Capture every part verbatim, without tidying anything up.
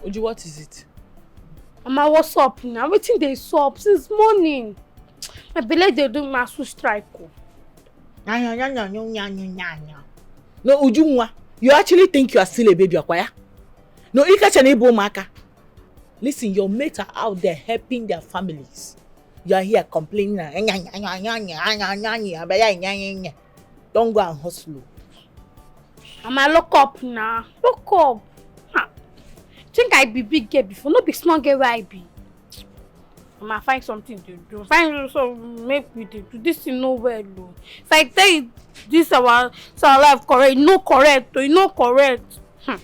Uju, what is it? Mama, what's up now? Wetin dey sup since morning? My belle dey do me as who strike o. No, Ujunwa, you actually think you are still a baby, Akwaya? No, ị kacha na ị bụ ụmụaka. Listen, your mates are out there helping their families. You are here complaining. Don't go and hustle. Mama, look up now. Look up. Ha. Think I be big girl before. No be small girl wey I be. Mama, find something to do. Find so make we dey do this thing no well o. If I tell you this our, so our life correct, e no correct o, e no correct. Hmm.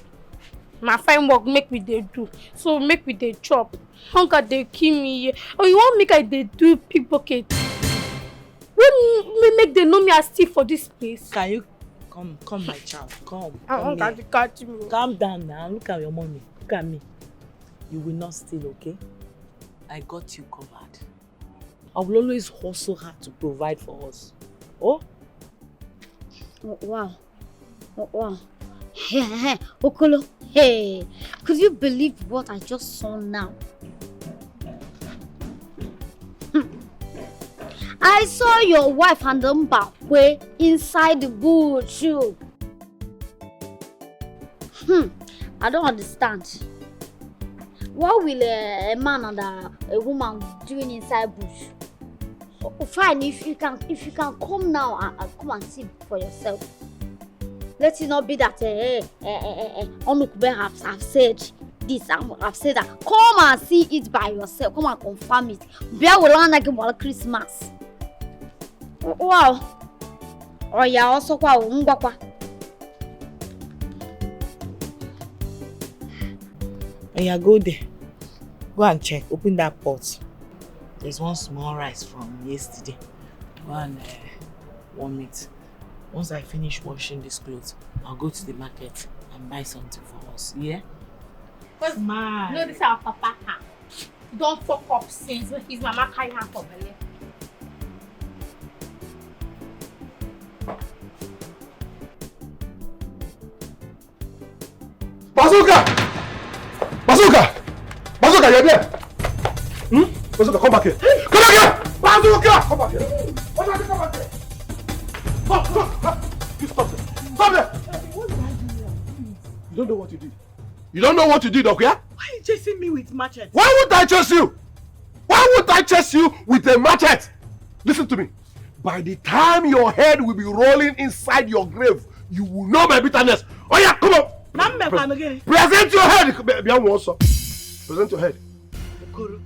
Ma, find work make we dey do. So make we dey chop. Hunger dey kill me here. Oh, you wan make I dey do pickpocket? Wey me make dem know me as thief for this place? Can you come, come, my child? Come, I come wan here. Catch, catch me. Calm down now. Look at your mommy. Look at me. You will not steal, okay? I got you covered. I will always hustle hard to provide for us. Oh? W-, wow. W-, wow. Hey, hey, hey, Okolo. Hey, could you believe what I just saw now? Hmm. I saw your wife and Mbakwe inside the bush. Hmm. I don't understand. What will a, a man and a, a woman doing inside bush? Oh, fine, if you can, if you can come now and, and come and see for yourself. Let it not be that, eh, eh, eh, eh, eh, eh, Onukube have, have said this and have said that. Come and see it by yourself. Come and confirm it. Bịa were anya gị gbara Christmas. Wow. Oya, ọsọkwa o, ngwakwa. Oya, go there. Go and check. Open that pot. There's one small rice from yesterday. Go and, eh, warm it. Once I finish washing this clothes, I'll go to the market and buy something for us. Yeah? What's mine? No, this our papa. Don't fuck up since when his mama carry her for belle. Bazooka! Bazooka! Bazooka, you're there! Hmm? Bazooka, come back here! Come back here! Bazooka! Come back here! Bazooka, come back here! Come, come, come! You stop there! Stop there! You don't know what you did. You don't know what you did, okay? Why are you chasing me with machete? Why would I chase you? Why would I chase you with a machete? Listen to me. By the time your head will be rolling inside your grave, you will know my bitterness. Oh yeah, come on. Na mmekwanụ gịnị? Present your head. Bịa, bịa nwụọ nsọ. Present your head. Okoro,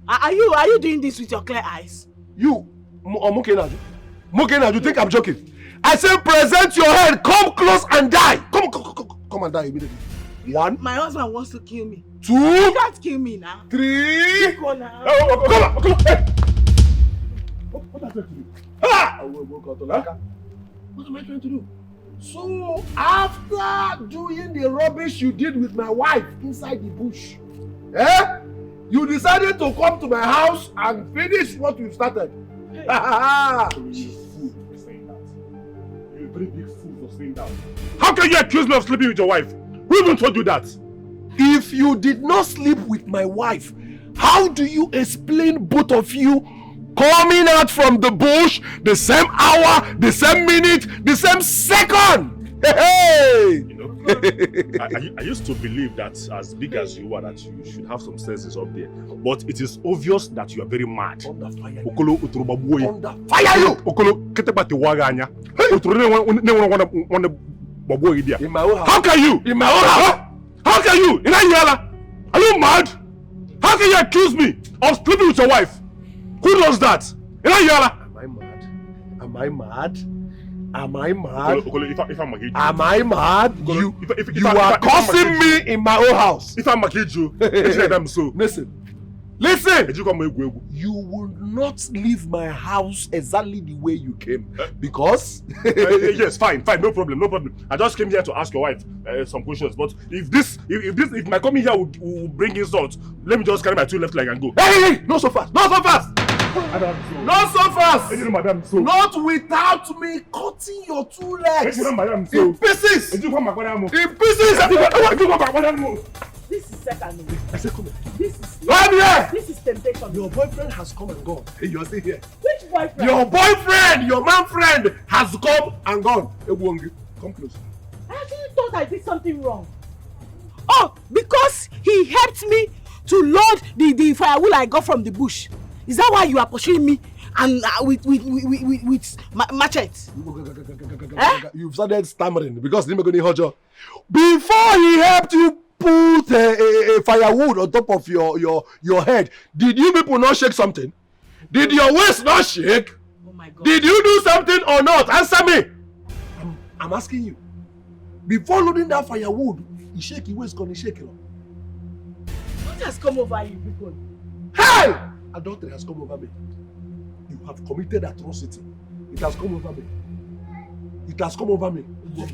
are, are you, are you doing this with your clear eyes? You, Mo-, uh, Moke Naju. Moke Naju, you think I'm joking? I say present your head, come close and die. Come, come, come, come, come and die immediately. One. My husband wants to kill me. Two. You can't kill me now. Three. Go now. Oh, oh, come on, come on. Hey. What, what happened to you? Ah! What am I trying to do? So after doing the rubbish you did with my wife inside the bush, eh? You decided to come to my house and finish what you started. You're a fool for saying that. You're a very big fool for saying that. How can you accuse me of sleeping with your wife? Who even told you that? If you did not sleep with my wife, how do you explain both of you coming out from the bush the same hour, the same minute, the same second? Hey! You know, I, I, I used to believe that as big as you are, that you should have some senses up there. But it is obvious that you are very mad. Under fire. Okolo otoro gbagbuo gị. Under fire you! Okolo kịtịkpa tiwa gị anya. Otoro na-enwe nwanne gbagbuo gị there. In my own house. How can you? In my own house. How can you? Ị na-ehi ụra? Are you mad? How can you accuse me of sleeping with your wife? Who does that? Ị na-ehi ụra? Am I mad? Am I mad? Am I mad? Okolo, Okolo, if I, if I'm a kid, Am I mad? Okolo, You, if, if, if you I, are if I, if I'm a cursing kid, me in my own house. If I'm a kid, you, it's like I'm so. Listen. Listen. Ejikwa m egwu egwu. You will not leave my house exactly the way you came. Because Uh, yes, fine, fine, no problem, no problem. I just came here to ask your wife uh, some questions. But if this, if, if this, if my coming here will, will bring insult, let me just carry my two left leg and go. Hey, hey, hey, not so fast. Not so fast. Madam, so. Not so fast. Ejiro, madam, so. Not without me cutting your two legs Ejiro, madam, in so. Pieces. Ejikwa m agbada m. In pieces. Ejikwa m agbada m. This is Satan. I say, come here. This is Come here. This is temptation. Your boyfriend has come and gone. You're still here. Which boyfriend? Your boyfriend, your man friend has come and gone. Egbuo m gị, come close. I actually thought I did something wrong. Oh, because he helped me to load the, the firewood I got from the bush. Is that why you are pursuing me and uh, with with with with, with, with ma- machete? Eh? You've started stammering because you make any hujor. Before he helped you put a, a, a firewood on top of your, your, your head, did you people not shake something? Did your waist not shake? Oh my God. Did you do something or not? Answer me. I'm, I'm asking you. Before loading that firewood, he shake, he waist, he shake. What has come over you people? Hey! Adultery has come over me. You have committed atrocity. It has come over me. It has come over me. Hey,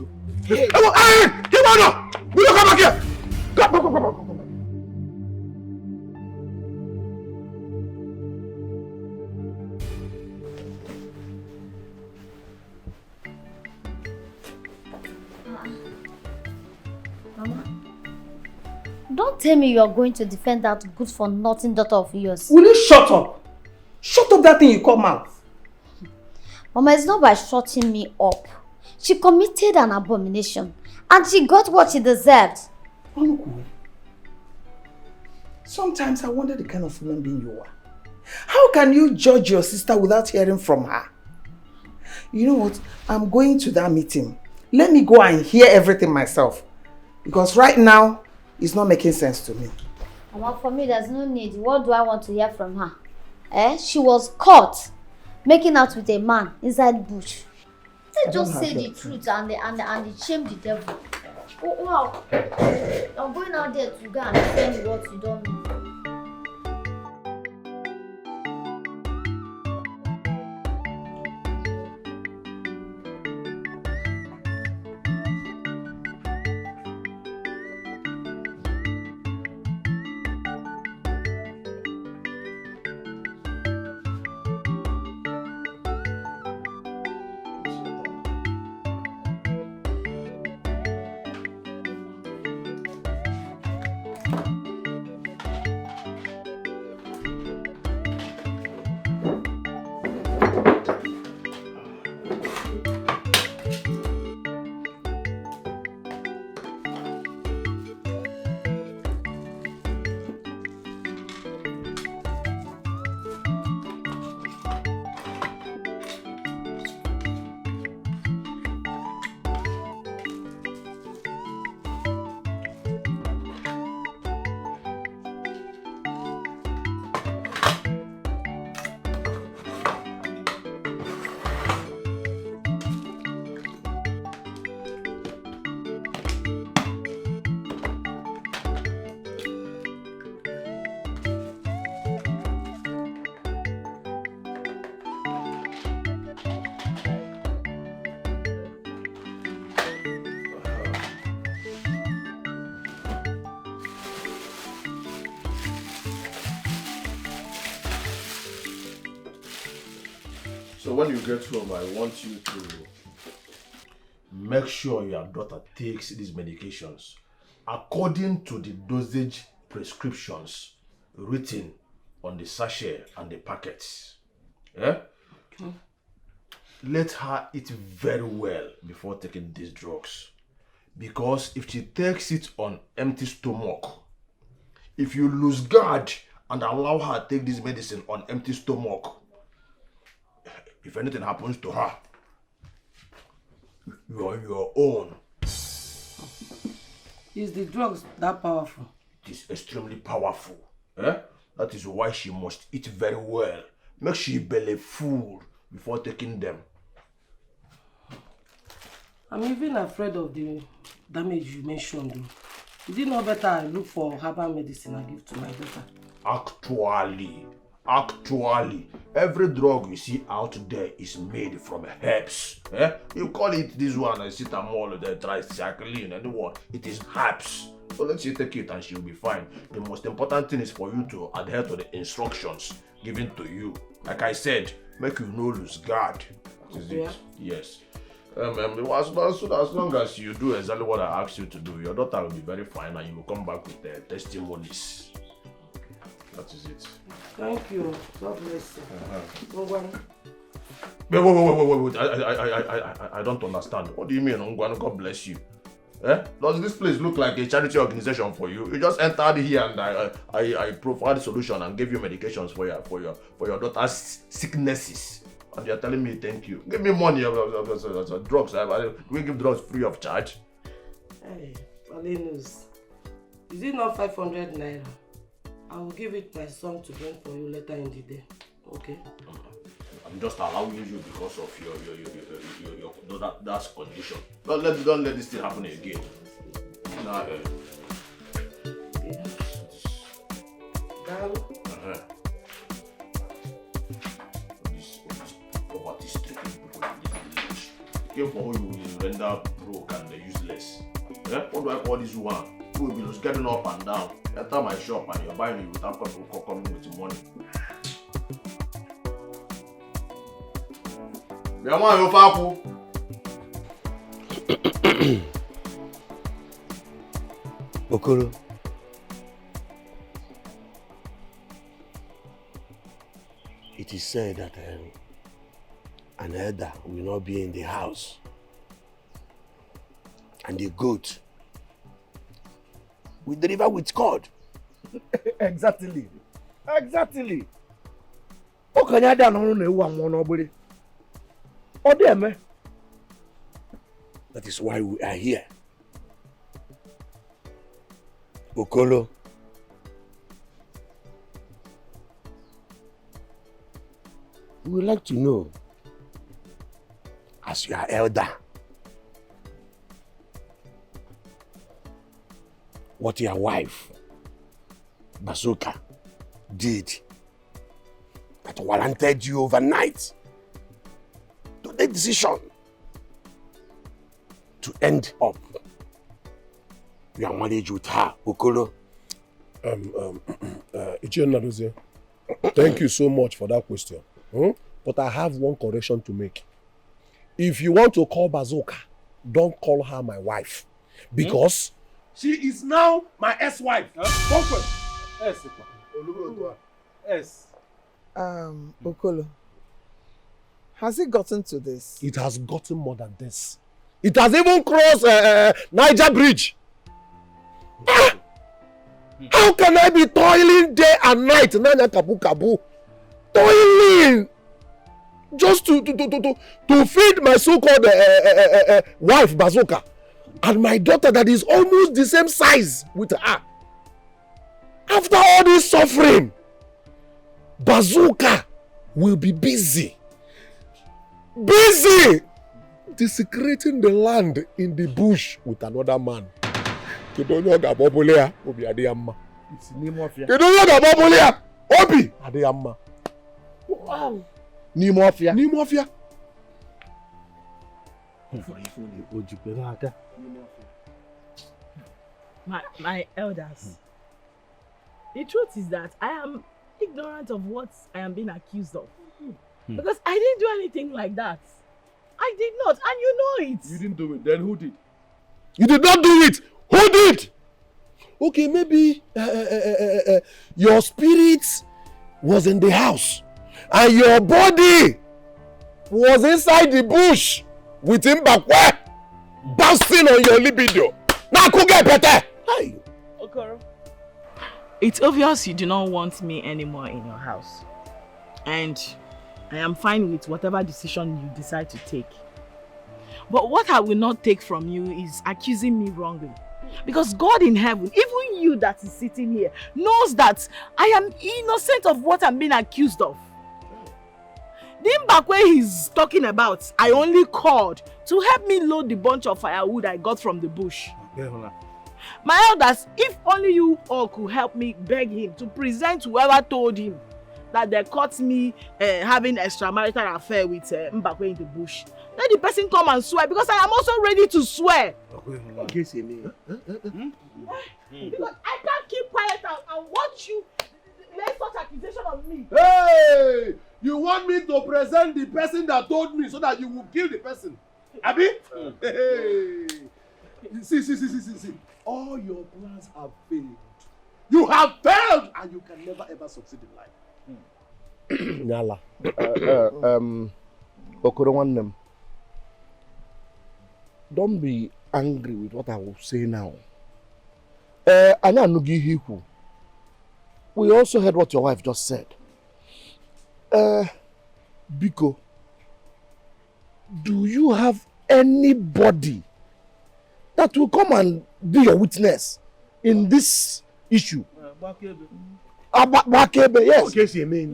hey, hey, come on now! Will you come back here? Come, come, come, come, come, come. Mama, don't tell me you are going to defend that good for nothing daughter of yours. Will you shut up? Shut up that thing you call mouth. Mama, it's not by shutting me up. She committed an abomination and she got what she deserved. Onukwu, sometimes I wonder the kind of human being you are. How can you judge your sister without hearing from her? You know what? I'm going to that meeting. Let me go and hear everything myself. Because right now, it's not making sense to me. Mama, for me, there's no need. What do I want to hear from her? Eh? She was caught making out with a man inside bush. Let's just say the truth and the, and the, and the shame the devil. Oh, wow. I'm going out there to go and defend what you don't know. So when you get home, I want you to make sure your daughter takes these medications according to the dosage prescriptions written on the sachet and the packets. Eh? Let her eat very well before taking these drugs. Because if she takes it on empty stomach, if you lose guard and allow her take this medicine on empty stomach, if anything happens to her, you are on your own. Is the drugs that powerful? It is extremely powerful. Eh? That is why she must eat very well. Make she belly full before taking them. I'm even afraid of the damage you mentioned, though. Is it not better I look for herbal medicine and give to my daughter? Actually, actually, every drug you see out there is made from herbs. Eh? You call it this one, acetamol, the tricycline, and what? It is herbs. So let she take it and she'll be fine. The most important thing is for you to adhere to the instructions given to you. Like I said, make you no lose guard. That is it. Yes. Um, um, as, as, as long as you do exactly what I asked you to do, your daughter will be very fine and you will come back with uh, testimonies. That is it. Thank you. God bless you. Uh-huh. Ngwan. Wait, wait, wait, wait, wait, wait. I, I, I, I, I, I don't understand. What do you mean, Ngwan? God bless you. Eh? Does this place look like a charity organization for you? You just entered here and I, I, I provide solution and gave you medications for your for your for your daughter's sicknesses. And you're telling me thank you. Give me money, uh, uh, uh, uh, uh, drugs. I, I, we give drugs free of charge. Hey, Palinus. Is it not five hundred naira? I will give it my son to bring for you later in the day. Okay? I'm just allowing you because of your your your your, your, your, your that, that condition. Don't let don't let this thing happen again. Nah, eh. Yeah. Daalụ. Uh-huh. All these, all these poverty-stricken people in this village. Came for who you will render broke and useless. Eh? What do I call this one? Who will be just getting up and down? Enter my shop and you're buying it without co- co- coming with money. Bịa nwaanyị ofe akwụ. Okoro, it is said that um, an elder will not be in the house, and the goat will deliver with cord. Exactly. Exactly. Ọ ka nya da n'ọrụ na ewu anwụọ n'ọgbịrị. Ọ dị eme. That is why we are here. Okoro, we would like to know, as your elder, what your wife, Bazooka, did that warranted you overnight to take decision to end up your marriage with her, Okoro. Um, um, uh, Ichie Nnadozie, thank you so much for that question. Hmm? But I have one correction to make. If you want to call Bazooka, don't call her my wife. Because she is now my ex-wife. Kpọmkwem. Yes. Yes. Um, Okolo, has it gotten to this? It has gotten more than this. It has even crossed uh, uh, Niger Bridge. Ah! How can I be toiling day and night, Nanya Kabu Kabu? Toiling! Just to, to, to, to, to, to feed my so-called uh, uh, uh, uh, uh, wife, Bazooka. And my daughter that is almost the same size with her. After all this suffering, Bazooka will be busy. Busy desecrating the land in the bush with another man. Kedu onye ọ ga-abụ ọ bụla ya, obi adị ya mma? N'ime ọfịa. Kedu onye ọ ga-abụ ọ bụla ya, obi adị ya mma? N'ime ọfịa. N'ime ọfịa. O jikwe n'aka. My, my elders, the truth is that I am ignorant of what I am being accused of. Because I didn't do anything like that. I did not, and you know it. You didn't do it. Then who did? You did not do it. Who did? Okay, maybe uh, uh, uh, uh, uh, your spirit was in the house and your body was inside the bush with Mbakwe bouncing on your libido. Now, could get better. Hey. Okoro, it's obvious you do not want me anymore in your house. And I am fine with whatever decision you decide to take. But what I will not take from you is accusing me wrongly. Because God in heaven, even you that is sitting here, knows that I am innocent of what I'm being accused of. The Mbakwe he's talking about, I only called to help me load the bunch of firewood I got from the bush. My elders, if only you all could help me beg him to present whoever told him that they caught me uh, having extramarital affair with uh, Mbakwe in the bush. Let the person come and swear, because I am also ready to swear. Because I can't keep quiet and, and watch you lay such accusation on me. Hey! You want me to present the person that told me so that you will kill the person? Abi? Hey! See, see, see, see, see, see. All your plans have failed. You have failed and you can never ever succeed in life. Nyala. Uh, uh, um, Okoro nwanne m, don't be angry with what I will say now. Uh, anyị anụghị ihe i kwuru. We also heard what your wife just said. Uh, biko, do you have anybody that will come and be your witness in this issue? Agba- Gbakebe, yes.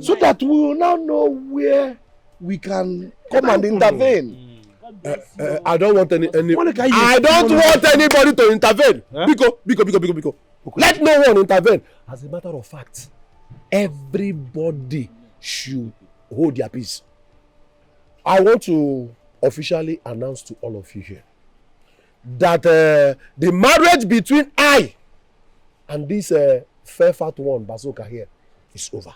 So that we will now know where we can come and intervene. Uh, uh, I don't want any, any I don't want anybody to intervene. Biko, biko, biko, biko, biko. Let no one intervene. As a matter of fact, everybody should hold their peace. I want to officially announce to all of you here that uh, the marriage between I and this uh, fair fat one, Bazooka here, is over.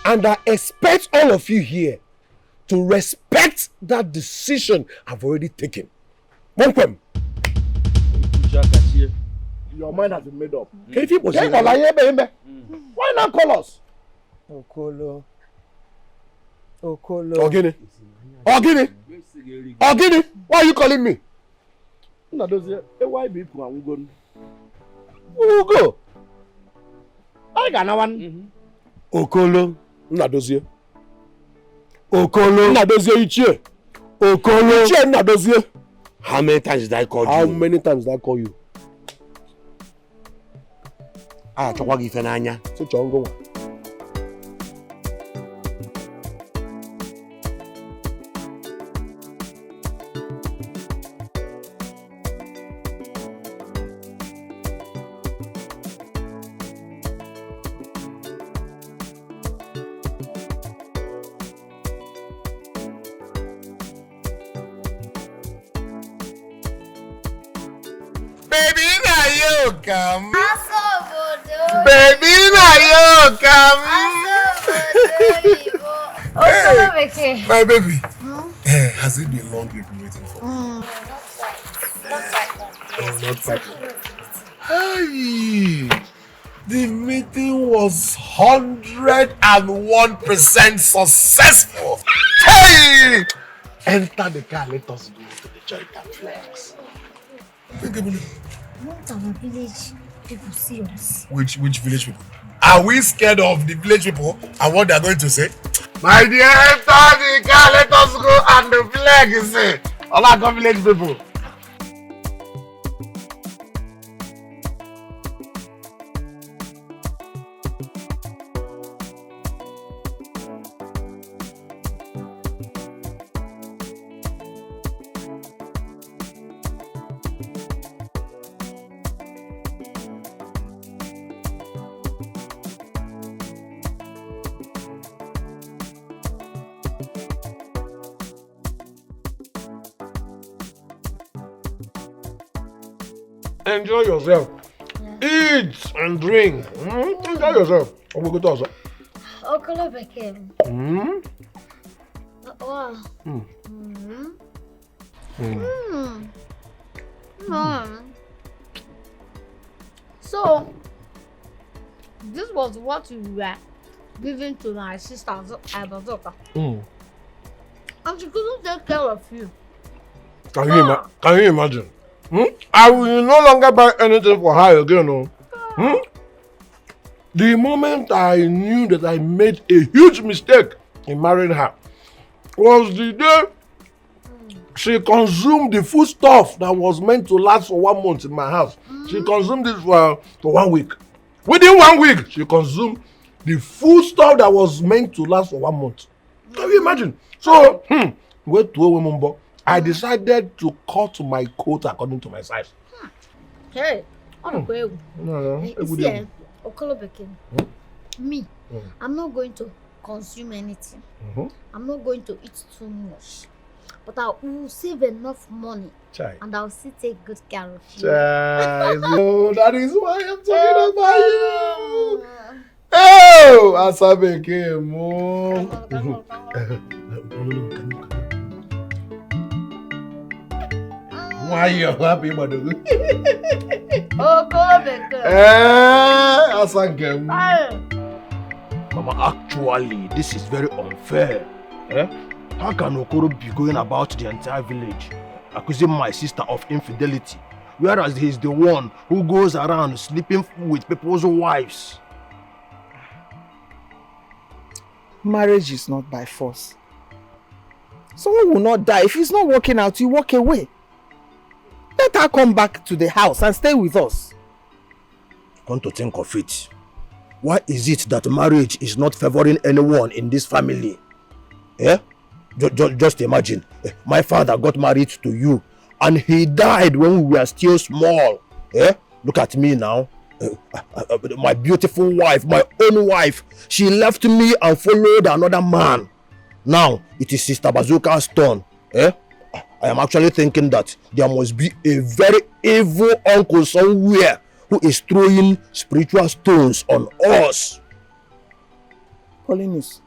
And I expect all of you here to respect that decision I've already taken. Kpọmkwem. Your mind has been made up. Why not call us? Okolo. Okolo. Ogini. Ogini. Ogini. Why are you calling me? Nnadozie, A Y B kwuru anwụgo. Ugo. Anyị ga-anawa. Okolo. Nnadozie. Okolo. Nnadozie Ichie. Okolo. Ichie Nnadozie. How many times did I call you? How many times did I call you? A chọkwa gị ife n'anya. Sị chọọ ngụnwa. Baby, na you come. Baby, na you come. Hey, my baby. Hmm? Hey, has it been long you've been waiting for? Mm, not quite. Not quite. Oh, not quite. Hey, the meeting was hundred and one percent successful. Hey! Enter the car, let us go to the joint and flex. Think about it. Won't our village people see us? Which which village people? Are we scared of the village people and what they are going to say? My dear, enter the car, let us go and the flex. All our village people. Enjoy yourself. Eat and drink. Mm, enjoy yourself. Ọ bụ gote ọzọ. Okolo Bekee. Mm? Wow. Mm. Mm. Mm. Mm. Mm. So, this was what you were giving to my sister Zo- uh, Bazoka. Mm. And she couldn't take care of you. Can you, ima- can you imagine? Hmm? I will no longer buy anything for her again. Oh. Hmm? The moment I knew that I made a huge mistake in marrying her was the day she consumed the food stuff that was meant to last for one month in my house. She consumed it for, for one week. Within one week, she consumed the food stuff that was meant to last for one month. Can you imagine? So, hmm, wait to Owemumbo. I decided to cut my coat according to my size. Hey, ọ dịkwa egwu. No, no, Eh, egwu see, dị eh, egwu. Okolo Bekee. Me, Mm. I'm not going to consume anything. Mhm. I'm not going to eat too much. But I will save enough money Chai. And I'll still take good care of you. Chai. Oh, that is why I'm talking about you. Oh, Asa Bekee mo. Why you happy, Madogo? Okolo Bekee. Eh, Asa Bekee. Hey. Mama, actually, this is very unfair. Eh? How can Okoro be going about the entire village accusing my sister of infidelity, whereas he is the one who goes around sleeping with people's wives? Marriage is not by force. Someone will not die. If it's not working out, you walk away. Let her come back to the house and stay with us. Come to think of it, why is it that marriage is not favoring anyone in this family? Eh? Ju- ju- just imagine, eh, my father got married to you and he died when we were still small. Eh? Look at me now. Eh, uh, uh, uh, my beautiful wife, my own wife, she left me and followed another man. Now it is Sister Bazooka's turn. Eh? I am actually thinking that there must be a very evil uncle somewhere who is throwing spiritual stones on us. Paulinus,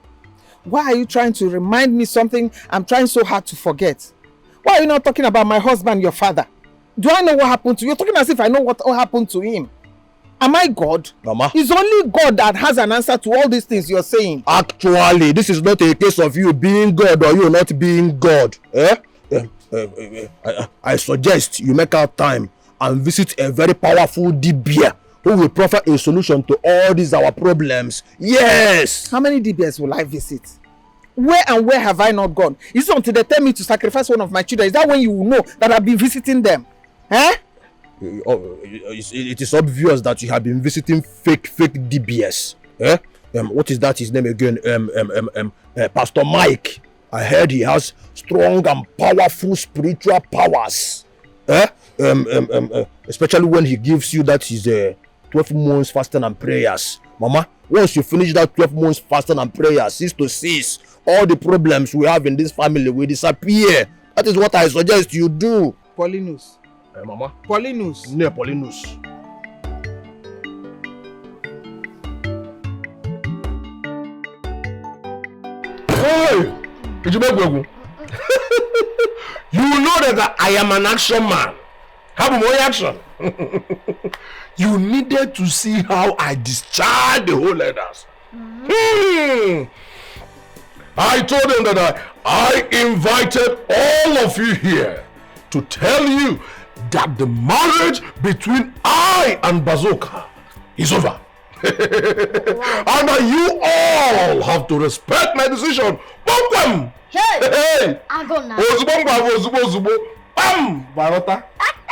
why are you trying to remind me something I'm trying so hard to forget? Why are you not talking about my husband, your father? Do I know what happened to you? You're talking as if I know what happened to him. Am I God? Mama. It's only God that has an answer to all these things you're saying. Actually, this is not a case of you being God or you not being God. Eh? Eh, eh, eh, I, I I suggest you make out time and visit a very powerful D B A who will proffer a solution to all these our problems. Yes. How many D B As will I visit? Where and where have I not gone? Is it until they tell me to sacrifice one of my children? Is that when you will know that I've been visiting them? Eh? Uh, it, it is obvious that you have been visiting fake, fake D B S. Eh? Um, what is that his name again? Um, um, um, um, uh, Pastor Mike. I heard he has strong and powerful spiritual powers. Eh? Um, um, um, uh, especially when he gives you that his uh, twelve months fasting and prayers. Mama, once you finish that twelve months fasting and prayers, six to six, all the problems we have in this family will disappear. That is what I suggest you do. Paulinus. Eh, Mama. Paulinus. Ne Paulinus. Hey! Ijibegwegwu. You know that I am an action man. Have more action. You needed to see how I discharge the whole elders. Hmm. I told them that I, I invited all of you here to tell you that the marriage between I and Bazooka is over. And that you all have to respect my decision. Kpọmkwem! Hey! Hey! Agona. Ozugbo ngwa bụ ozugbo ozugbo. Kpam! Gbarụta.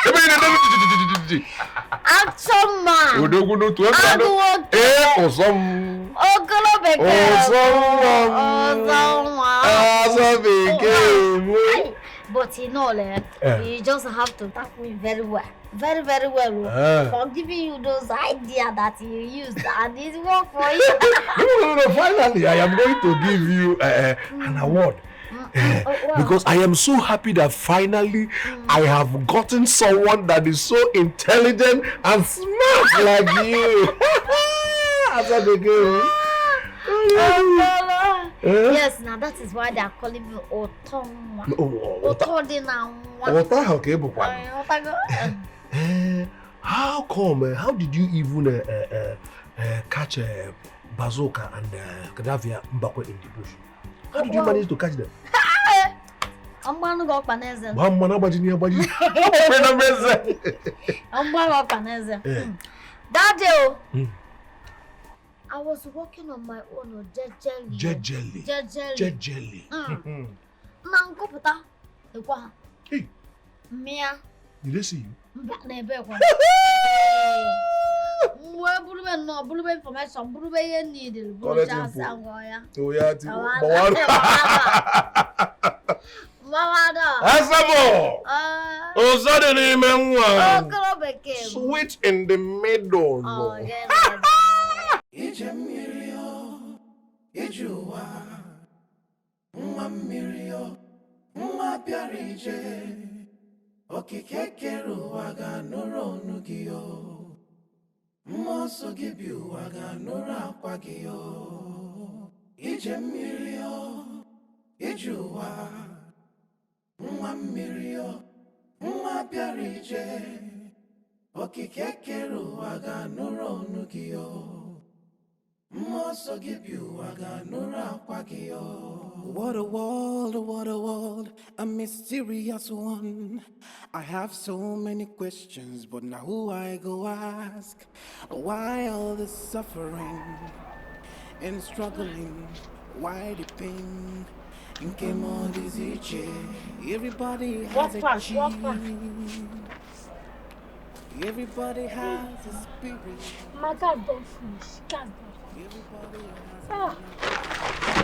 Ebe ị na-eme jijijijiji. Action man. Odogwu n'otu ebe Agụ anọ. nwoke. Ee, ọzọ m. Okolo Bekee. Ọzọ nwa m. Ọzọ nwa. Ọzọ Bekee m. But in all, eh, Eh. You just have to thank me very well. Very, very well. Oh. Eh. For giving you those ideas that you used and it worked for you. No, no, no, no. Finally, I am going to give you uh, an award. Oh, wow. Because I am so happy that finally I have gotten someone that is so intelligent and smart like you. As I begin. Yes, now that is why they are calling me Otonwa. Otodinanwa. Ota how ke bukwa. Eh, Otago. Eh, how come? Eh, how did you even uh, uh, uh, uh, catch uh, Bazooka and uh, Gadavia Mbakwe in the bush? How did you manage to catch them? Mgbanụ gị ọkpa n'eze. Gba mma na agbaji n'ihe agbaji. Ọkpa na meze. Mgbanụ ọkpa n'eze. Eh. Hmm. That day, oh, hmm. I was walking on my own, oh, jejely. Jejely. Jejely. Jejely. Hmm. Hmm. Na nkụpụta, ekwa ha. Hey. Mmịa. Did they see you? Mba, na ebe ekwa. Mgbe bulube nnọọ, bulube information, bulube ihe needle, bulube asa ngọ ya. Oh, yeah, ti. Gbawara. Gbawara. Asamo. Ah. Ụzọ dị n'ime nwa. Okoro bekee. Sweet in the middle. Oh, yeah, yeah. Ije mmiri o, ije ụwa. Nwa mmiri o, nwa bịara ije. Okike kere ụwa ga-anụrụ ọnụ gị o. Mmụọ nsọ gị bi ụwa ga-anụrụ akwa gị o. Ije mmiri o, ije ụwa. Nwa mmiri o, nwa bịara ije. Okike kere ụwa ga-anụrụ ọnụ gị o. Mmụọ nsọ gị bi ụwa ga-anụrụ akwa gị o. What a world, what a world, a mysterious one. I have so many questions, but now who I go ask? Why all the suffering and struggling? Why the pain? Nke m ọ dịzi iche. Everybody has a chief. Everybody has a spirit. My gas don finish. Gas don finish. Everybody has a Ah.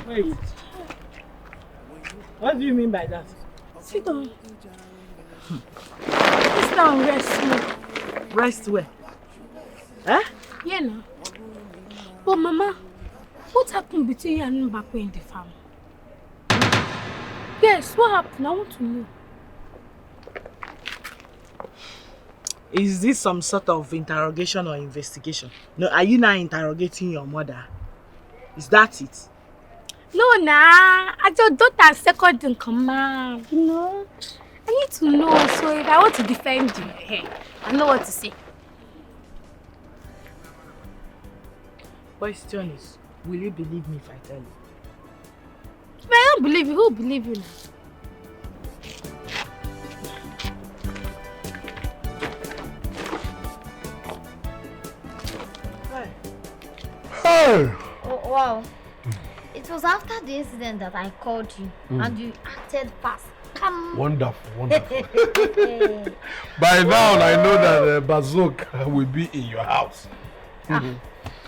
Wait. What do you mean by that? Sit down. Sit down, rest small. Rest where? Eh? Yeah, now. But Mama, what happened between you and Mbakwe in the farm? Yes, what happened? I want to know. Is this some sort of interrogation or investigation? No, are you now interrogating your mother? Is that it? No, nah. I just don't have second in command, you know. I need to know. So if I want to defend you, eh, I know what to say. Question is, will you believe me if I tell you? If I don't believe you, who believe you now? Hey! Oh, wow. It was after the incident that I called you, mm, and you acted fast. Come. Wonderful, wonderful. By now, I know that uh, Bazooka will be in your house. Ah,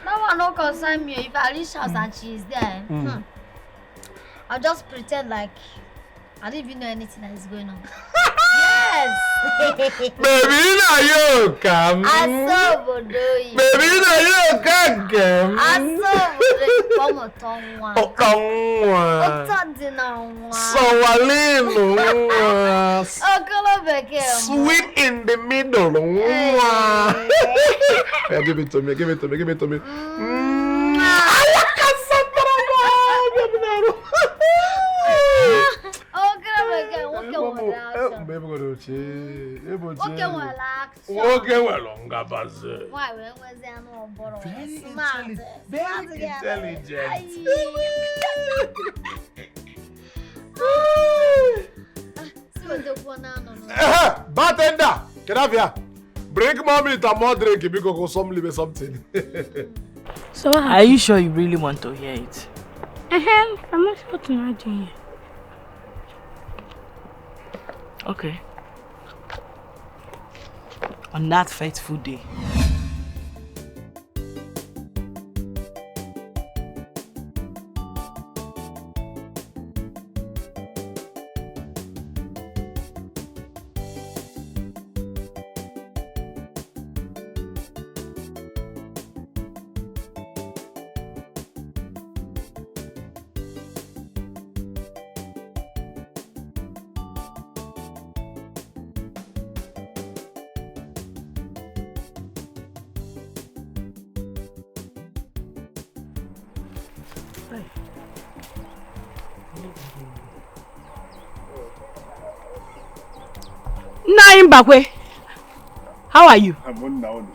that one no concern me. If I reach house and she is there, mm, hmm, I'll just pretend like I don't even know anything that is going on. Yes. Baby, na you come. Aso bodoyi. Baby, na you come. Aso bodoyi. Come on, tonwa. Oh, tonwa. Otodinanwa. Sawalinu nwa. Okoro bekee. Sweet in the middle nwa. Hey. Yeah, give it to me, give it to me, give it to me. Mm. Mwah. Okoro bekee, nwoke nwere action. Eh, mgbe ebe nwere oche, ebe oche. Nwoke nwere action. Nwoke nwere ngabazi. Nwaanyị wee nwezie anụ ọbọrọ. Very smart. Intelli-, very intelligent. Ayi. Si wetakwa na anọ n'ụlọ. Ehe, bartender, kedu afịa? Bring more meat and more drink, biko, go some libe something. So what happened? Are you sure you really want to hear it? Ehem, I'm not sure what to do here. Okay. On that fateful day. Nna Mbakwe, how are you? I'm on now.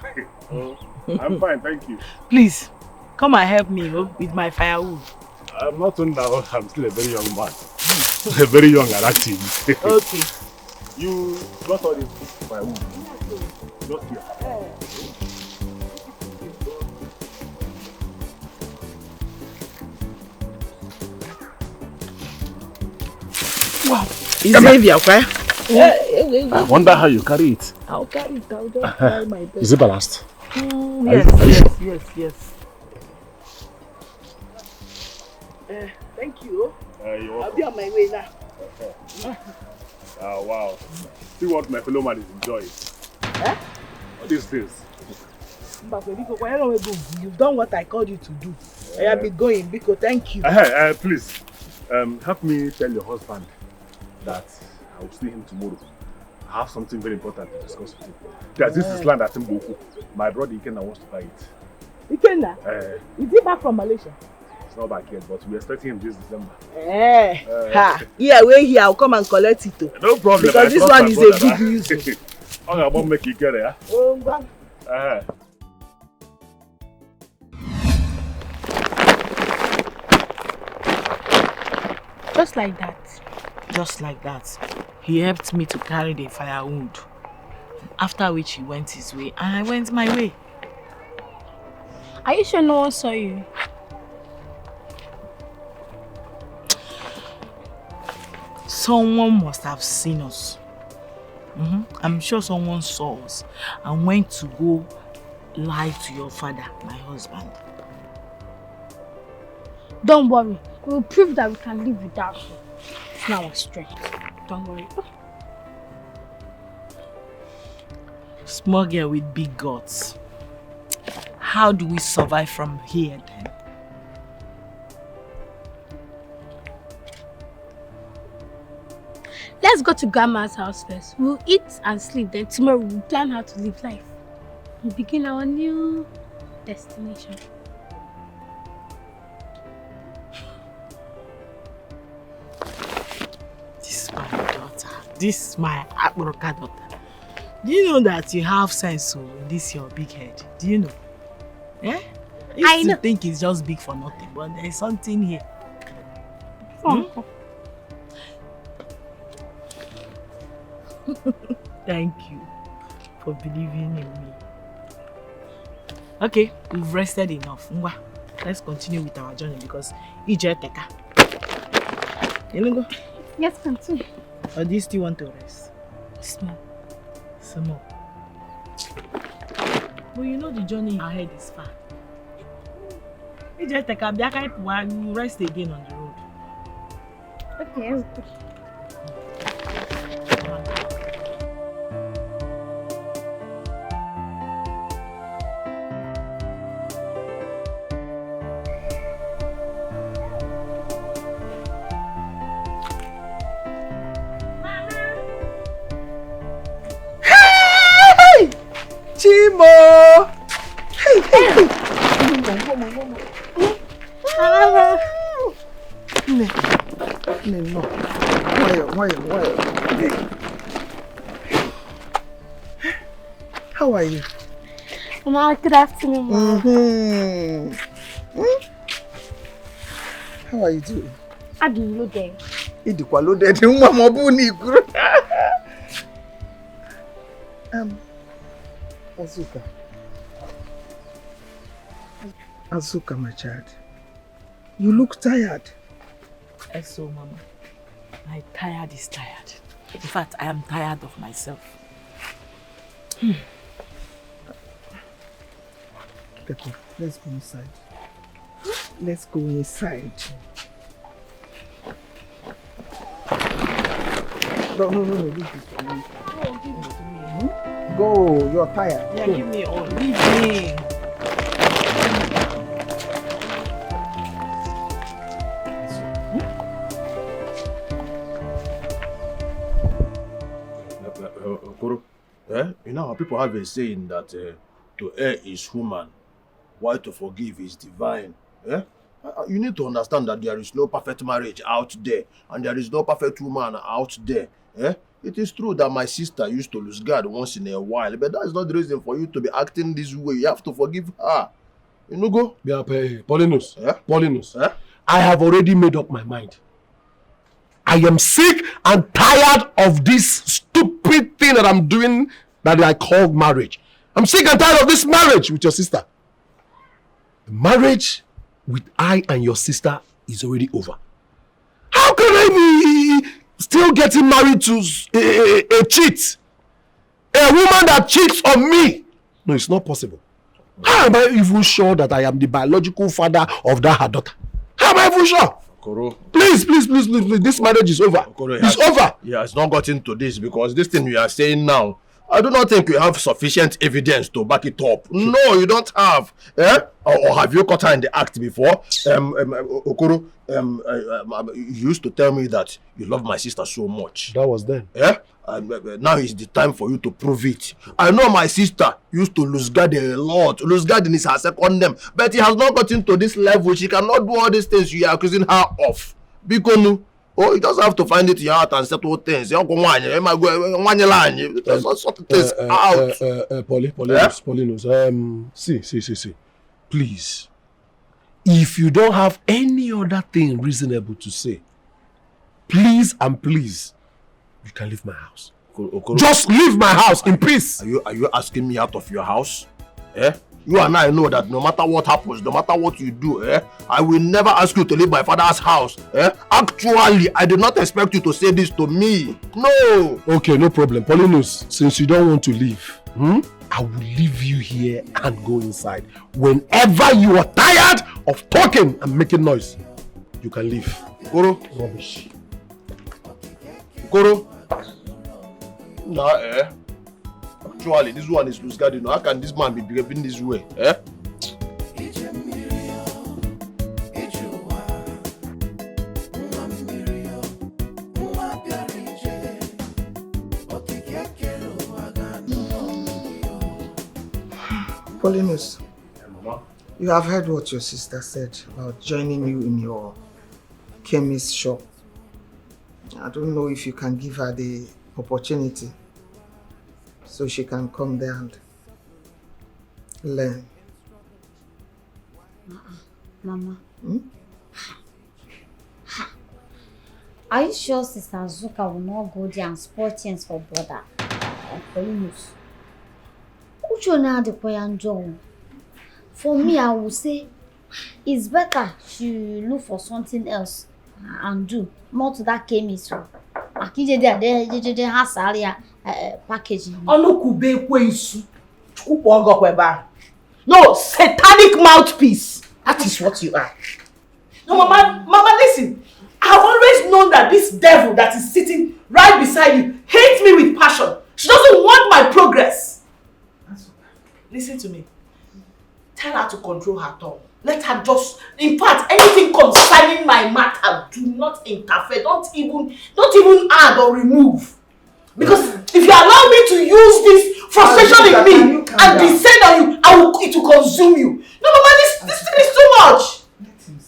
I'm fine, thank you. Please, come and help me, oh, with my firewood. I'm not on now. I'm still a very young man. A very young and active. Okay. You got all this firewood. Just here. Wow. Is it heavy, okay? I wonder how you carry it. I'll carry it. I'll just try my best. Is it balanced? Mm, yes, yes, yes, yes. Uh, thank you. Uh, you're welcome. I'll be on my way now. Ah, wow. See what my fellow man is enjoying. Eh? All these things. Mbakwe, biko, kwa yalo we go. You've done what I called you to do. I have been going. Biko, thank you. Uh, uh, please, um, help me tell your husband that I will see him tomorrow. I have something very important to discuss with him. There's this land at Mboku. My brother Ikenna wants to buy it. Ikenna? Eh. Is he back from Malaysia? He's not back yet, but we're expecting him this December. Eh. Eh. Ha. Here, where here, I'll come and collect it too. No problem. Because this one is a good news. Okay, I won't make you get it. Oh, God. Eh. Just like that. Just like that. He helped me to carry the firewood. After which he went his way and I went my way. Are you sure no one saw you? Someone must have seen us. Mm-hmm. I'm sure someone saw us and went to go lie to your father, my husband. Don't worry, we'll prove that we can live without you. It's not our strength. Don't worry. Small girl with big guts. How do we survive from here then? Let's go to grandma's house first. We'll eat and sleep. Then tomorrow we'll plan how to live life. We'll begin our new destination. This my daughter. This my Akporoka daughter. Do you know that you have sense, oh, in this your big head? Do you know? Eh? I used to think it's just big for nothing, but there's something here. Hmm? Thank you for believing in me. Okay, we've rested enough. Ngwa, let's continue with our journey because ije teka. You know, go. Yes, continue. Or do you still want to rest? Small. Small. But you know the journey ahead is far. Ije teka, bịa ka anyị pụwa, you rest again on the road. Okay. Hey! Chimo! Hey, hey, hey! Come on, come on, come on. Nne, nne, no. Nwayọ, nwayọ, nwayọ. How are you? Mama, good afternoon, ma. Mm-hmm. Hmm? How are you doing? Adị m loaded. Ị dịkwa loaded, nwa m, ọ bụ na i kwuru. Um, Azuka. Azuka, my child. You look tired. Yes, so, Mama. My tired is tired. In fact, I am tired of myself. Get up. Let's go inside. Let's go inside. No, no, no, no, leave this for me. No, give it to me. Hmm? Go, you're tired. Yeah, go. Give me all. Leave me. Uh, uh, uh, Okoro, eh? You know, people have a saying that, uh, to err is human, why to forgive is divine. Eh? Uh, you need to understand that there is no perfect marriage out there, and there is no perfect woman out there. Eh? It is true that my sister used to lose guard once in a while, but that is not the reason for you to be acting this way. You have to forgive her. You know, go. Yeah, Paulinus. Eh? Paulinus. Eh? I have already made up my mind. I am sick and tired of this stupid thing that I'm doing that I call marriage. I'm sick and tired of this marriage with your sister. The marriage with I and your sister is already over. How can I be still getting married to a, a, a cheat? A woman that cheats on me? No, it's not possible. How am I even sure that I am the biological father of that her daughter? How am I even sure? Okoro. Please, please, please, please, please. This marriage is over. Okoro, It's yes. over. He has not gotten to this because this thing you are saying now, I do not think you have sufficient evidence to back it up. No, you don't have. Eh? Or, or have you caught her in the act before? Um, um, uh, Okoro, um, uh, um, um, you used to tell me that you love my sister so much. That was then. Eh? And uh, uh, now is the time for you to prove it. I know my sister used to lose guard a lot. Lose guard is her second name. But he has not gotten to this level. She cannot do all these things you are accusing her of. Bikonu. Oh, you just have to find it in your heart and settle things. You go one, you might go one line. Just sort sort things Uh, uh, out. Uh, uh, uh, Polly, Paulinus, Paulinus. Um, see, see, see, see. Please, if you don't have any other thing reasonable to say, please and please, you can leave my house. Okoro, Okoro, Just leave my house in peace. are you are you asking me out of your house? Eh? You and I know that no matter what happens, no matter what you do, eh, I will never ask you to leave my father's house. Eh? Actually, I did not expect you to say this to me. No. Okay, no problem. Paulinus, since you don't want to leave, hmm, I will leave you here and go inside. Whenever you are tired of talking and making noise, you can leave. Koro, Rubbish. Koro. Nah, eh. Actually, this one is loose guard. You know, how can this man be behaving this way? Eh? Paulinus, Mama. You have heard what your sister said about joining you in your chemist shop. I don't know if you can give her the opportunity so she can come there and learn. Mama. Hmm? Are you sure Sister Azuka will not go there and spoil things for brother? Paulinus. Uche onye adịkwa ya njọ o. For me, I would say it's better she look for something else and do, not that chemist o. Maka ije dị adị, ije dị ha sara ya, eh, packaging. Ọnụ kwube ekwensu, Chukwu kpọọ gị ọkwa ebe ahụ. No, satanic mouthpiece. That is what you are. No, Mama, Mama, listen. I've always known that this devil that is sitting right beside you hates me with passion. She doesn't want my progress. Listen to me. Tell her to control her tongue. Let her just, in fact, anything concerning my matter, do not interfere. Don't even, don't even add or remove. Because if you allow me to use this frustration in me and descend on you, I will, it will consume you. No, Mama, this, this thing is too much.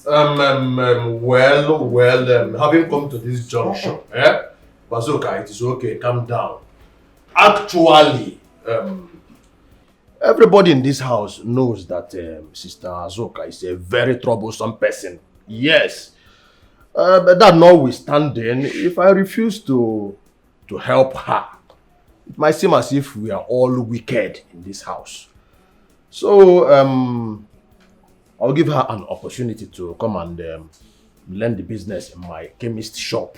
Um, um, um, well, well, um, having come to this junction, eh? Bazooka, it is okay, calm down. Actually, um, everybody in this house knows that um, Sister Azuka is a very troublesome person. Yes. Uh, but that notwithstanding, if I refuse to to help her, it might seem as if we are all wicked in this house. So um, I'll give her an opportunity to come and um, learn the business in my chemist shop.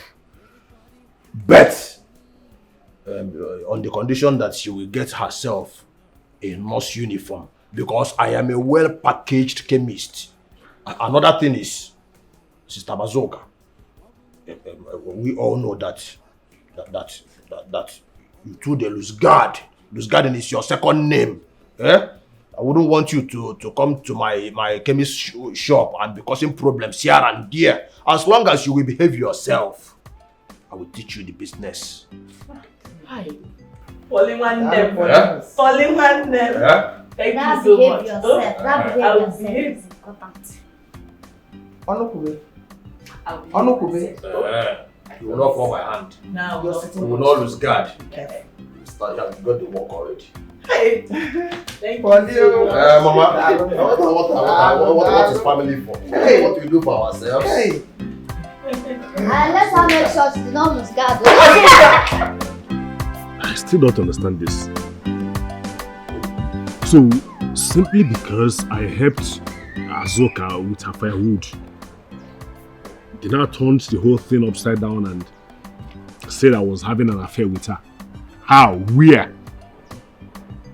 But um, uh, on the condition that she will get herself a nurse uniform, because I am a well-packaged chemist. A- Another thing is, Sister Bazooka, um, um, we all know that that that that, that you too dey lose guard. Lose garden is your second name. Eh? I wouldn't want you to to come to my my chemist sh- shop and be causing problems here and there. As long as you will behave yourself, I will teach you the business. Hi. Polly nwanne m. Eh? Polly nwanne m. Eh? Thank That you so behave much. yourself. Oh, That I behave will yourself behave. Is important. Onukwube. Onukwube. Eh, you will not fall my hand. Now, You're sitting You will not lose guard. Careful. Start, you have got the work already. Hey. Thank Body you so o. much. Uh, Mama, what, what, what, what, what, what, what is family for? Hey. What do we do for ourselves? Hey, Uh, let's have make sure she did not lose guard. I still don't understand this. So, simply because I helped Azoka with her firewood, they now turned the whole thing upside down and said I was having an affair with her. How? Where?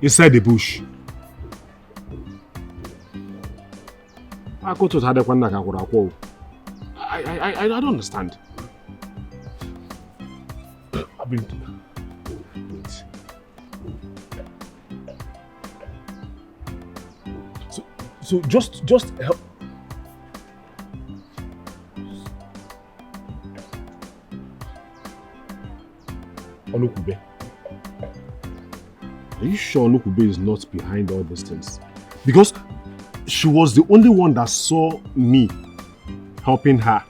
Inside the bush. Akoto tade kwanna ka kwụrụ akwụ. I, I, I, I don't understand. I've been. Wait. So, so just, just help. Onukube. Are you sure Onukube is not behind all these things? Because she was the only one that saw me helping her.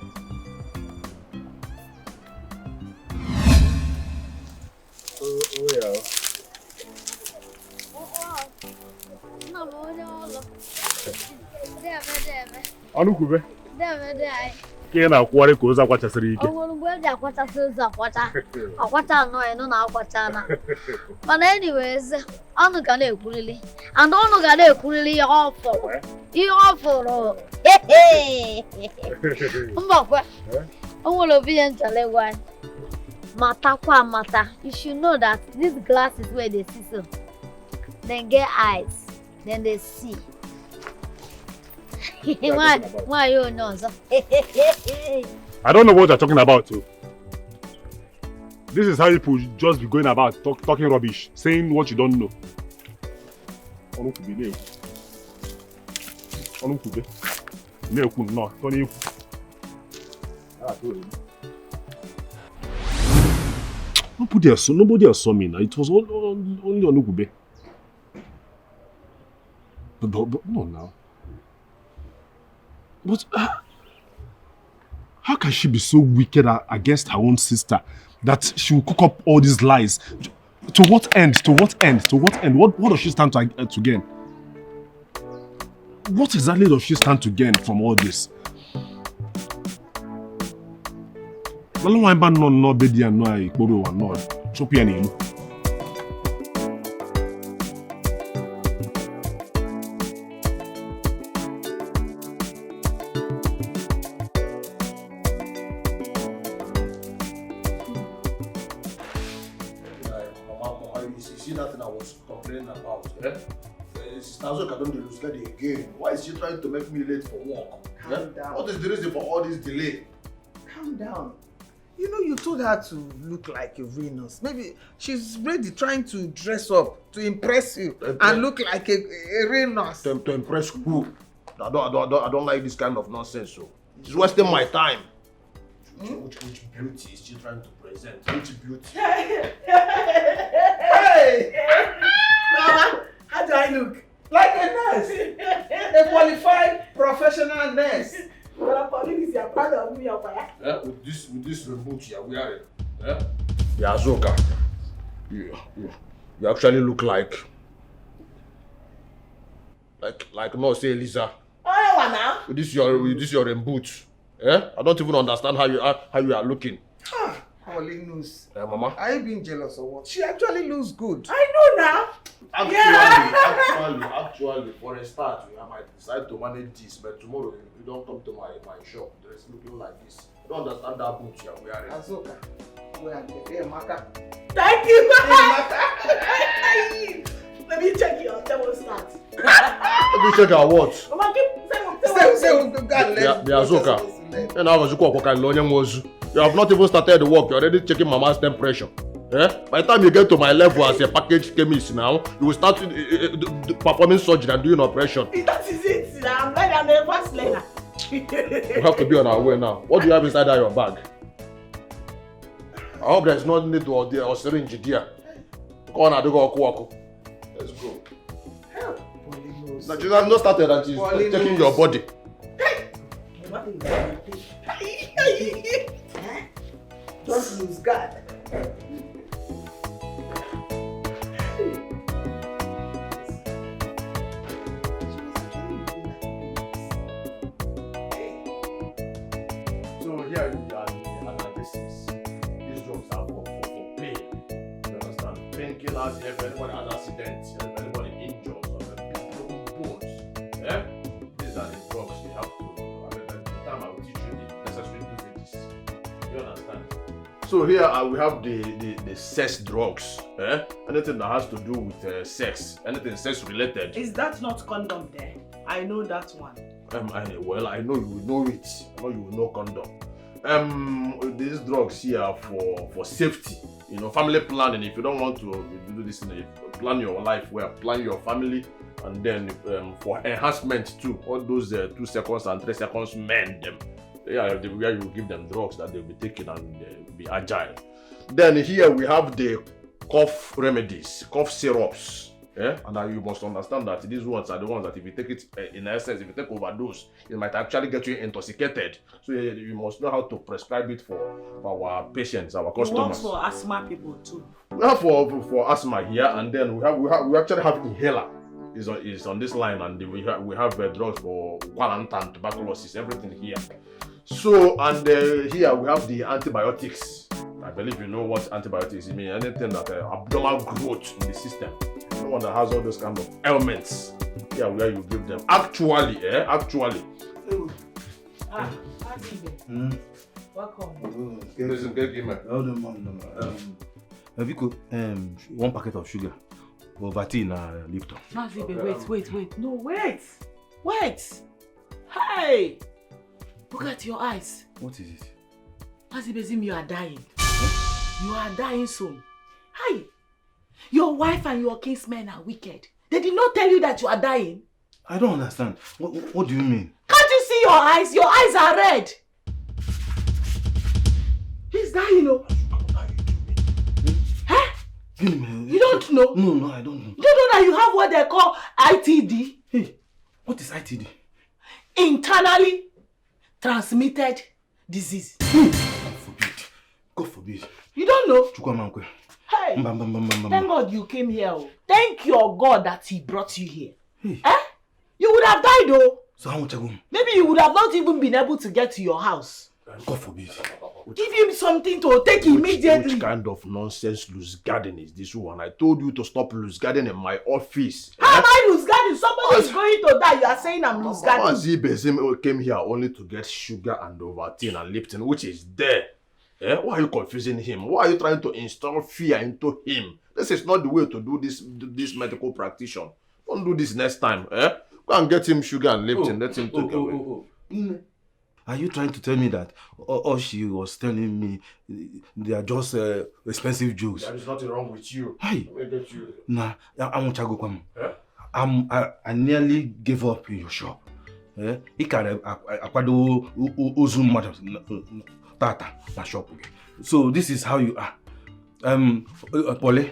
Onukube. Ka ị na-akwụgharị ka ozu akwachasịrị ike. O nwere mgbe eji akwachasị ozu akwacha. Akwacha anọ ya nọ na akwacha na. Mana anyways, ọnụ ga na-ekwurili. And ọnụ ga na-ekwurili ihe ọ fụrụ. Ihe ọ fụrụ. Mbakwa. O nwere obi ya nchale gwa. Matakwa mata. You should know that these glasses where they see so. Then get eyes. Then they see. Why? Why you know? I don't know what you're talking about too. This is how people just be going about talk, talking rubbish, saying what you don't know. Onukube na-ekwu. Onukube na-ekwu nnọọ, tọ n'ekwu. Nobody else, nobody else saw me now. It was all, all, only Onukube. But, but, but no, now. But uh, how can she be so wicked a- against her own sister that she will cook up all these lies? To what end? To what end? To what end? What, what does she stand to, uh, to gain? What exactly does she stand to gain from all this? Lọ́lọ́wọ́ ẹ bá nọ nọ bẹ́ẹ̀ di àná ìkórè wà náà tó pé ẹni ìlú. Mama, Mama, you see, see that thing I was complaining about, eh? Eh, Sister Azoka don dey lose guard again. Why is she trying to make me late for work? Calm down. What is the reason for all this delay? Calm down. You know, you told her to look like a real nurse. Maybe she's ready trying to dress up to impress you Uh, and look like a, a real nurse. To, to impress who? I don't, I, don't, I, don't, I don't like this kind of nonsense. So it's wasting my time. Which, which beauty is she trying to present? Which beauty? Hey! Mama, how do I look? Like a nurse. A qualified professional nurse. Well, I believe is you're proud of me, your fire. Eh? With this, with this reboot you're wearing, eh? Yeah, Azoka, you, you, you actually look like, like, like no say Lisa. Oh, now. With this your, with this your reboot, eh? I don't even understand how you are, how you are looking. Holy news. Eh, Mama. Are you being jealous or what? She actually looks good. I know now. Actually, actually, actually, for a start, I might decide to manage this, but tomorrow you, you don't come to my, my shop dressed looking like this. I don't understand that boot you're wearing. Azoka. Go and get there, Maka. Thank you. Let me check your thermostat. Let me check our watch. Mama, keep say Say, say, we go and Bia- Bia Azoka. And I was going to onye nwe ozu. You have not even started the work. You're already checking Mama's temperature. Eh? By the time you get to my level as a package chemist now, you will start uh, uh, uh, performing surgery and doing operation. That is it. I'm like I'm a fast learner. We have to be on our way now. What do you have inside that your bag? I hope there's no need to or, or syringe there. Go on, I do go oku oku. Let's go. Holy news. Now, you have not started and she's Holy taking news. Your body. Am Don't lose God. So here you are, the analgesics. These drugs are for, for, for pain. You understand? Painkillers, if anybody has accidents, if anybody injures, or if people broken bones, eh? These are the drugs you have to, I mean, the time I will teach you the necessary dosages. You understand? So here uh, we have the, the, the sex drugs. Eh? Anything that has to do with uh, sex, anything sex related. Is that not condom there? I know that one. Um, I, well, I know you know it. I know you know condom. Um, these drugs here are for, for safety. You know, family planning. If you don't want to do this, thing, plan your life well, plan your family, and then um, for enhancement too. All those uh, two seconds and three seconds men them. Yeah, the, where you give them drugs that they'll be taking and uh, be agile. Then here we have the cough remedies, cough syrups. Yeah, and uh, you must understand that these ones are the ones that if you take it uh, in excess, if you take overdose, it might actually get you intoxicated. So you, you must know how to prescribe it for, for our patients, our It works customers. For asthma people too. We have for, for, for asthma here, and then we have we have we actually have inhaler. Is on is on this line, and we have we have uh, drugs for quarantine, tuberculosis, everything here. So and uh, here we have the antibiotics. I believe you know what antibiotics mean. Anything that uh, abnormal growth in the system, anyone that has all those kind of ailments, here where you give them. Actually, eh, actually, Ah, happy day. Mm. Welcome. Oh, Listen, okay. get give me. Hold on, man, no, no. Um, have you cooked um, one packet of sugar? Ovaltine and Lipton. Mazi, wait, wait, wait. No, wait. Wait. Hey! Look at your eyes. What is it? Mazi Bezim, you are dying. You are dying soon. Hi! Your wife and your kinsmen are wicked. They did not tell you that you are dying. I don't understand. What, what, what do you mean? Can't you see your eyes? Your eyes are red. He's dying, oh. Huh? Gini, man? You don't know? No, no, I don't know. You don't know that you have what they call I T D? Hey, what is I T D? Internally transmitted disease. God forbid. God forbid. You don't know? Chukwamankwe. Hey! Mba, mba, mba, mba, mba, Thank mba. God you came here. Oh. Thank your God that He brought you here. Hey. Eh? You would have died, though. So how much ago? Maybe you would have not even been able to get to your house. God forbid. Give him something to take Which, immediately. Which kind of nonsense loose garden is this one? I told you to stop loose garden in my office. How am I loose garden? Somebody is going to die. You are saying I'm loose garden. Mazi Bezim came here only to get sugar and Ovaltine and Lipton, which is there. Eh? Why are you confusing him? Why are you trying to install fear into him? This is not the way to do this do this medical practition. Don't do this next time. Eh? Go and get him sugar and Lipton. Let him take away. Nne, are you trying to tell me that all, all she was telling me, eh, they are just uh, expensive jokes? There is nothing wrong with you. Hey. Where get you? Na, I, I won't go kwam. Eh? I'm, I, I nearly gave up in your shop. Eh? Ị kara ak- ak- akwado o- o- ozu mmadụ n- n- tata na shop gị. So this is how you are. Um, uh, Pole,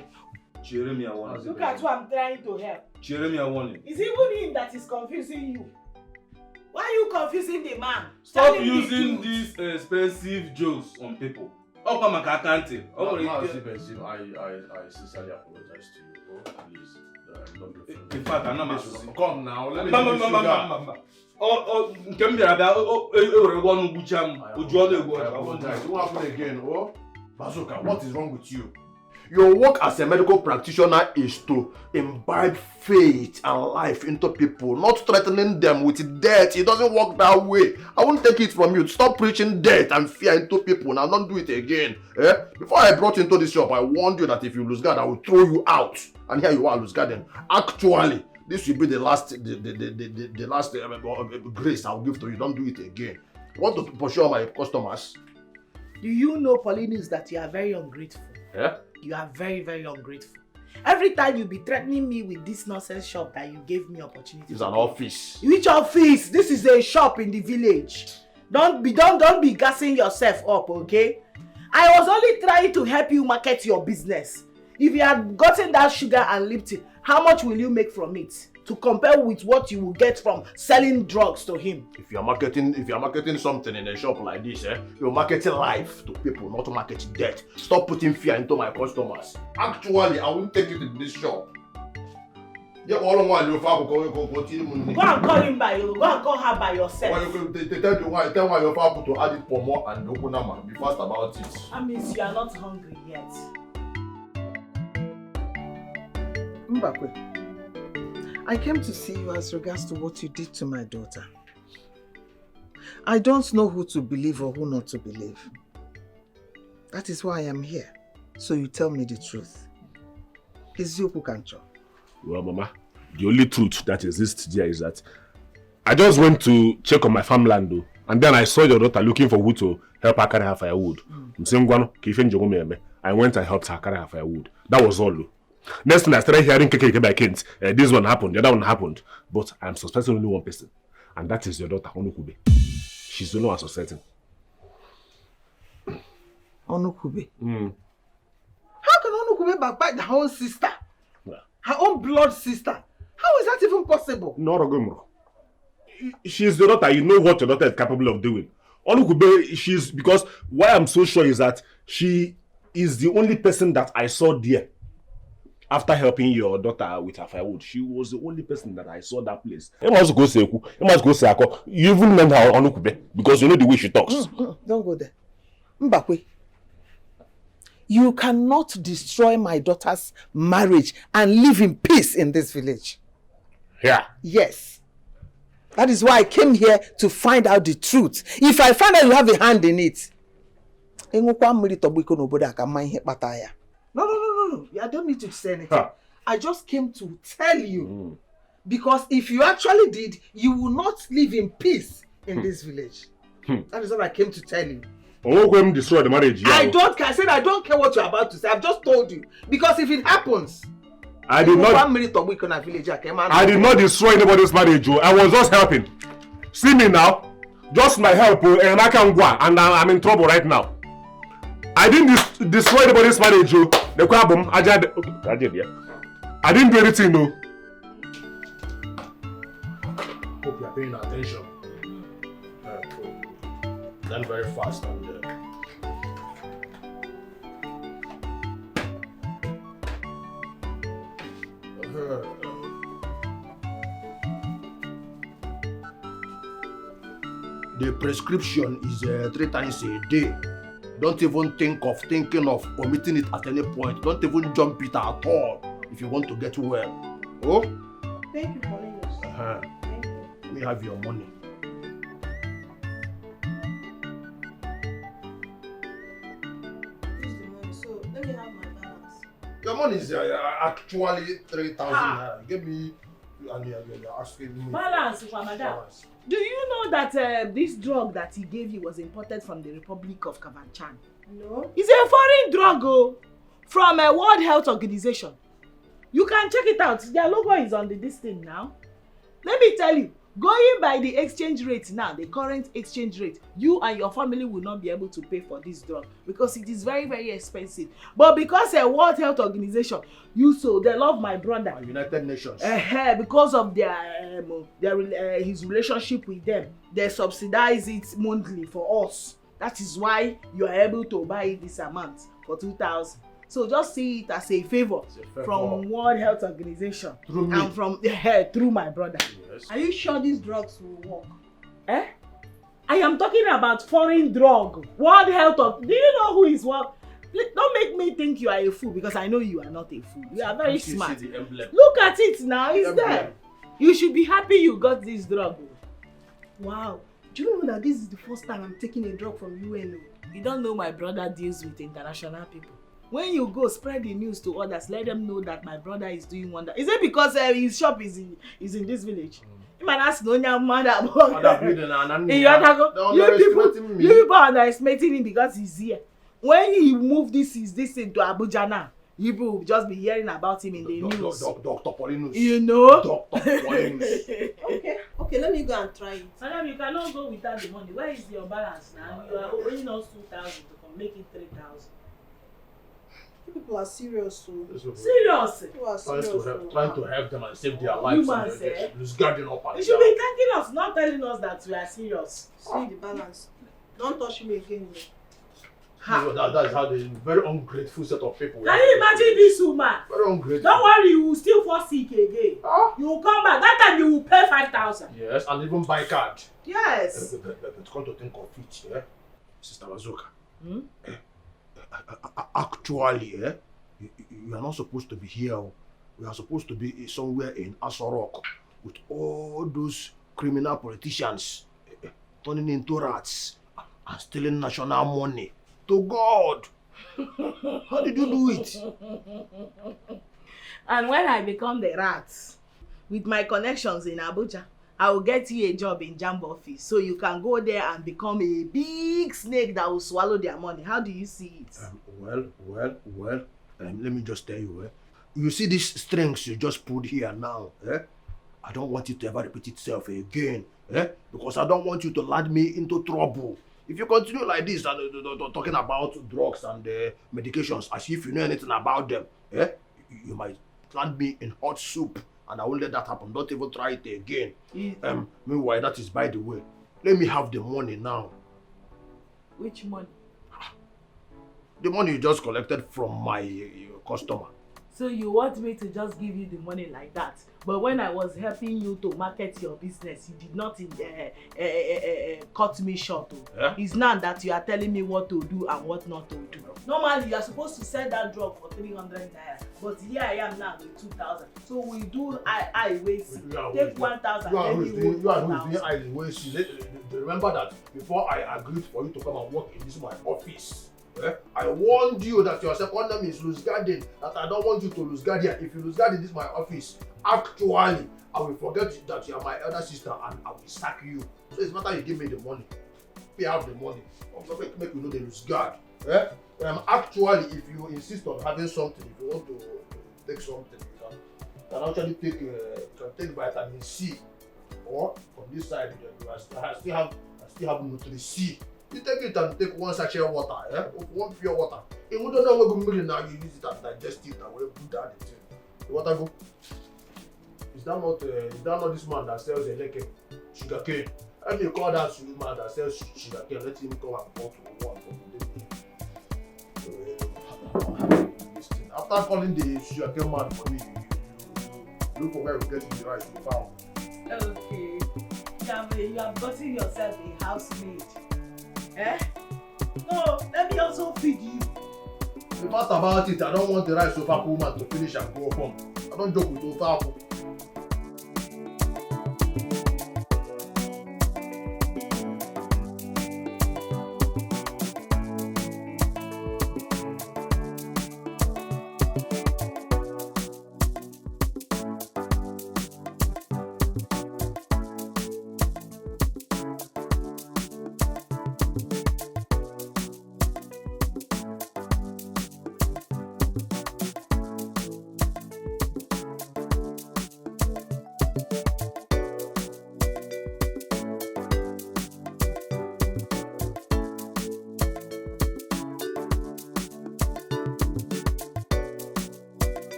chere m ya one. Look at who I'm trying to help. Chere m ya one. It's even him that is confusing you. Why are you confusing the man? Stop Tell him the using truth. These expensive jokes on people. Ọkwa maka aka ntị. O nwere ike. Mazi Bezim, I, I, I sincerely apologize to you. Oh, please. Uh, don't be offended. In fact, I'm not. Come now, let me Mba, give mba, you mba, mba, sugar. mba, mba. Ọ, ọ, nke m bịara bịa, o, o, e, e were gwa ọnụ gbucha m, I oju ọnụ egbu apologize. ọjụ. It won't happen again. Oh, Bazooka, what is wrong with you? Your work as a medical practitioner is to imbibe faith and life into people, not threatening them with death. It doesn't work that way. I won't take it from you. Stop preaching death and fear into people. Now, don't do it again. Eh? Before I brought you into this shop, I warned you that if you lose guard, I will throw you out. And here you are, lose garden. Actually, this will be the last, the, the, the, the, the last uh, uh, uh, grace I'll give to you. Don't do it again. You want to pursue my customers? Do you know, Paulinus, that you are very ungrateful? Yeah. You are very, very ungrateful. Every time you be threatening me with this nonsense shop that you gave me opportunity. It's to an do. Office. Which office? This is a shop in the village. Don't be don't don't be gassing yourself up, okay? I was only trying to help you market your business. If you had gotten that sugar and Lipton, how much will you make from it? to compare with what you will get from selling drugs to him. If you are marketing, if you are marketing something in a shop like this, eh, you're marketing life to people, not marketing death. Stop putting fear into my customers. Actually, I won't take you to this shop. Yeah, all one you for go go go tell me. Go and call him by you. Go and call her by yourself. Why you go tell the why tell why you for to add it for more and open am and be fast about it. That means you are not hungry yet. Mbakwe, I came to see you as regards to what you did to my daughter. I don't know who to believe or who not to believe. That is why I am here, so you tell me the truth. Eziokwu ka m chọrọ. Well, Mama, the only truth that exists there is that I just went to check on my farmland, though, and then I saw your daughter looking for who to help her carry her firewood. Mm. M sị, "Ngwanụ, ka ife njem eme." I went and helped her carry her firewood. That was all, though. Next thing I started hearing keke keke by Kent. Uh, this one happened, the other one happened. But I'm suspecting only one person, and that is your daughter, Onukwube. She's the only one suspecting. Onukwube? Mm. How can Onukwube backbite her own sister? Yeah. Her own blood sister? How is that even possible? No, Rogomro. She's your daughter. You know what your daughter is capable of doing. Onukwube, she's, because why I'm so sure is that she is the only person that I saw there after helping your daughter with her firewood. She was the only person that I saw that place. Ị ma ọzọ ka o si ekwu, ị ma ọzọ ka o si akọ. You even named her Onukwube because you know the way she talks. Mm, mm, don't go there. Mbakwe, you cannot destroy my daughter's marriage and live in peace in this village. Yeah. Yes. That is why I came here to find out the truth. If I find out you have a hand in it, ịṅụkwa mmiri tọgbọ iko n'obodo a ka m ma ihe kpata ya. No, no, no, no, no. I don't need you to say anything. Ha. I just came to tell you. Mm. Because if you actually did, you will not live in peace in this village. Hmm. That is what I came to tell you. Onwekwe m destroy the marriage. I don't care. I said I don't care what you're about to say. I've just told you. Because if it happens, I did not. One minute of week on a village, I came out. I did not destroy anybody's marriage, oh. I was just helping. See me now. Just my help, oh, and I can go, and I- I'm in trouble right now. I didn't dis- destroy anybody's marriage, oh. The problem, I just, okay, I did, yeah. I didn't do anything, no. Hope you are paying attention. Uh, learn very fast and uh, uh, the prescription is uh, three times a day. Don't even think of thinking of omitting it at any point. Don't even jump it at all if you want to get well. Oh? Thank you, Paulinus. Uh-huh. Thank you. Let me have your money. This is the money, so let me have my balance. Your money is uh, actually three thousand naira. Give me, and you're, you're asking me. Balance, for madam. Balance. Do you know that uh, this drug that he gave you was imported from the Republic of Kafanchan? No. It's a foreign drug, oh, from a World Health Organization. You can check it out. Their logo is on the this thing now. Let me tell you, going by the exchange rate now, the current exchange rate, you and your family will not be able to pay for this drug because it is very, very expensive. But because a World Health Organization, you so they love my brother. And United Nations. Uh, because of their um, their uh, his relationship with them, they subsidize it monthly for us. That is why you are able to buy it this amount for two thousand. So just see it as a favor from World Health Organization and from eh, through my brother. Are you sure these drugs will work? Eh? I am talking about foreign drug. World Health Org. Do you know who is what? Don't make me think you are a fool because I know you are not a fool. You are very smart. Look at it now. It's there. You should be happy you got this drug. Wow. Do you know that this is the first time I'm taking a drug from U N O? You don't know my brother deals with international people. When you go spread the news to others, let them know that my brother is doing wonder. Is it because uh, his shop is in is in this village? Mm. Him and us no nyam mother. You people, you people underestimating him because he's here. When he move this is this thing to Abuja now, you people will just be hearing about him in the news. Doctor Paulinus. You know? Doctor Paulinus. Okay, okay, let me go and try it. Madam, you cannot go without the money. Where is your balance now? You are owing us two thousand to come make it three thousand. You people are serious, so. Serious. You are serious. Trying to help, trying to help them and save their lives. Humans, eh? Lose guarding up and You should be thanking us, not telling us that we are serious. See the balance. Don't touch me again. Ha. That, that's how they very ungrateful set of people. Can you imagine this woman? Very ungrateful. Don't worry, you will still fall sick again. Huh? You will come back. That time you will pay five thousand. Yes, and even buy card. Yes. But, but, but, but come to think of it, yeah? Sister Mazuka. Hmm? Eh, actually, eh, you, you are not supposed to be here. Oh. We are supposed to be somewhere in Asorok with all those criminal politicians eh, eh, turning into rats and stealing national money. To God! How did you do it? And when I become the rat, with my connections in Abuja, I will get you a job in Jamb office so you can go there and become a big snake that will swallow their money. How do you see it? Um, well, well, well. Um, let me just tell you, eh? You see these strings you just put here now, eh? I don't want it to ever repeat itself again, eh? Because I don't want you to land me into trouble. If you continue like this and uh, uh, uh, talking about drugs and uh, medications as if you know anything about them, eh? You might land me in hot soup, and I won't let that happen. Don't even try it again. Um, meanwhile, that is by the way. Let me have the money now. Which money? The money you just collected from my uh, customer. So you want me to just give you the money like that? But when I was helping you to market your business, you did not uh, uh, uh, uh, cut me short. Oh. Yeah? It's now that you are telling me what to do and what not to do. Normally, you are supposed to sell that drug for three hundred naira, but here I am now with two thousand. So we do I I wey see. Take one thousand, then you who is doing I wey see. Remember that before I agreed for you to come and work in this my office, eh, I warned you that your second name is Lose Garden, that I don't want you to lose guard here. If you lose guard in this my office, actually, I will forget that you are my elder sister and I will sack you. So it's better you give me the money. Pay out the money. Make, make we no dey lose guard. Eh? Um, actually, if you insist on having something, if you want to take something, you can, you can actually take, uh, you can take vitamin C. Or from this side, you can, I still have, I still have Nutri C. You take it and take one sachet water, eh? One pure water. You don't know what good now you use it and digest it and we put down the thing. The water go. Is that not uh, is that not this man that sells eleke sugar cane? How do you call that su- man that sells su- sugar cane? Let him come and bought one for today. So, uh, this thing. After calling the sugar cane man for me, you, you, you, you look for where we get the rice to pound. Okay. You have, you have gotten yourself a housemaid. Eh? No, let me also feed you. The fact about it, I don't want the rice over woman to finish and go home. I don't joke with over.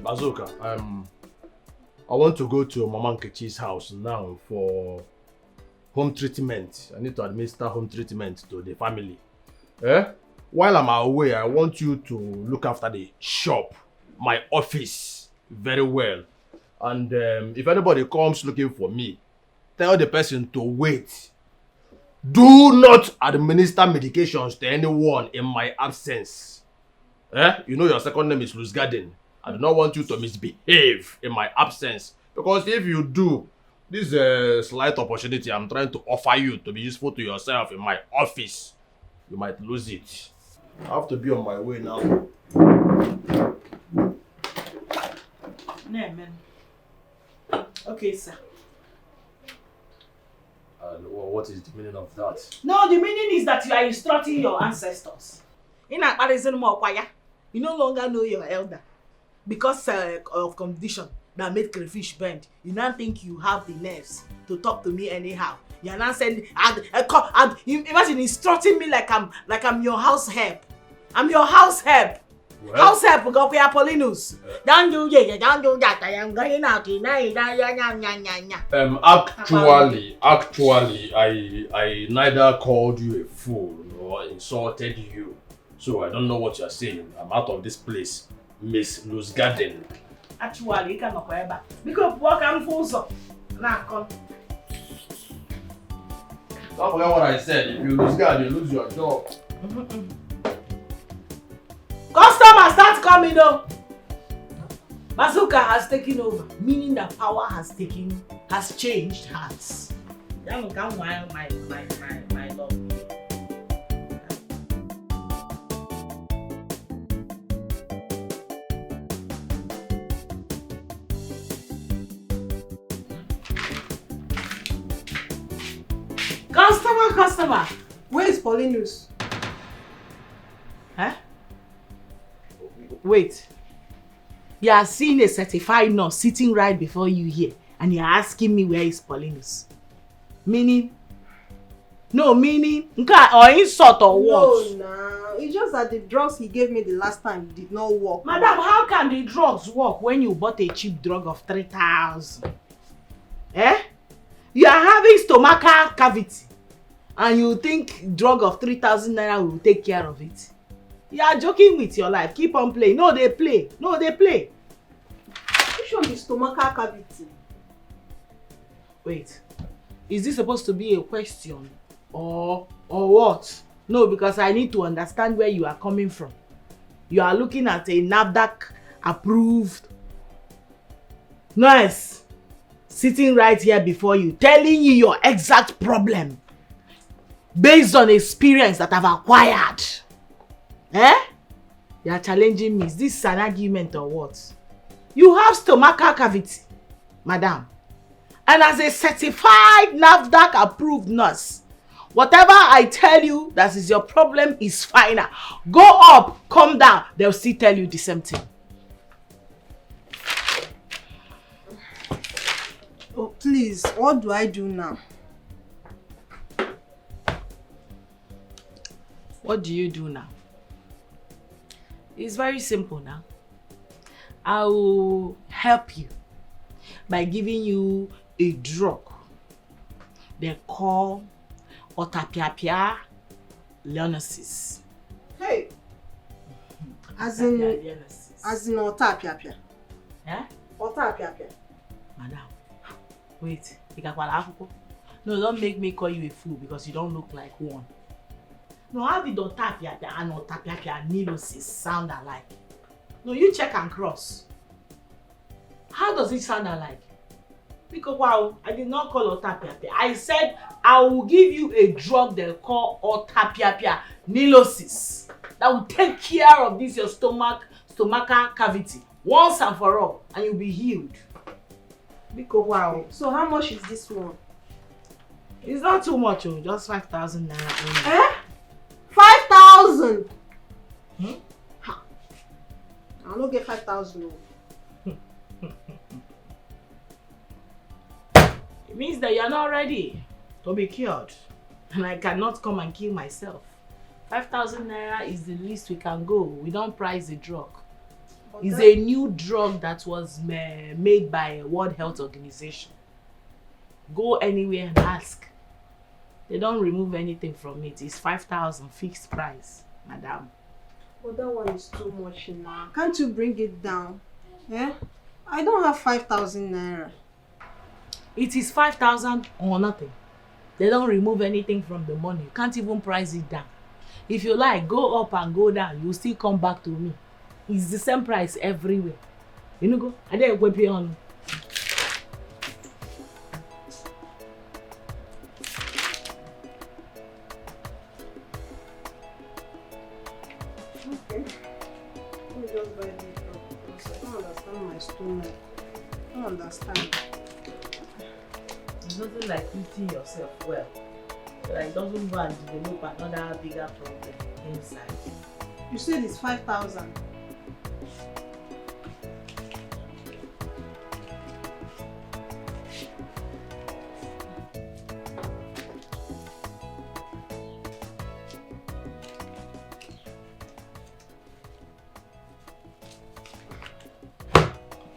Azuka, um, I want to go to Mama Nkechi's house now for home treatment. I need to administer home treatment to the family. Eh? While I'm away, I want you to look after the shop, my office, very well. And um, if anybody comes looking for me, tell the person to wait. Do not administer medications to anyone in my absence. Eh? You know your second name is Luz Garden. I do not want you to misbehave in my absence. Because if you do, this uh, slight opportunity I'm trying to offer you to be useful to yourself in my office, you might lose it. I have to be on my way now. Amen. Okay, sir. And what is the meaning of that? No, the meaning is that you are instructing your ancestors. Ị na-akparịzi m ọkwa ya. You no longer know your elder because uh, of condition that made crayfish bend. You now think you have the nerves to talk to me anyhow. You are now saying, and, uh, co- and you imagine instructing me like I'm like I'm your house help. I'm your house help. Well, house help, go for Paulinus. Don't do this, don't do that. I am going out tonight. Nya, nya, nya, nya, nya, nya. Um, actually, actually, I I neither called you a fool nor insulted you. So I don't know what you're saying. I'm out of this place, Miss Luz Garden. Actually, you cannot go back. Because work and full so. Now come. Don't forget what I said. If you lose guard, you lose your job. Customer start coming though. Bazooka has taken over, meaning that power has taken, has changed hands. That will come while my my my my love. Customer, customer. Where is Paulinus? Huh? Wait. You are seeing a certified nurse sitting right before you here, and you are asking me where is Paulinus? Meaning? No, meaning? Nka or insult or what? No, nah. It's just that the drugs he gave me the last time did not work. Madam, how can the drugs work when you bought a cheap drug of three thousand? Eh? You are having stomachache cavity, and you think drug of three thousand naira will take care of it? You are joking with your life. Keep on playing. No, they play. No, they play. Which one be stomachache cavity? Wait, is this supposed to be a question or or what? No, because I need to understand where you are coming from. You are looking at a NAFDAC approved nurse sitting right here before you, telling you your exact problem based on experience that I've acquired. Eh? You are challenging me. Is this an argument or what? You have stomachache cavity, madam. And as a certified NAFDAC approved nurse, whatever I tell you that is your problem is final. Go up, come down, they'll still tell you the same thing. Oh, please, what do I do now? What do you do now? It's very simple now. I will help you by giving you a drug they call Otapiapia Leonosis. Hey! As in, Otapiapia Leonosis. As in Otapiapia? Eh? Otapiapia. Madam, wait. Ị gakwara akwụkwọ? No, don't make me call you a fool because you don't look like one. No, how did Otapiapia and Otapiapia Nilosis sound alike? No, you check and cross. How does it sound alike? Because wow, I did not call Otapiapia. I said I will give you a drug they call Otapiapia Nilosis that will take care of this your stomach, stomachache cavity once and for all, and you'll be healed. Because wow. So how much is this one? It's not too much, oh, just five thousand naira only. Eh? Five thousand? Hmm? Ha. I no get five thousand. Oh. It means that you're not ready to be cured. And I cannot come and kill myself. Five thousand naira is the least we can go. We don't price the drug. It's a new drug that was ma- made by World Health Organization. Go anywhere and ask. They don't remove anything from it. It's five thousand fixed price, madam. But that one is too much now. Can't you bring it down? Eh? I don't have five thousand naira. It is five thousand or nothing. They don't remove anything from the money. You can't even price it down. If you like, go up and go down. You still come back to me. It's the same price everywhere. You know, go. I didn't go pay on. Okay. Let me just buy this drug because I don't understand my stomach. I don't understand. It's nothing like treating yourself well. So that it doesn't go and develop another bigger problem inside. You said it's five thousand.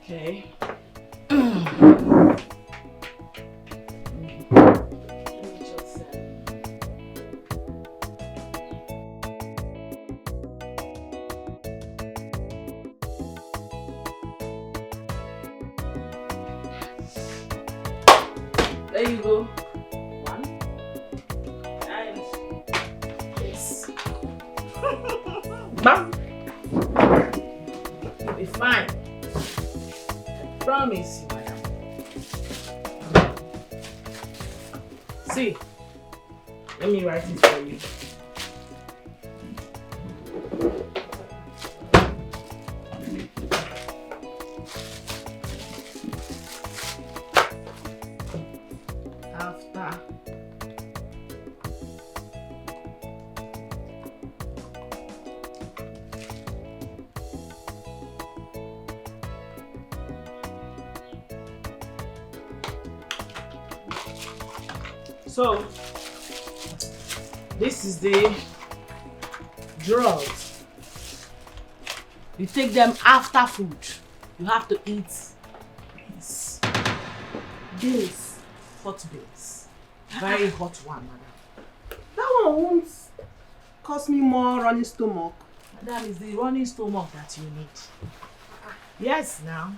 Okay. There you go. One. And this. Bam. You'll be fine. Promise you, madam. See, let me write it for you. After. So, this is the drugs. You take them after food. You have to eat beans. Beans. Hot beans. Very hot one, madam. That one won't cause me more running stomach. Madam, it's the running stomach that you need. Yes, now.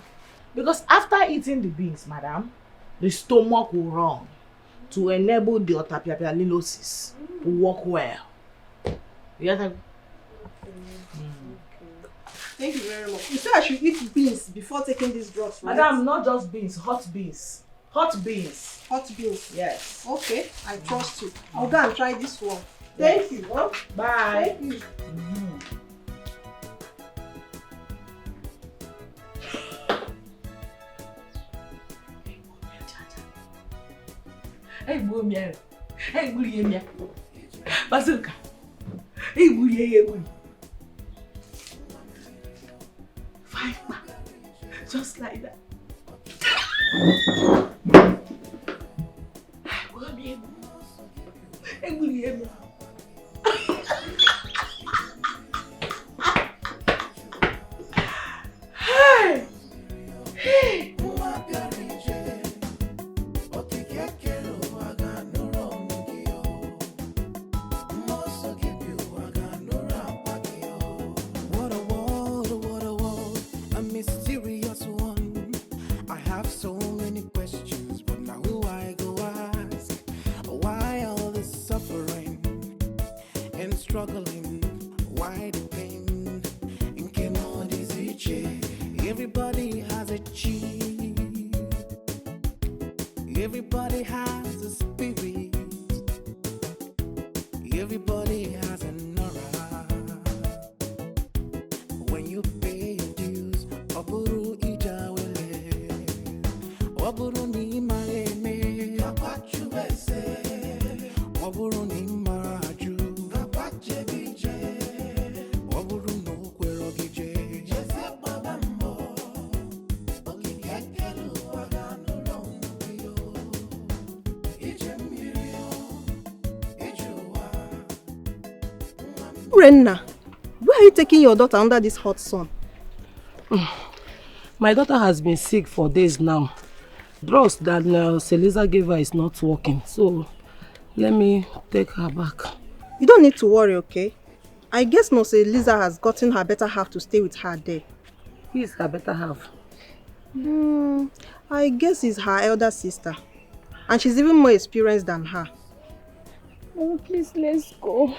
Because after eating the beans, madam, the stomach will run to enable the otapiapia lilosis to work well. You get that? Thank you very much. You say I should eat beans before taking these drugs, right? Madam, not just beans, hot beans. Hot beans. Hot beans. Yes. Okay, I trust you. I'll go and try this one. Thank you. Huh? Bye. Thank you. Hey, boy, me. Hey, boy, me. Bazooka. Hey, boy, yeah, yeah, boy. Five man. Just like that. Hey, boy, yeah. Hey. Hey. What a world, what a world, a mysterious one. I have so many questions, but now who I go ask? Why all this suffering and struggling? Why the pain? Nke m ọ dịzi iche? Everybody has a chi. Everybody has a spirit. Everybody has an aura. When you pay your dues, ọ bụrụ ije awele. Ọ bụrụ na ị maghị eme, ọ bụrụ na ị mara ajụ, ọ bụrụ na o kwere gị jee, Urenna, where are you taking your daughter under this hot sun? My daughter has been sick for days now. Drugs that uh, Celiza gave her is not working. So let me take her back. You don't need to worry, okay? I guess Nurse Eliza has gotten her better half to stay with her there. Who is her better half? Hmm, I guess it's her elder sister. And she's even more experienced than her. Oh, please, let's go.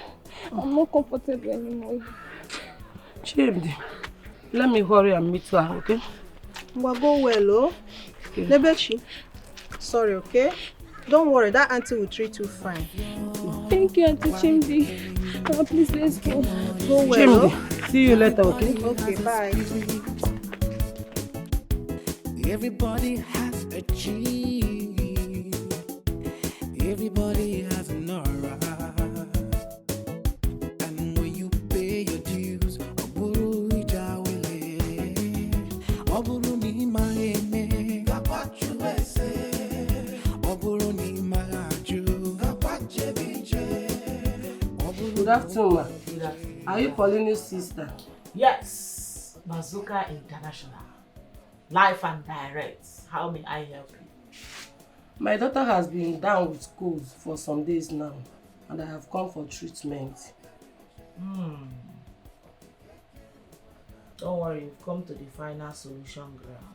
I'm not comfortable anymore. Chimdi, let me hurry and meet her, okay? Ngwa, go well, oh. Nebechi, sorry, okay? Don't worry, that auntie will treat you fine. Thank you, Auntie Chimdi. Oh, please, let's go. Go well, oh. Chimdi, see you later, okay? Okay, bye. Everybody has a chi. Everybody has an aura. And when you pay your dues, ọ bụrụ ije awele. Ọ bụrụ na ị maghị eme, ọ bụrụ na ị maghị ajụ. Good afternoon, ma. Are you Paulina's sister? Yes, Bazooka International. Life and direct. How may I help you? My daughter has been down with colds for some days now, and I have come for treatment. Hmm. Don't worry, you've come to the final solution ground.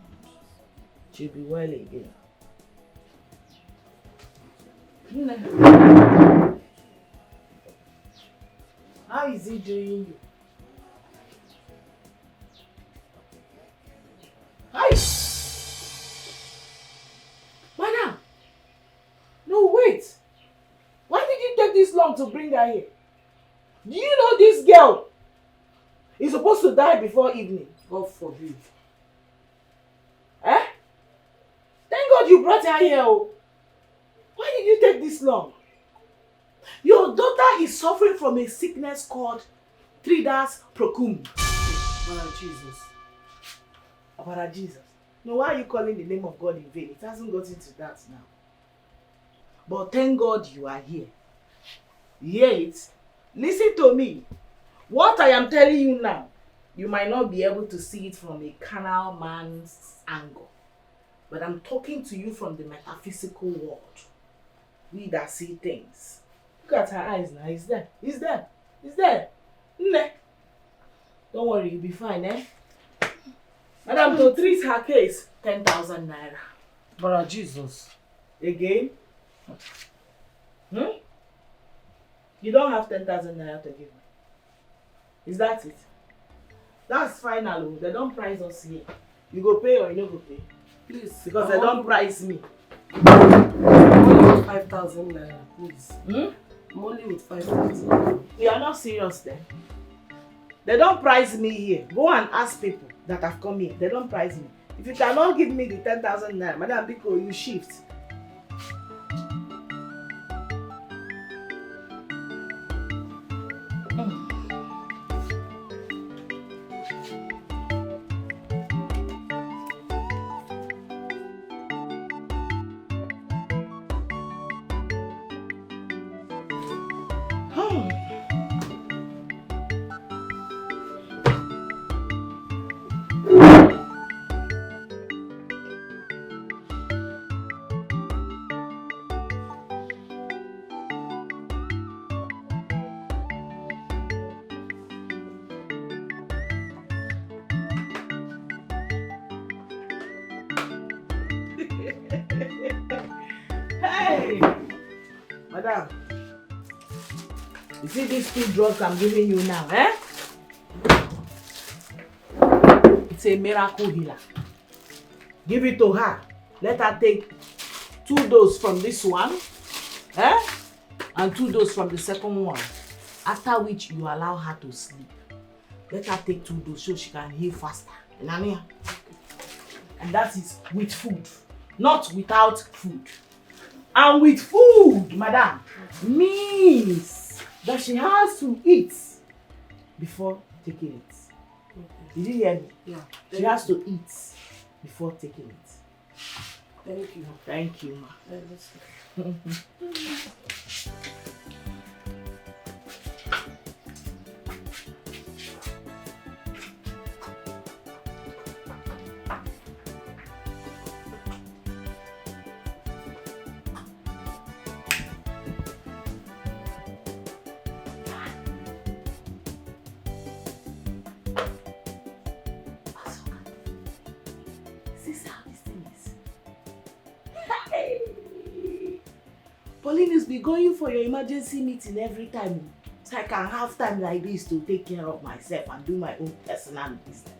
She'll be well again. Nne. How is it doing you? Hi! Madam! No, wait! Why did you take this long to bring her here? Do you know this girl is supposed to die before evening? God forbid. Eh? Thank God you brought her here. Oh. Why did you take this long? Your daughter is suffering from a sickness called Tridas Procum. Father Jesus. Father Jesus. No, why are you calling the name of God in vain? It hasn't gotten to that now. But thank God you are here. Yet, listen to me. What I am telling you now, you might not be able to see it from a carnal man's angle. But I'm talking to you from the metaphysical world. We that see things. Look at her eyes now. It's there. It's there. It's there. Nne. Don't worry, you'll be fine, eh? Madam, to treat her case, ten thousand naira. Brother Jesus. Again? Hmm? You don't have ten thousand naira to give me. Is that it? That's final. Oh. They don't price us here. You go pay or you no go pay? Please. Because they don't price me. Only with five thousand naira, please. Hmm? I'm only with five thousand. You are not serious then. They don't price me here. Go and ask people that have come here. They don't price me. If you cannot give me the ten thousand naira, Madam Biko, you shift. Hey! Madam, you see these two drugs I'm giving you now, eh? It's a miracle healer. Give it to her. Let her take two dose from this one, eh? And two dose from the second one. After which, you allow her to sleep. Let her take two dose so she can heal faster. You know what I mean? And that is with food, not without food. And with food, madam, means that she has to eat before taking it. Did you hear me? Yeah. She has to eat before taking it. Thank you. Thank you, ma. Paulinus be going for your emergency meeting every time, oh. So I can have time like this to take care of myself and do my own personal business.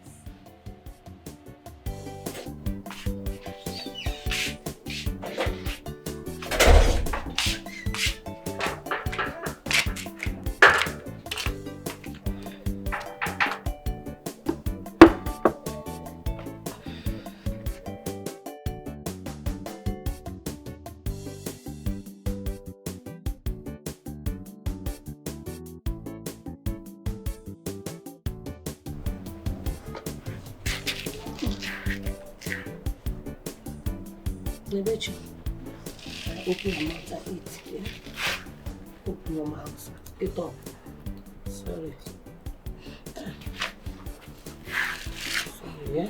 Nebechi, open your mouth and eat. Yeah? Open your mouth. Get up. Sorry. Sorry, yeah?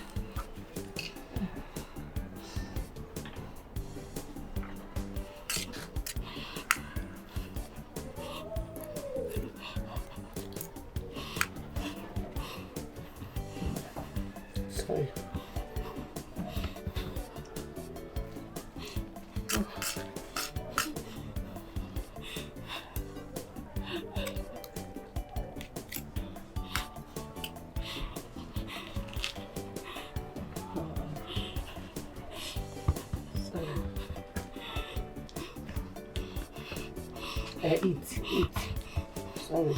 Sorry. Sorry. Eh, eat, eat. Sorry.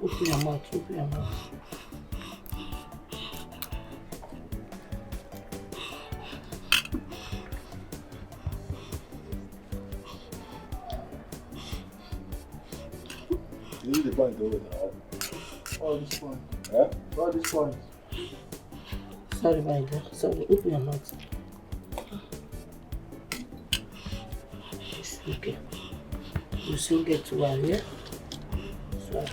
Open your mouth, open your mouth. You need the point over now. All this point. Eh? All this point. Sorry, my dear. Sorry, open your mouth. It's okay. You soon get to one, yeah? Sorry.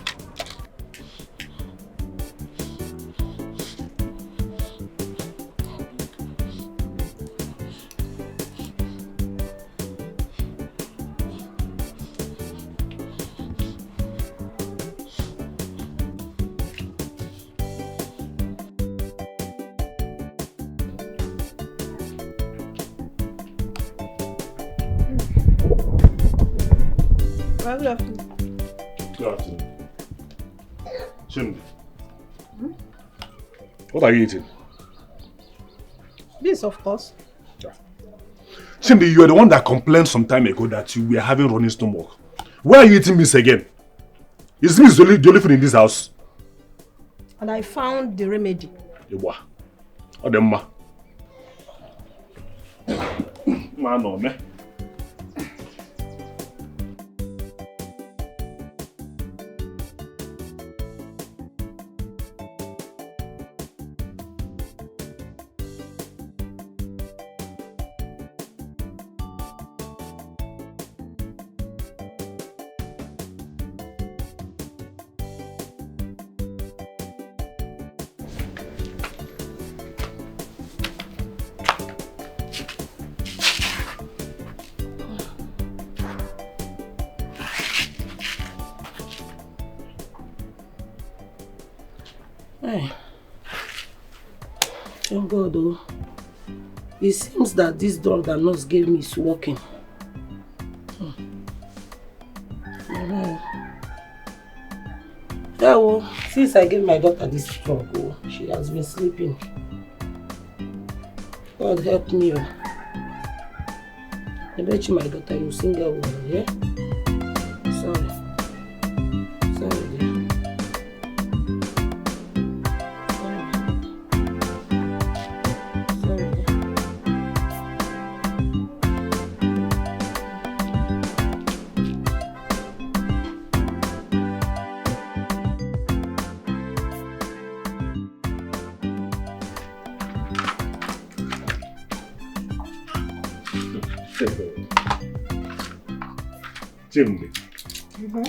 Well, good afternoon. Good afternoon. Chimdi. Hmm? What are you eating? This, of course. Yeah. Chimdi, you are the one that complained some time ago that you were having running stomach. Why are you eating this again? Is this the only, the only food in this house? And I found the remedy. Ewa. Ọ dị mma. Ma nọ me. Hey. Thank God, oh. It seems that this drug that nurse gave me is working. Hmm. Yeah, well, since I gave my daughter this drug, oh, she has been sleeping. God help me, oh. I bet you, my daughter, you single woman, yeah? Sorry. Sorry, dear. Sorry. Sorry, dear. Chimdi. Mm-hmm.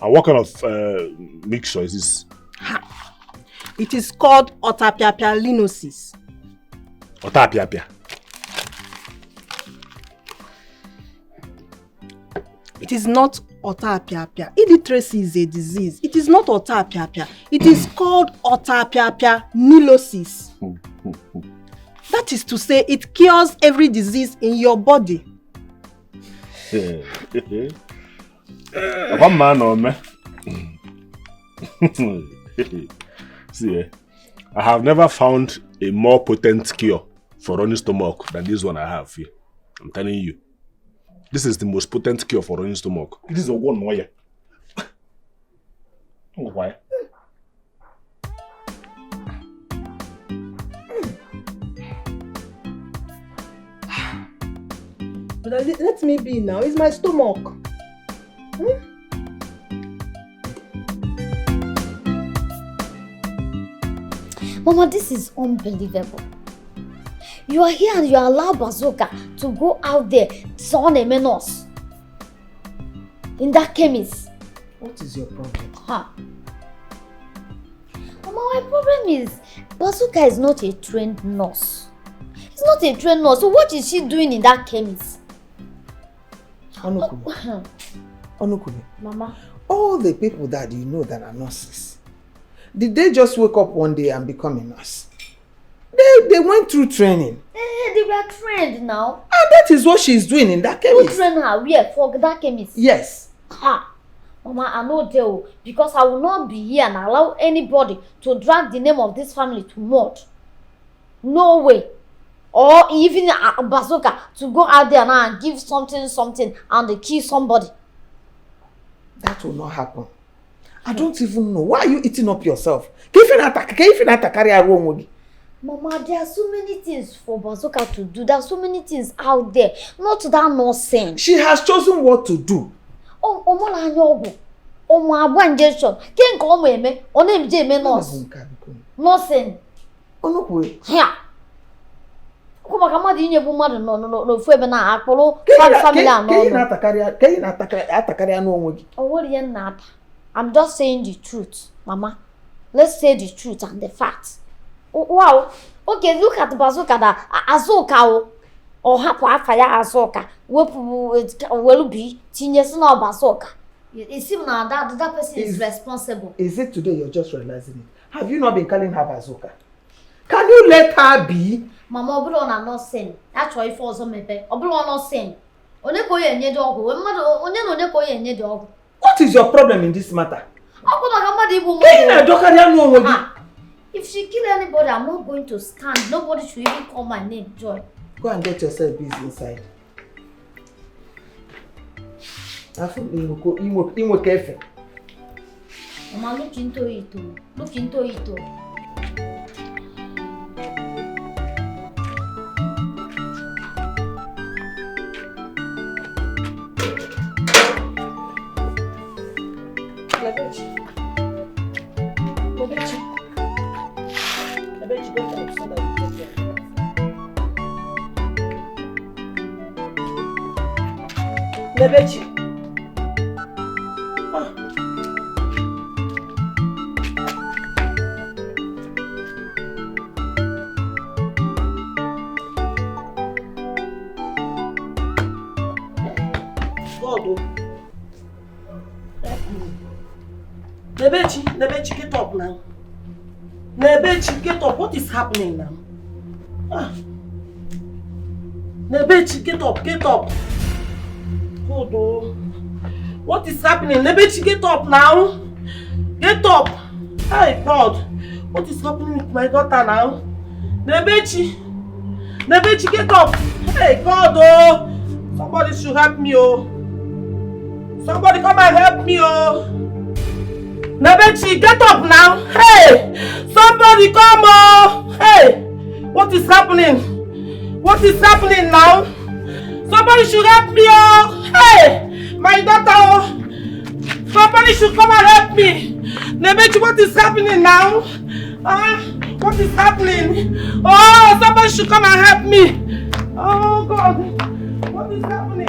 And what kind of uh, mixture is this? Ha! It is called otapiapia linosis. Otapiapia. It is not otapiapia. Illiteracy is a disease. It is not otapiapia. It is called otapiapia nilosis. That is to say, it cures every disease in your body. Papa man or me. See, eh, I have never found a more potent cure for running stomach than this one I have here. I'm telling you. This is the most potent cure for running stomach. This is a one wire. Why? But let, let me be now. It's my stomach. Hmm? Mama, this is unbelievable. You are here and you allow Bazooka to go out there, son a menace in that chemist. What is your problem? Ha. Mama, my problem is Bazooka is not a trained nurse. He's not a trained nurse. So what is she doing in that chemist? Anukuba. Onukuni, Mama. All the people that you know that are nurses, did they just wake up one day and become a nurse? They, they went through training. Eh, they were trained now. And that is what she's doing in that chemist. Who trained her? Where? For that chemist? Yes. Ha! Mama, I know they will, because I will not be here and allow anybody to drag the name of this family to mud. No way. Or even a bazooka to go out there now and give something, something, and they kill somebody. That will not happen. I don't even know. Why are you eating up yourself? Ka ife na-ata, ka ife na-ata karịa arụ onwe gị. Mama, there are so many things for bazooka to do. There are so many things out there. Not that nonsense. She has chosen what to do. Ọ mụrụ anya ọgwụ. Ụmụ agba injection. Ke nke ọ ma eme, ọ na-eje eme nurse. Nonsense. Ọnụ kwuru. Ya. Okwu maka mmadụ inye bụ mmadụ nọ n'ofu ebe na akpụrụ family anọ. Ka ị na-atakarị atakarị anụ onwe gị. Ọ nwere ihe m na-ata. I'm just saying the truth, Mama. Let's say the truth and the fact. Wow. Okay, look at bazooka da azụka o. Ọ hapụ afa ya azụka. Wepụ welu bi tinye si na bazooka. It seems now that that person is responsible. Is it today you're just realizing it? Have you not been calling her bazooka? Can you let her be? Mama, ọ bụrụ na nọọsịn, achọ ife ọzọ mepe. Ọ bụrụ nọọsịn, onye ka onye enye dị ọgwụ? Wee mmadụ onye na onye ka onye enye dị ọgwụ? What is your problem in this matter? Ọ bụ maka mmadụ igbu mmadụ. Ị na-adọkarị anụ onwe gị. Ah, if she kill anybody, I'm not going to stand. Nobody should even call my name, Joy. Go and get yourself busy inside. Afọ inwe ka efe. Mama, look into it o. Look into it o. Lebechi. Lebechi. Lebechi, get up so that you get there. Lebechi. Ah. God o. Nebechi, Nebechi, get up now. Nebechi, get up. What is happening now? Ah. Nebechi, get up, get up. God o. What is happening? Nebechi, get up now. Get up. Hey, God. What is happening with my daughter now? Nebechi. Nebechi, get up. Hey, God o. Somebody should help me o. Somebody come and help me o. Nebechi, get up now. Hey, somebody come o. Hey, what is happening? What is happening now? Somebody should help me o. Hey, my daughter o. Somebody should come and help me. Nebechi, what is happening now? Ah, what is happening? Oh, somebody should come and help me. Oh God, what is happening?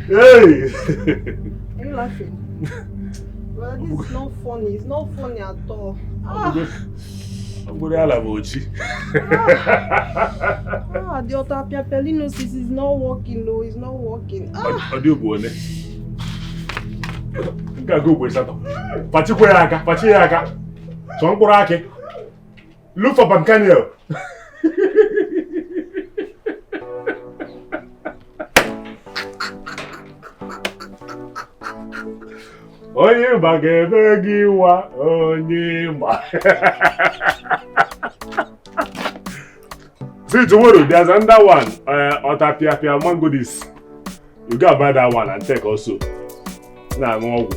Hey! Are you laughing? Well, this is not funny. It's not funny at all. Ah. Obodo ala bụ ochi. Ah, the other piapelinosis is not working, no, it's not working. Ah. Ọ dị ugbo one. Nke a go ugbo asatọ. Pachikwa ya aka, pachi ya aka. Chọọ mkpụrụ akị. Look for Bamkaniel. Onye ịgba ga-eme gị nwa onye ịgba. See, tomorrow there's another one. Uh, Otapiapia mango this. You go buy that one and take also. Na aṅụ ọgwụ.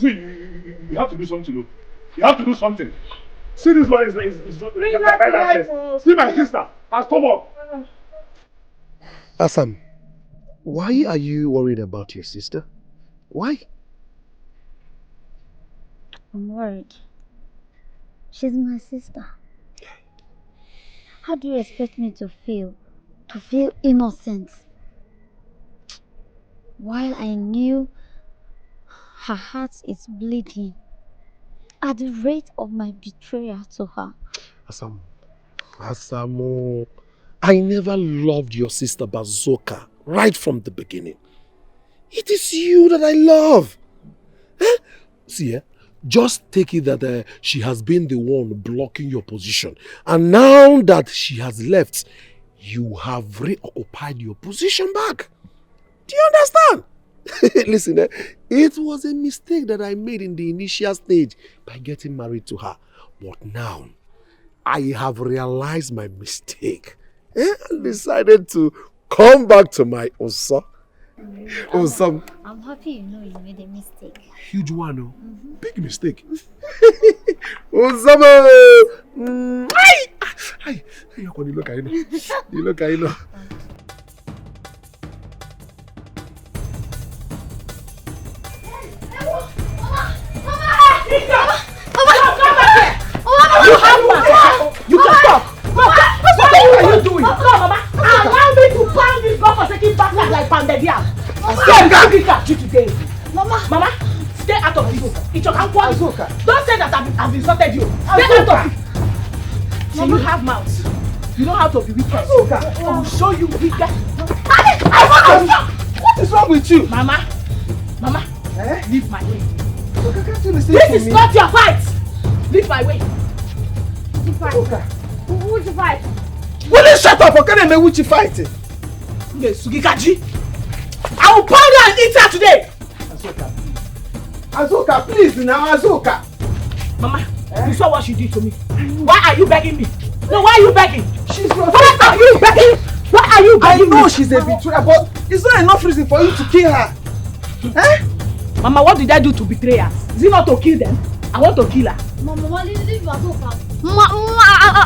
See, you have to do something, oh. You have to do something. See, this one is, is, is not. See, my sister has come up. Asam, why are you worried about your sister? Why? I'm worried. She's my sister. How do you expect me to feel? To feel innocent? While I knew her heart is bleeding at the rate of my betrayal to her. Asam, Asamo, I never loved your sister Bazoka right from the beginning. It is you that I love. Eh? See, eh? Just take it that uh, she has been the one blocking your position. And now that she has left, you have reoccupied your position back. Do you understand? Listen, eh? It was a mistake that I made in the initial stage by getting married to her. But now, I have realized my mistake, eh, and decided to come back to my Osa. Osa. I'm happy you know you made a mistake. Huge one, oh. Mm-hmm. Big mistake. Osama! Mm, ay! Ay! Ay, you look at you. You look at you. You can talk. What are you doing? Mama, allow me to pound this godforsaken bastard like pounded yam. Stay back. Look at you today. Mama. Mama, stay out of this. It's your uncle. Don't say that I've, I've insulted you. Stay out of it. So you have mouth. You know how to be wicked. I will show you wicked. What is wrong with you? Mama, Mama, eh? Leave my way. This is not your fight. Leave my way. Which fight? Which fight? Will you shut up? Can I make which fight? Sugikaji. I will pound you and eat her today. Azuka, please. Azuka, please now, Azuka. Mama, eh? You saw what she did to me. Why are you begging me? No, why are you begging? She's your sister. Why are you begging? Why are you begging me? I know she's a betrayer, but it's not enough reason for you to kill her. Eh? Mama, what did I do to betray her? Is it not to kill them? I want to kill her. Mama, why did you leave Azuka? Ma, ma, I, I,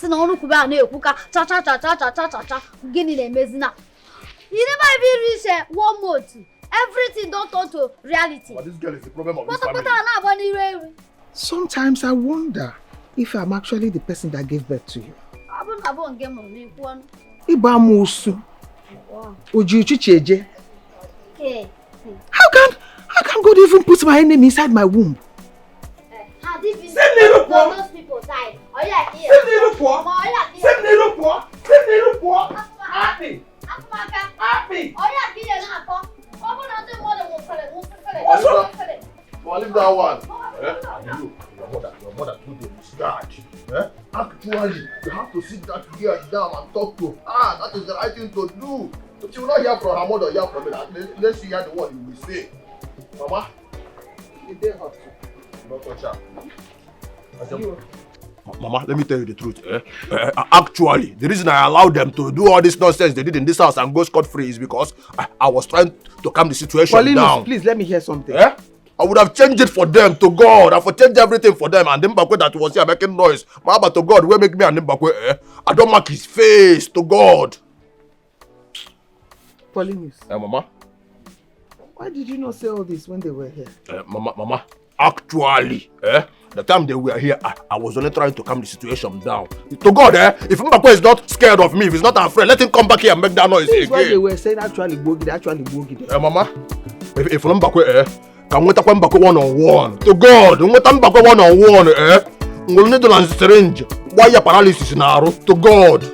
na-asị na ọnụ kwube a na-ekwu ka cha cha cha cha cha cha cha cha. Gịnị na-emezi na? You never even reach eh, one month. Everything don turn to reality. But this girl is the problem of this family. Kpọtakpọta a na-agba n'iru eru. Sometimes I wonder if I'm actually the person that gave birth to you. Ọ bụrụ na bụ nke mụrụ n'ikwu ọnụ. Ịgba amụsụ. O ji uchichi eje. How can how can God even put my enemy inside my womb? Send me look for. Those people die. Oh yeah, yeah. Send me look for. Oh yeah, yeah. Send me look for. Send me look for. Happy. Happy. Oh yeah, yeah, na akọ. Ọ bụrụ na ndị mmadụ nwụfere, nwụfere. What's up? Well, leave that one. Eh? And you, your mother, your mother too dey misguide. Eh? Actually, you have to sit that girl down and talk to her. That is the right thing to do. But you will not hear from her mother, hear from me. Let, let's see how the word you will say. Mama, you dey hot. No touch her. Mama, let me tell you the truth. Eh? Eh, actually, the reason I allowed them to do all this nonsense they did in this house and go scot-free is because I, I was trying to calm the situation Paulinus, down. Please let me hear something. Eh? I would have changed it for them to God. I for changed everything for them. And Mbakwe that was here making noise. My Abba to God, where make me and Mbakwe, eh? I don't mark his face to God. Paulinus. Eh, Mama? Why did you not say all this when they were here? Eh, Mama, Mama, actually, eh? The time they were here, I, I was only trying to calm the situation down. To God, eh? If Mbakwe is not scared of me, if he's not afraid, let him come back here and make that noise again. This is why they were saying actually gbogide, actually gbogide. Eh, Mama, if, if Mbakwe, eh? ka m nwetakwa mgbakọ one on one. To God, nweta mgbakọ one on one, eh? Ngwere needle and syringe, gbaa ya paralysis n'arụ. To God.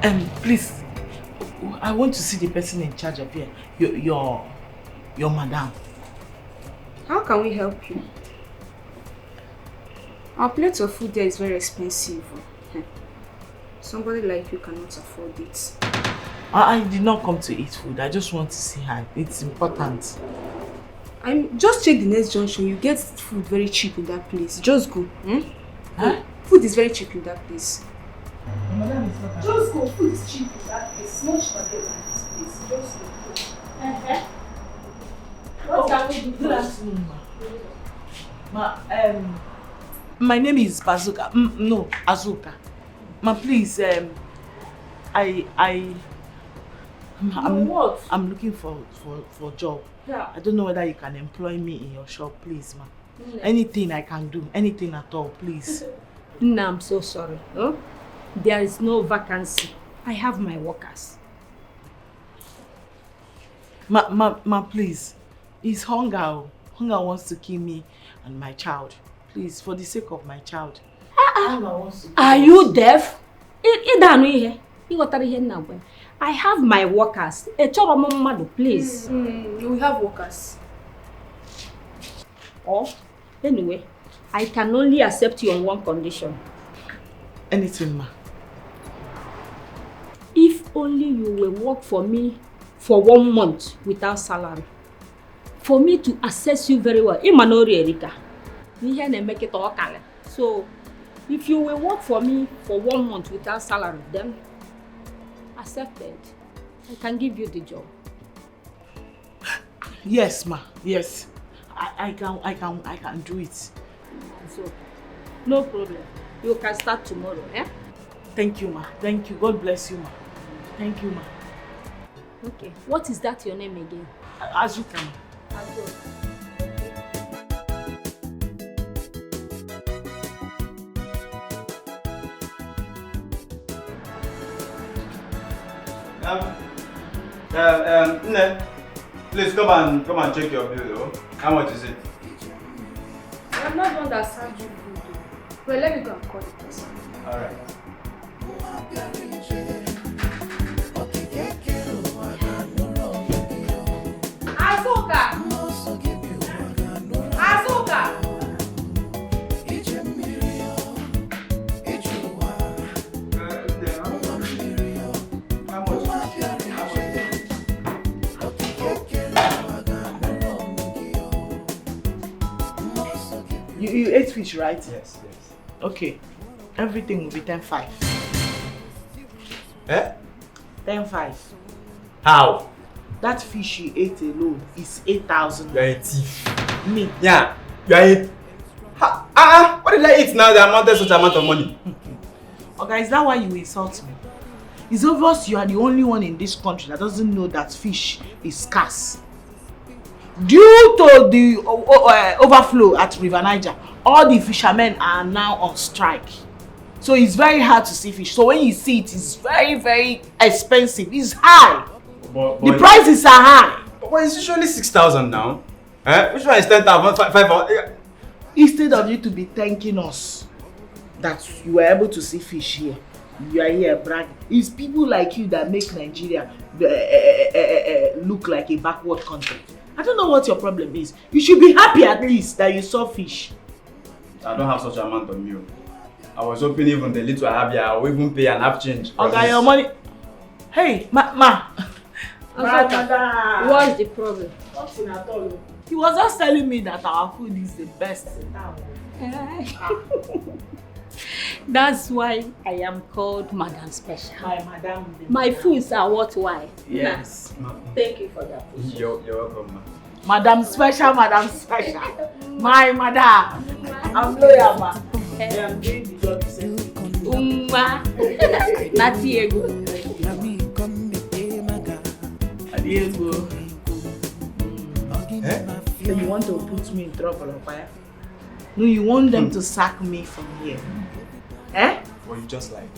Um, please, I want to see the person in charge of here. Your, your, your madam. How can we help you? Our plate of food there is very expensive. Hmm. Somebody like you cannot afford it. I, I did not come to eat food. I just want to see her. It's important. I'm just check the next junction. You get food very cheap in that place. Just go. Hmm? Huh? Food is very cheap in that place. Just go. Food is cheap in that place. It's much better than this place. Just go. Uh-huh. What can we do? Good afternoon, ma. Ma, um, my name is Bazuka. Mm, no, Azuka. Ma, please, um, I, I, I'm, I'm, what? I'm looking for, for, for job. Yeah. I don't know whether you can employ me in your shop, please, ma. Mm. Anything I can do, anything at all, please. No, I'm so sorry. Huh? There is no vacancy. I have my workers. Ma, ma, ma, please. It's hunger. Oh. Hunger wants to kill me and my child. Please, for the sake of my child. Ah, ah. Hunger wants to kill Are us. You deaf? Ị na-anụ ihe? Ị ghọtara ihe m na-agwa? I have my workers. Echọrọ m mmadụ, please. Mm, mm, we have workers. Oh, anyway, I can only accept you on one condition. Anything, ma. If only you will work for me for one month without salary. For me to assess you very well. Ị ma na ọrụ erika. Ihe na-eme kịta ọ karị. So, if you will work for me for one month without salary, then accepted. I can give you the job. Yes, ma. Yes. I, I can I can I can do it. So, no problem. You can start tomorrow, eh? Thank you, ma. Thank you. God bless you, ma. Thank you, ma. Okay. What is that your name again? Azuka, ma. Azuka. Um, uh, um, Nne, please come and come and check your bill, oh. How much is it? I'm not the one that served you food, though. Well, let me go and call the person. All right. You, you ate fish, right? Yes, yes. Okay. Everything will be ten five. Eh? Ten five. How? That fish you ate alone is eight thousand. You are a thief. Me? Yeah. You are a... Ha, ah, ah, what did I eat now that amounted such amount of money? Okay, is that why you insult me? It's obvious you are the only one in this country that doesn't know that fish is scarce. Due to the uh, overflow at River Niger, all the fishermen are now on strike. So it's very hard to see fish. So when you see it, it's very, very expensive. It's high. But, but the prices are high. But it's usually six thousand now. Eh? Which one is ten thousand? Five, five, eh? Instead of you to be thanking us that you were able to see fish here, you are here bragging. It's people like you that make Nigeria uh, uh, uh, look like a backward country. I don't know what your problem is. You should be happy at least that you saw fish. I don't have such amount of milk. I was hoping even the little I have here, I will even pay and have change. Okay, your money. Hey, ma, ma. Madam. What's the problem? Nothing at all. He was just telling me that our food is the best in town. That's why I am called Madam Special. My madam. My foods are worthwhile. Yes. Nah. Thank you for that. You're, you're welcome, ma. Madam Special, Madam Special. My madam. I'm loyal, ma. Yeah, I'm doing the job. Umma. Nati ego. Nati ego. Eh? So you want to put me in trouble, Okoya? No, you want them to sack me from here. Eh? Well, you just like.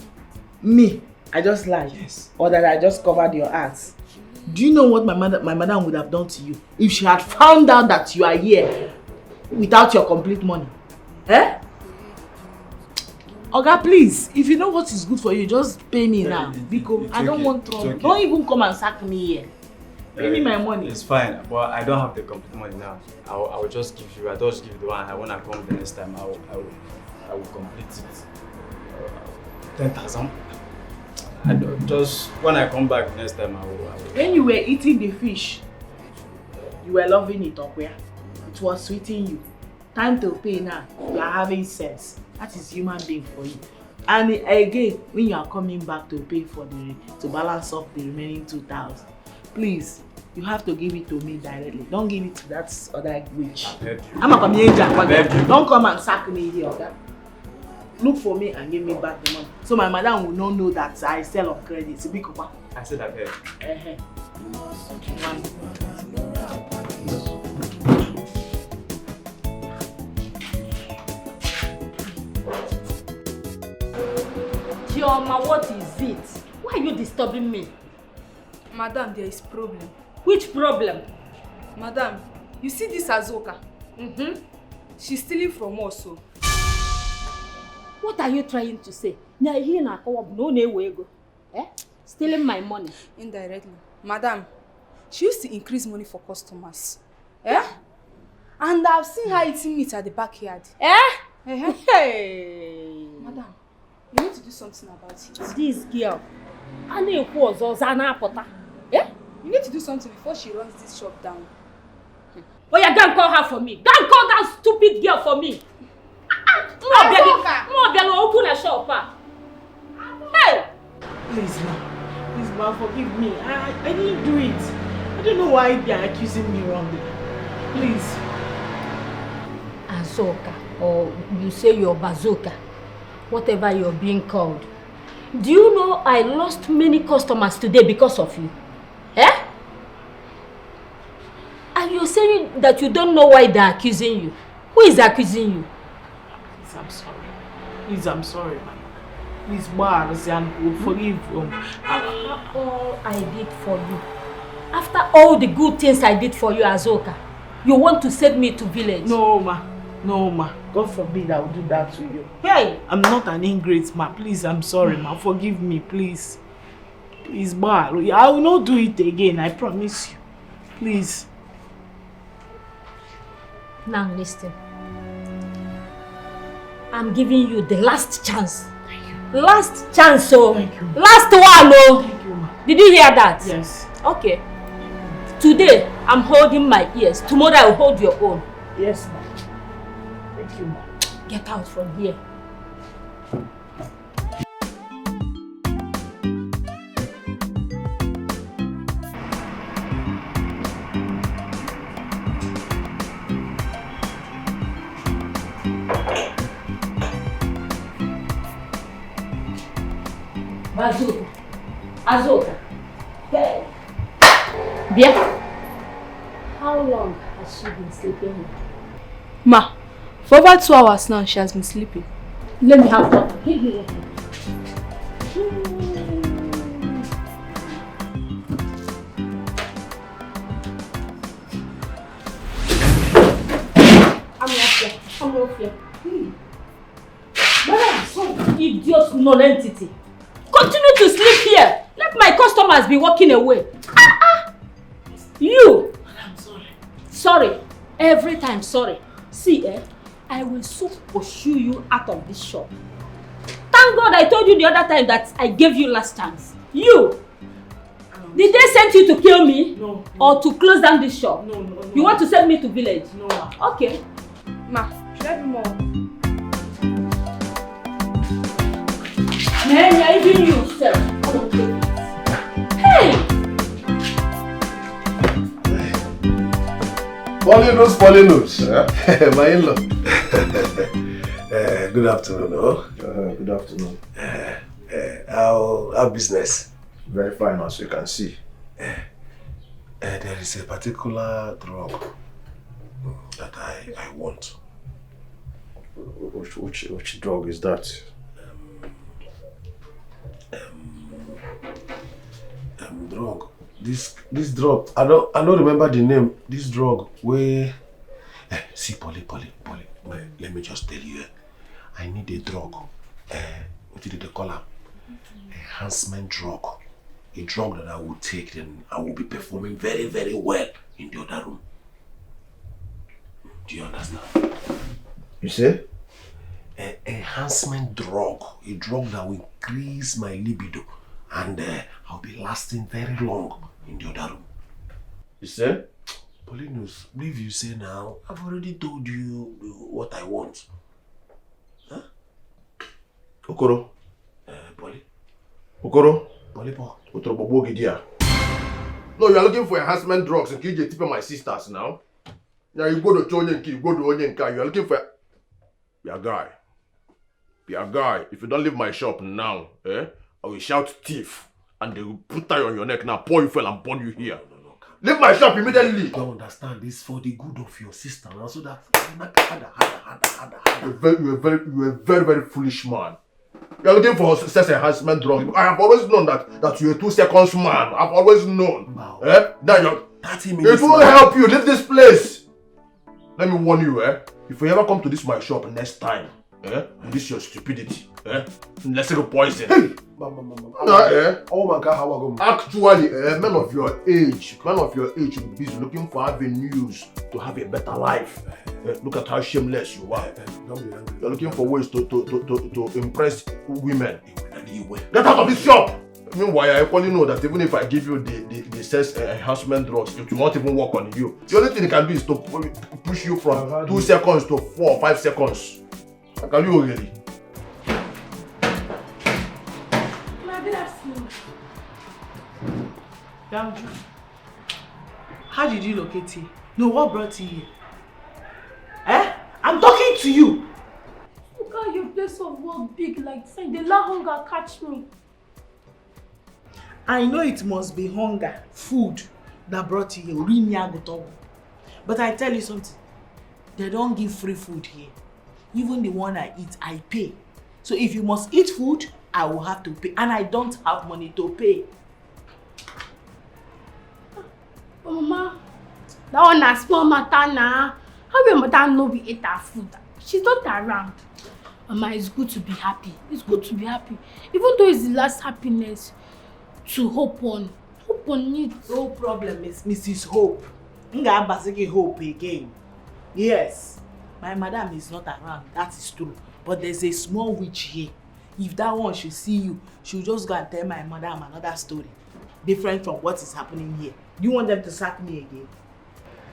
Me? I just lied? Yes. Or that I just covered your ass? Do you know what my mother, my madam would have done to you if she had found out that you are here without your complete money? Eh? Oga, please, if you know what is good for you, just pay me now. Because I don't want trouble. Don't even come and sack me here. Pay me my money. It's fine, but I don't have the complete money now. I will, I will just give you, I just give you the one. I want to come the next time. I will, I will, I will complete it. Ten thousand. I don't, just when I come back next time, I will, I will. When you were eating the fish, you were loving it, Okuya. It was sweeting you. Time to pay now. You are having sex. That is human being for you. And again, when you are coming back to pay for the, to balance up the remaining two thousand, please, you have to give it to me directly. Don't give it to that other witch. Don't come and sack me here, okay? Look for me and give me back the money. So my madam will not know that I sell on credit. Biko kwa. I said that. Uh-huh. Chioma, what is it? Why are you disturbing me? Madam, there is problem. Which problem? Madam, you see this Azuka? Mm-hmm. She's stealing from us. So. What are you trying to say? Na ihe na-akọwa bụ na ọ na-ewe ego. Eh? Stealing my money. Indirectly. Madam, she used to increase money for customers. Eh? And I've seen her eating meat at the backyard. Eh? Uh-huh. Hey! Madam, you need to do something about it. This girl, a na-ekwu ọzọ, ọzọ a na-apụta. Eh? You need to do something before she runs this shop down. Oya, go and call her for me. Go and call that stupid girl for me. Mụ bịara okwu na shop a. Hey! Please, ma. Please, ma, forgive me. I, I didn't do it. I don't know why they are accusing me wrongly. Please. Azoka, or you say your bazooka, whatever you're being called. Do you know I lost many customers today because of you? Eh? And you're saying that you don't know why they're accusing you. Who is accusing you? Please, I'm sorry. Please, I'm sorry, ma. Please, ma, and forgive um, after all I did for you. After all the good things I did for you, Azoka, you want to send me to village? No, ma. No, ma. God forbid I will do that to you. Hey! I'm not an ingrate, ma. Please, I'm sorry, ma. Forgive me, please. Please, ma. I will not do it again. I promise you. Please. Now listen. I'm giving you the last chance. Last chance, so oh. Last one, oh. Thank you, ma. Did you hear that? Yes. Okay. Today, I'm holding my ears. Tomorrow, I'll hold your own. Yes, ma. Thank you, ma. Get out from here. Azuka. Azuka. Hey. Bia. How long has she been sleeping here? Ma, for over two hours now, she has been sleeping. Let me have water. Give me water. I'm not here. I'm not here. Hmm. Madam, some idiot nonentity. Continue to sleep here. Let my customers be walking away. Ah, ah. You. Madam, sorry. Sorry. Every time, sorry. See, eh? I will soon pursue you out of this shop. Thank God I told you the other time that I gave you last chance. You. Did they send you to kill me? No, no. Or to close down this shop? No, no, no. You want to send me to village? No, ma. Okay. Ma, should I be more? Man, you're even yourself. Hey! Falling notes, falling notes. Eh? My in-law. Eh, good afternoon. Oh. Uh, good afternoon. Eh, eh, how, how business? Very fine, as you can see. Eh, eh, there is a particular drug that I, I want. Which which which drug is that? Um, um, um, drug. This this drug. I don't I don't remember the name. This drug. Where? Eh, see, Polly, Polly, Polly. Wait, let me just tell you. Eh, I need a drug. Eh, what did they call am? Enhancement drug. A drug that I will take, then I will be performing very, very well in the other room. Do you understand? You say? An enhancement drug, a drug that will increase my libido, and uh, I'll be lasting very long in the other room. You say? Paulinus, believe you say now, I've already told you what I want. Huh? Okoro. Uh, Polly. Okoro. Polly Paul. Otoro Bobo Gidia. No, you are looking for enhancement drugs and K J tipping my sisters now. Now you go to Tony and Kid, go to Onye and Kai. You are looking for your guy. Your guy. If you don't leave my shop now, eh, I will shout thief and they will put tie on your neck now, pour you fuel and burn you here. Leave my shop immediately. You don't understand this for the good of your sister now, so that harder, harder, harder, harder, harder. You're very, you're very, you're a very, very foolish man. You're looking for sex enhancement drugs. I have always known that that you're a two seconds man. I've always known. Wow. Eh? Now you're, thirty minutes. It won't help you. Leave this place. Let me warn you, eh? If you ever come to this my shop next time, eh, with this your stupidity, eh, let's go poison. Hey! Mama, mama, mama. Nah, eh? Oh my God, how I go? Actually, eh, men of your age, men of your age should be busy looking for avenues to have a better life. Eh, look at how shameless you are. Eh, eh, don't be angry. You're looking for ways to to to to, to impress women. Get out of this shop. Meanwhile, I equally know that even if I give you the the, the sex uh, enhancement drugs, it will not even work on you. The only thing it can do is to pu- push you from two seconds to four or five seconds. Can you really? My good afternoon. Down, how did you locate here? No, what brought you here? Eh? I'm talking to you. Look how your place of work big like sign. The la hunger catch me. I know it must be hunger, food that brought you here. Ori ni agotogo. But I tell you something. They don't give free food here. Even the one I eat, I pay. So if you must eat food, I will have to pay. And I don't have money to pay. But mama, that one na small matter na. How your mother no be eat her food? She's not around. Mama, it's good to be happy. It's good to be happy. Even though it's the last happiness to hope on. Hope on it. No problem, Miss Missus Hope. Nga abasiki Hope again. Yes, my madam is not around. That is true. But there's a small witch here. If that one should see you, she'll just go and tell my madam another story, different from what is happening here. Do you want them to sack me again?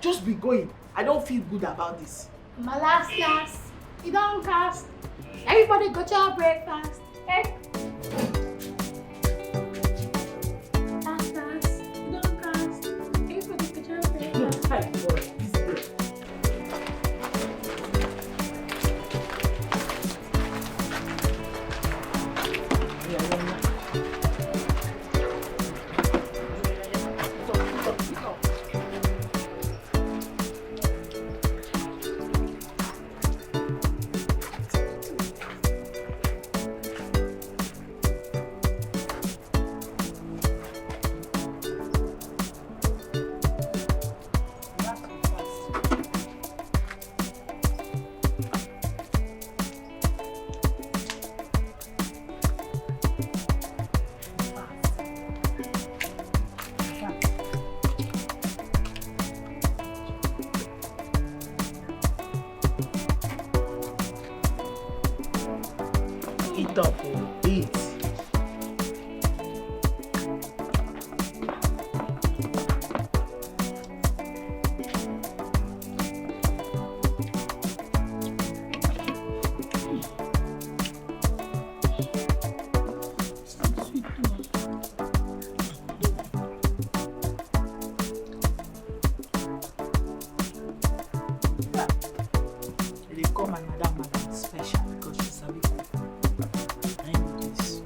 Just be going. I don't feel good about this. My last class, you don't cast. Everybody go to our breakfast. Eh? Last class, you don't cast. Everybody go to our breakfast. Hey, boy, this girl. Eat up, oh, eat. They dey call my madam madam special because she sabi cook. Na im be this.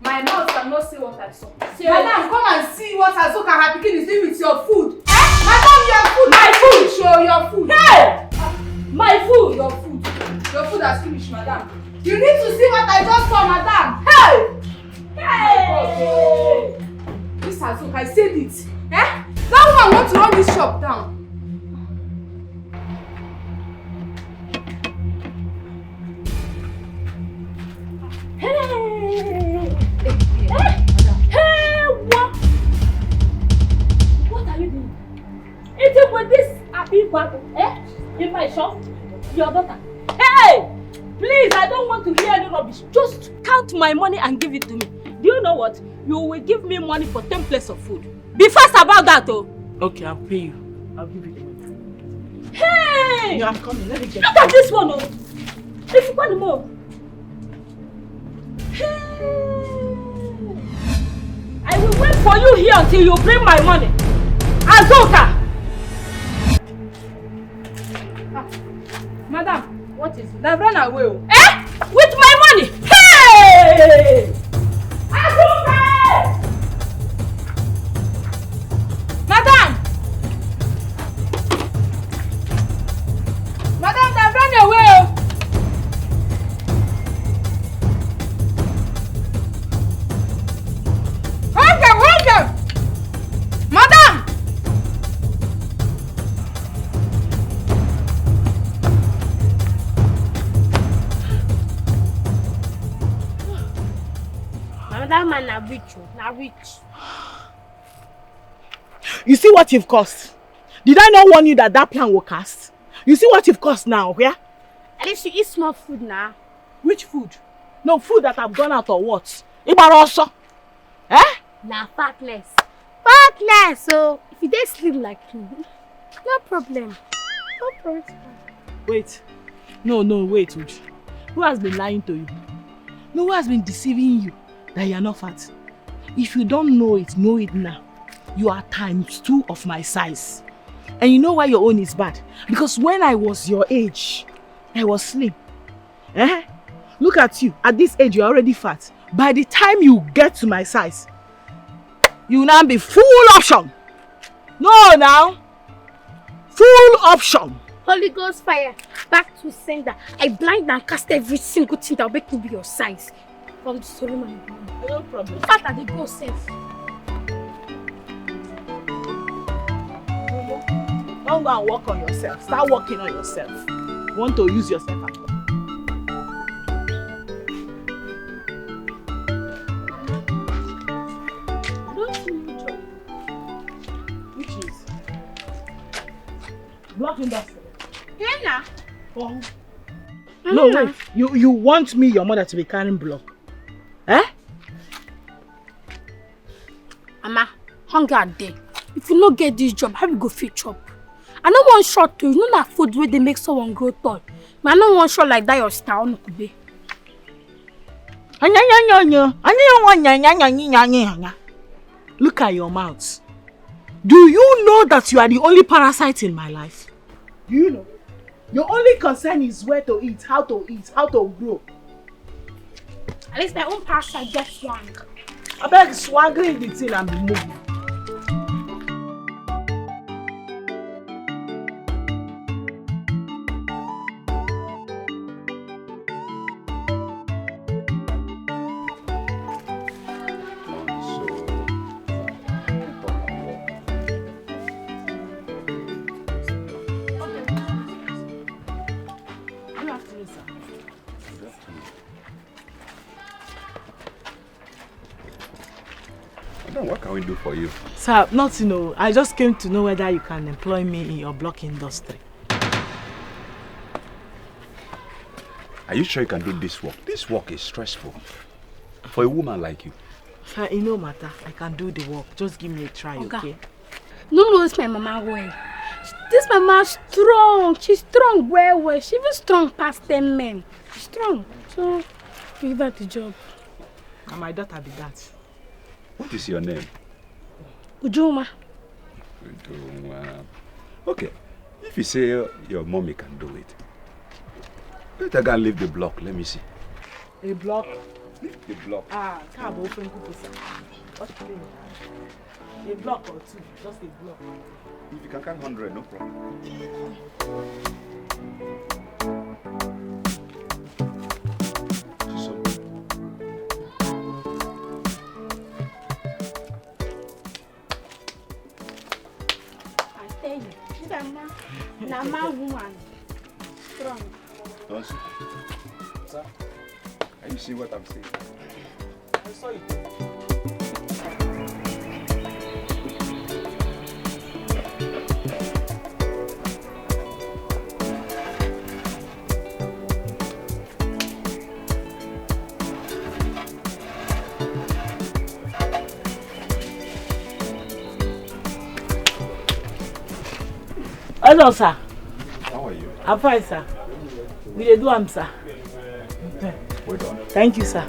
My mouth cannot say what I saw. Madam, come and see what Azuka, her pikin, is doing with your food. Eh? Madam, your food. My food. Show your food. Hey! My food. Your food. Your food has finished, madam. You need to see what I just saw, madam. Hey! Hey! This Azuka, I said it. Eh? That woman want to run this shop down. Hey! Hey! What? What are you doing? Eating with this Abibago, eh? In my shop? Your daughter. Hey! Please, I don't want to hear any rubbish. Just count my money and give it to me. Do you know what? You will give me money for ten plates of food. Be fast about that, oh. Okay, I'll pay you. I'll give you the money. Hey! Yeah, I'm coming. Let me get. Look at this one, oh. If you want more. Hey! I will wait for you here until you bring my money. Azuka! Ah, madam, what is it? They've run away, oh. Eh? With my money? Hey! Azuka! Madam! Madam, they've run away, oh. Hold them, hold them! Madam! Madam, man, na rich, oh, na rich. You see what you've caused? Did I not warn you that that plan will cast? You see what you've caused now, yeah? At least you eat small food now. Which food? No food that have gone out or what? Igbara also. Eh? Na fatness. Fatness, so if you dey slim like me, no problem. No problem. Wait. No, no, wait, Uju. Who has been lying to you? No, who has been deceiving you that you are not fat? If you don't know it, know it now. You are times two of my size. And you know why your own is bad? Because when I was your age, I was slim. Eh? Look at you. At this age, you're already fat. By the time you get to my size, you will now be full option. No, now. Full option. Holy Ghost fire, back to sender. I blind and cast every single thing that will make me be your size. From the Solomon. No problem. In fact, I dey go safe. Don't go and work on yourself. Start working on yourself. You want to use yourself at all. Don't you joke? Which is? Block industry. Yeah, na. Oh. No, wait. You, you want me, your mother, to be carrying block? Eh? Mama, hunger dey. If you no get this job, how we go fit chop? I no wan short o. You know na food wey dey make someone grow tall. Ma, I no wan short like that your star onukube. Anyanyanya. Anyanya. Look at your mouth. Do you know that you are the only parasite in my life? Do you know? Your only concern is where to eat, how to eat, how to grow. At least my own parasite get swag. Abeg, swaggering the thing and be moving. Good afternoon, sir. Madam, what can we do for you? Sir, nothing. Oh. I just came to know whether you can employ me in your block industry. Are you sure you can do this work? This work is stressful for a woman like you. Sir, e no matter. I can do the work. Just give me a try, Oga, okay? No know this my mama well. This mama strong. She strong well well. She even strong pass ten men. She strong. So, give her the job. Na my daughter be that. What is your name? Ujuma. Ujuma. Okay. If you say your mommy can do it, better go and leave the block. Let me see. A block? The block. Ah, nke a bụ ofe nkupu, sir. What you think? A block or two, just a block. If you can count hundred, no problem. Just some. I tell you, this a man, na man woman. Strong. Don't you? Sir, are you seeing what I'm seeing? I saw it. Hello, sir. How are you? I'm fine, sir. We dey do am, sir. Well done. Thank you, sir.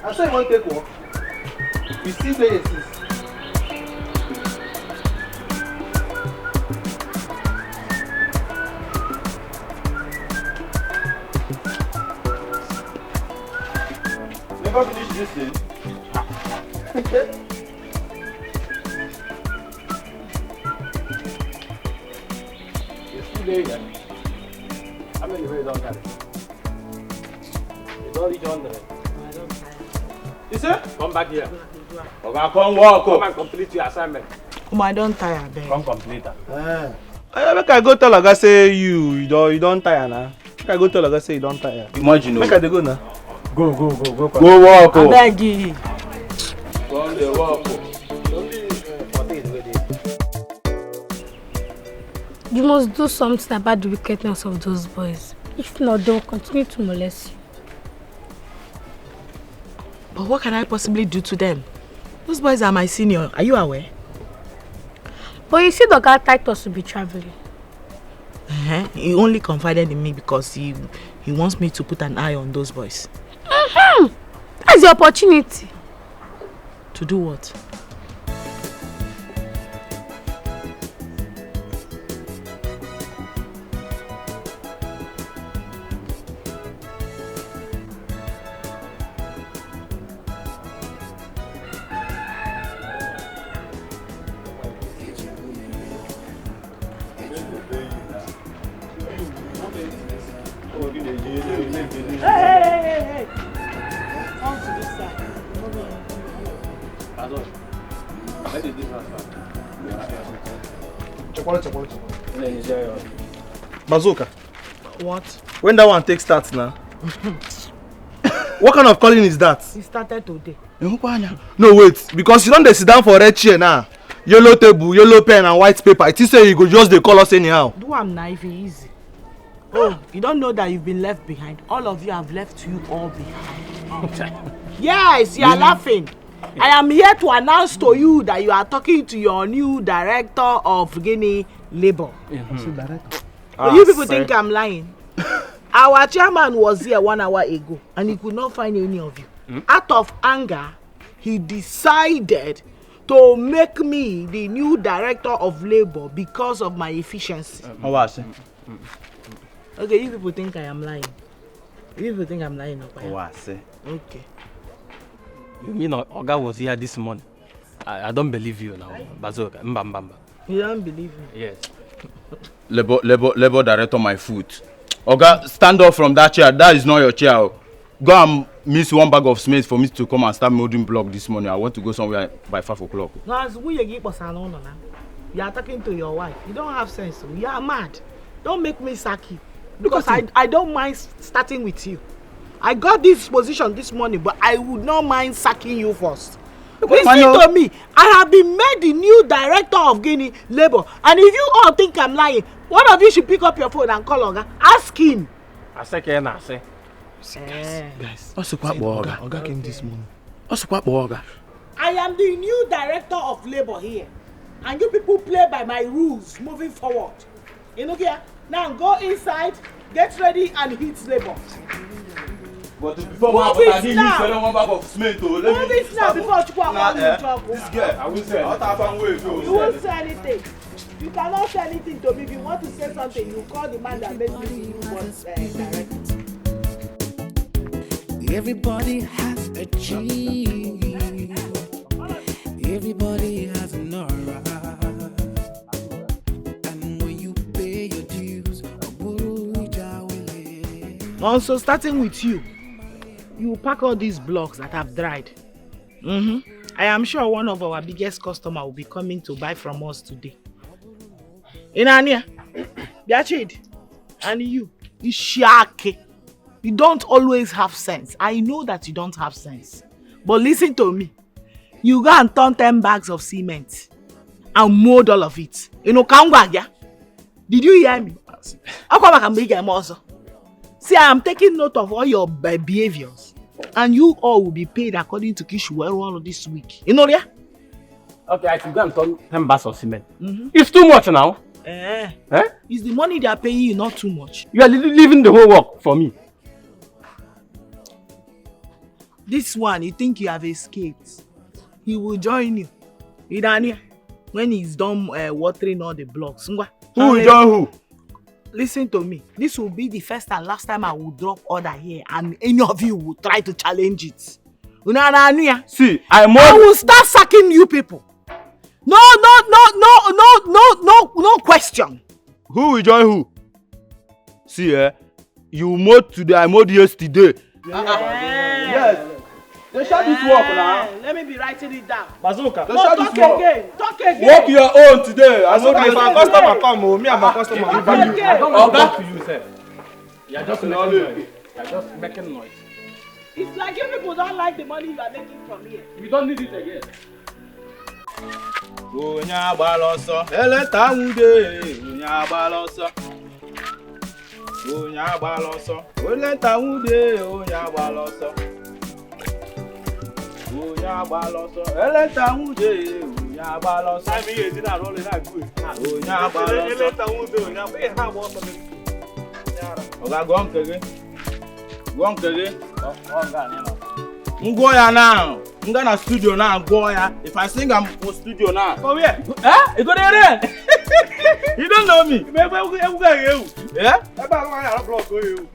I say you wan take work. You still say yes. Never finish this thing. You still dey here? How many wey you don carry? You don reach hundred. You say? Come back here. Oga, come work. Come and complete your assignment. Omo, I don tire, abeg. Come complete am. Eh. Eh, make I go tell Oga say you, you don, you don tire na. Make I go tell Oga say you don tire. Imagine o. Make I dey go na. Go, go, go, go. Go work o. Abeg. Come dey work o. Only, eh, fourteen wey dey. You must do something about the wickedness of those boys. If not, they will continue to molest you. But what can I possibly do to them? Those boys are my senior. Are you aware? But you see, the guy Titus will be traveling. Uh-huh. He only confided in me because he he wants me to put an eye on those boys. Mm-hmm. That's the opportunity. To do what? Hey, hey, hey, hey, hey. Come to this side. Pardon. Where did this one start? Chekwala, chekwala, chekwala. Bazooka. What? When that one take start now? What kind of calling is that? It started today. No, wait, because you don dey sit down for red chair now. Yellow table, yellow pen and white paper. I think say you go just dey call us anyhow. Do am na, if e easy. Oh, you don't know that you've been left behind? All of you have left you all behind. Yes, you are laughing. I am here to announce to you that you are talking to your new director of Guinea Labor. So director. So you people think I'm lying? Our chairman was here one hour ago and he could not find any of you. Out of anger, he decided to make me the new director of labor because of my efficiency. Owa ase. Okay, you people think I am lying. You people think I'm lying, Owa ase. Okay. You mean O- Oga was here this morning? I, I don't believe you now, Bazooka. Mba, mba, mba. You don't believe me? Yes. Labor, labor, labor director, my foot. Oga, stand up from that chair. That is not your chair o. Go and mix one bag of cement for me to come and start molding block this morning. I want to go somewhere by five o'clock. Now, as we get na, you are talking to your wife. You don't have sense. You are mad. Don't make me sack you. Because I, I don't mind s- starting with you. I got this position this morning, but I would not mind sacking you first. Listen to me. I have been made the new director of Guinea Labor. And if you all think I'm lying, one of you should pick up your phone and call Oga. Ask him. I say, can I say? Eh. Guys, Oga, Oga came this morning. Oga. I am the new director of labor here. And you people play by my rules moving forward. You know here? Now go inside, get ready and hit labor. But before we Move it now. Sell one bag of cement o. Let Move me it now start before Chukwu Nah, Akpọrọ eh, you talk. This girl, I will sell. What happened wey you You won't say anything. You cannot say anything to me. If you want to say something, you call the man that made me do what uh, direct. Everybody has a G. Everybody has an aura. And when you pay your dues, Oburuja will live. Also, starting with you, you pack all these blocks that have dried. Mm-hmm. I am sure one of our biggest customer will be coming to buy from us today. Inania, Biachid, and you, Ishiake, you don't always have sense. I know that you don't have sense. But listen to me. You go and turn ten bags of cement and mold all of it. You know, Kangwagia. Did you hear me? Akwa maka mgbe ị ga-eme ọzọ. See, I am taking note of all your be- behaviors. And you all will be paid according to Kishuweru all this week. You know, yeah? Okay, I should go and turn ten bags of cement. It's too much now. Eh. Eh? Is the money they are paying you not too much? You are li- leaving the whole work for me. This one, you think you have escaped. He will join you. Idania, when he's done uh, watering all the blocks. Ngwa. Who will join who? Listen to me. This will be the first and last time I will drop order here, and any of you will try to challenge it. Una na anu ya? See, I I must. Will start sacking you people. No, no, no, no, no, no, no, no question. Who will join who? See, eh? You mowed today, I mowed yesterday. Yes. They share this work now. Let me be writing it down. Bazooka. They No, share talk this work. Again. Talk again. Work your own today. I know Bazooka, if this our thing. Customer come, oh, me and my customer. Talk We value. Again. Oga, you are just making Technology. noise. You are just making noise. It's like you people don't like the money you are making from here. We don't need it again. Onye agbala ọsọ eleta nwude, onye agbala ọsọ. Onye agbala ọsọ eleta nwude, onye agbala ọsọ. Onye agbala ọsọ eleta nwude, onye agbala ọsọ. Onye agbala ọsọ. Oga, gụọ nke gị. Gụọ nke gị. M gụọ ya now. M gaa na studio now, gụọ ya. If I sing am for studio now. For where? Eh? You go there? You don't know me. Ebe egwu egwu ga ewu. Yeah? Ebe a nwa ya block o ewu.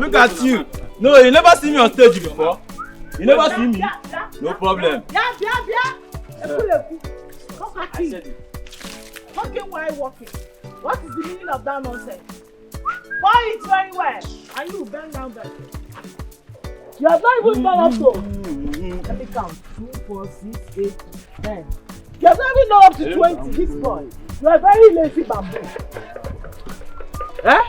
Look at you. No, you never see me on stage before. You never see me. No problem. Bịa, bịa, bịa. Ekwurekwu. Talk at me. Talking while walking. What is the meaning of that nonsense? Pour it very well. And you bend down very well. You have not even done up to. Let me count. Two, four, six, eight, ten. You have not even done up to twenty, this boy. You are very lazy bamboo. Eh?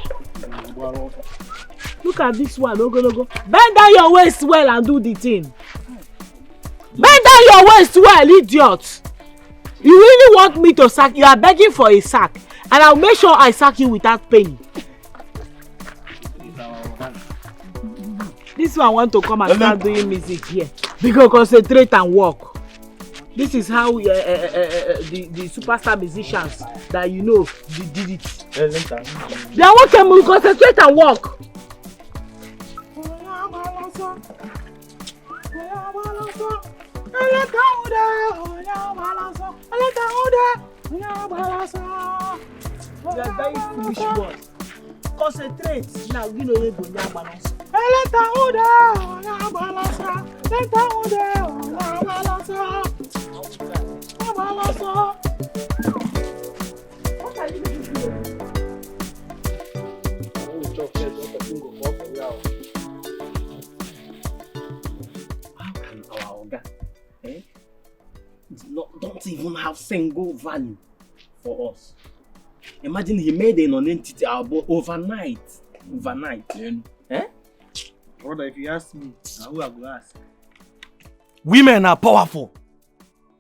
Look at this one, ogologo. Bend down your waist well and do the thing. Bend down your waist well, idiot. You really want me to sack? You are begging for a sack, and I'll make sure I sack you without paying. This one want to come and start doing music here. We go concentrate and work. This is how uh, uh, uh, uh, the, the superstar musicians that you know they did it. They are working, we concentrate and work. You are very foolish boy. Concentrate now, you know you go nyagba nonsense. Eleta uda onye agbalasa. Eleta uda onye agbalasa. Agbalasa. What are you doing? How can our oga, eh, not, don't even have single value for us? Imagine he made a non-entity our boy overnight. Overnight. Eh? Brother, if you ask me, na who I go ask? Women are powerful.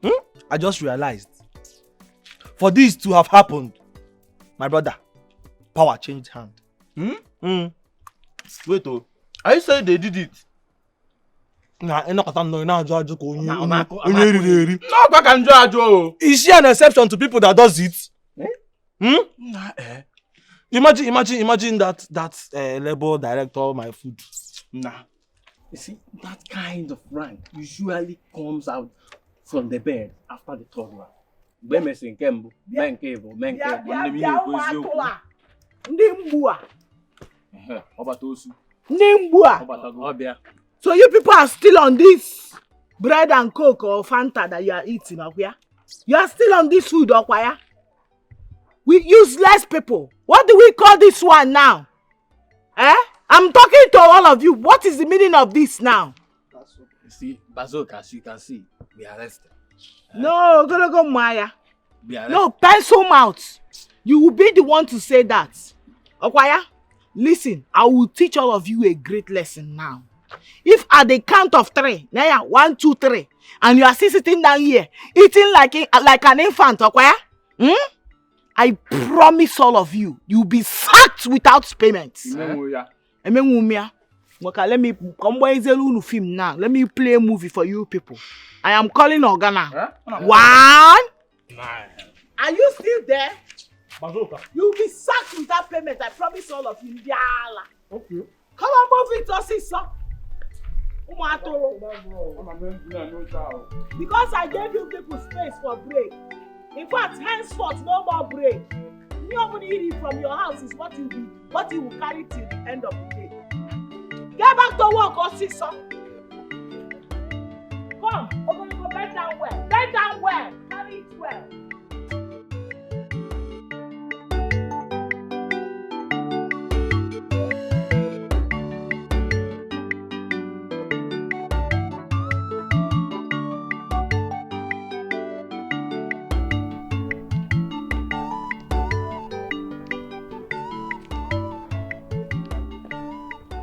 Hmm? I just realized. For this to have happened, my brother, power changed hand. Hmm? Hmm. Wait, oh. Are you saying they did it? Na ịnọkọta nnọọ na-ajụ ajụ ka onye onye onye eriri eri. N'ọkwa ka njọ ajụ o. Is she an exception to people that does it? Eh? Hmm? Na eh. Imagine, imagine, imagine that that uh, labor director my food. Nah. You see, that kind of rank usually comes out from the bed after the third one. Mgbe e mesịrị nke mbụ, mee nke ịbụ, mee nke ịbụ, ndị m na-ekwu eziokwu. Ndị mgbu a. Ehe, ọbata osu. Ndị mgbu a. Ọbatago. Ọbịa. So you people are still on this bread and coke or Fanta that you are eating, ọkwa ya? You are still on this food, ọkwa ya? We useless people. What do we call this one now? Eh? I'm talking to all of you. What is the meaning of this now? You see, Bazoka, as you can see, we arrested. No, ogologo mma ya. We arrested. No, pencil mouth. You will be the one to say that. Ọkwa ya, listen, I will teach all of you a great lesson now. If at the count of three, now yeah, one, two, three, and you are still sitting down here, eating like a, like an infant, ọkwa ya? Hmm? I promise all of you, you'll be sacked without payment. Emenwu ya. Emenwu m ya. Nwoke, let me come gbanyezelu unu film now. Let me play a movie for you people. I am calling Oga now. Eh? One. Nine. Are you still there? Bazooka. You'll be sacked without payment. I promise all of you. Ndị ala. Okay. Come on, move it, ọsịsọ. Ụmụ atụrụ. Because I gave you people space for break. In fact, henceforth, no more break. Ihe ọbụla iri from your house is what you be, what you will carry till the end of the day. Get back to work, ọsịsọ. Come, ogologo, bend down well. Bend down well. Carry it well.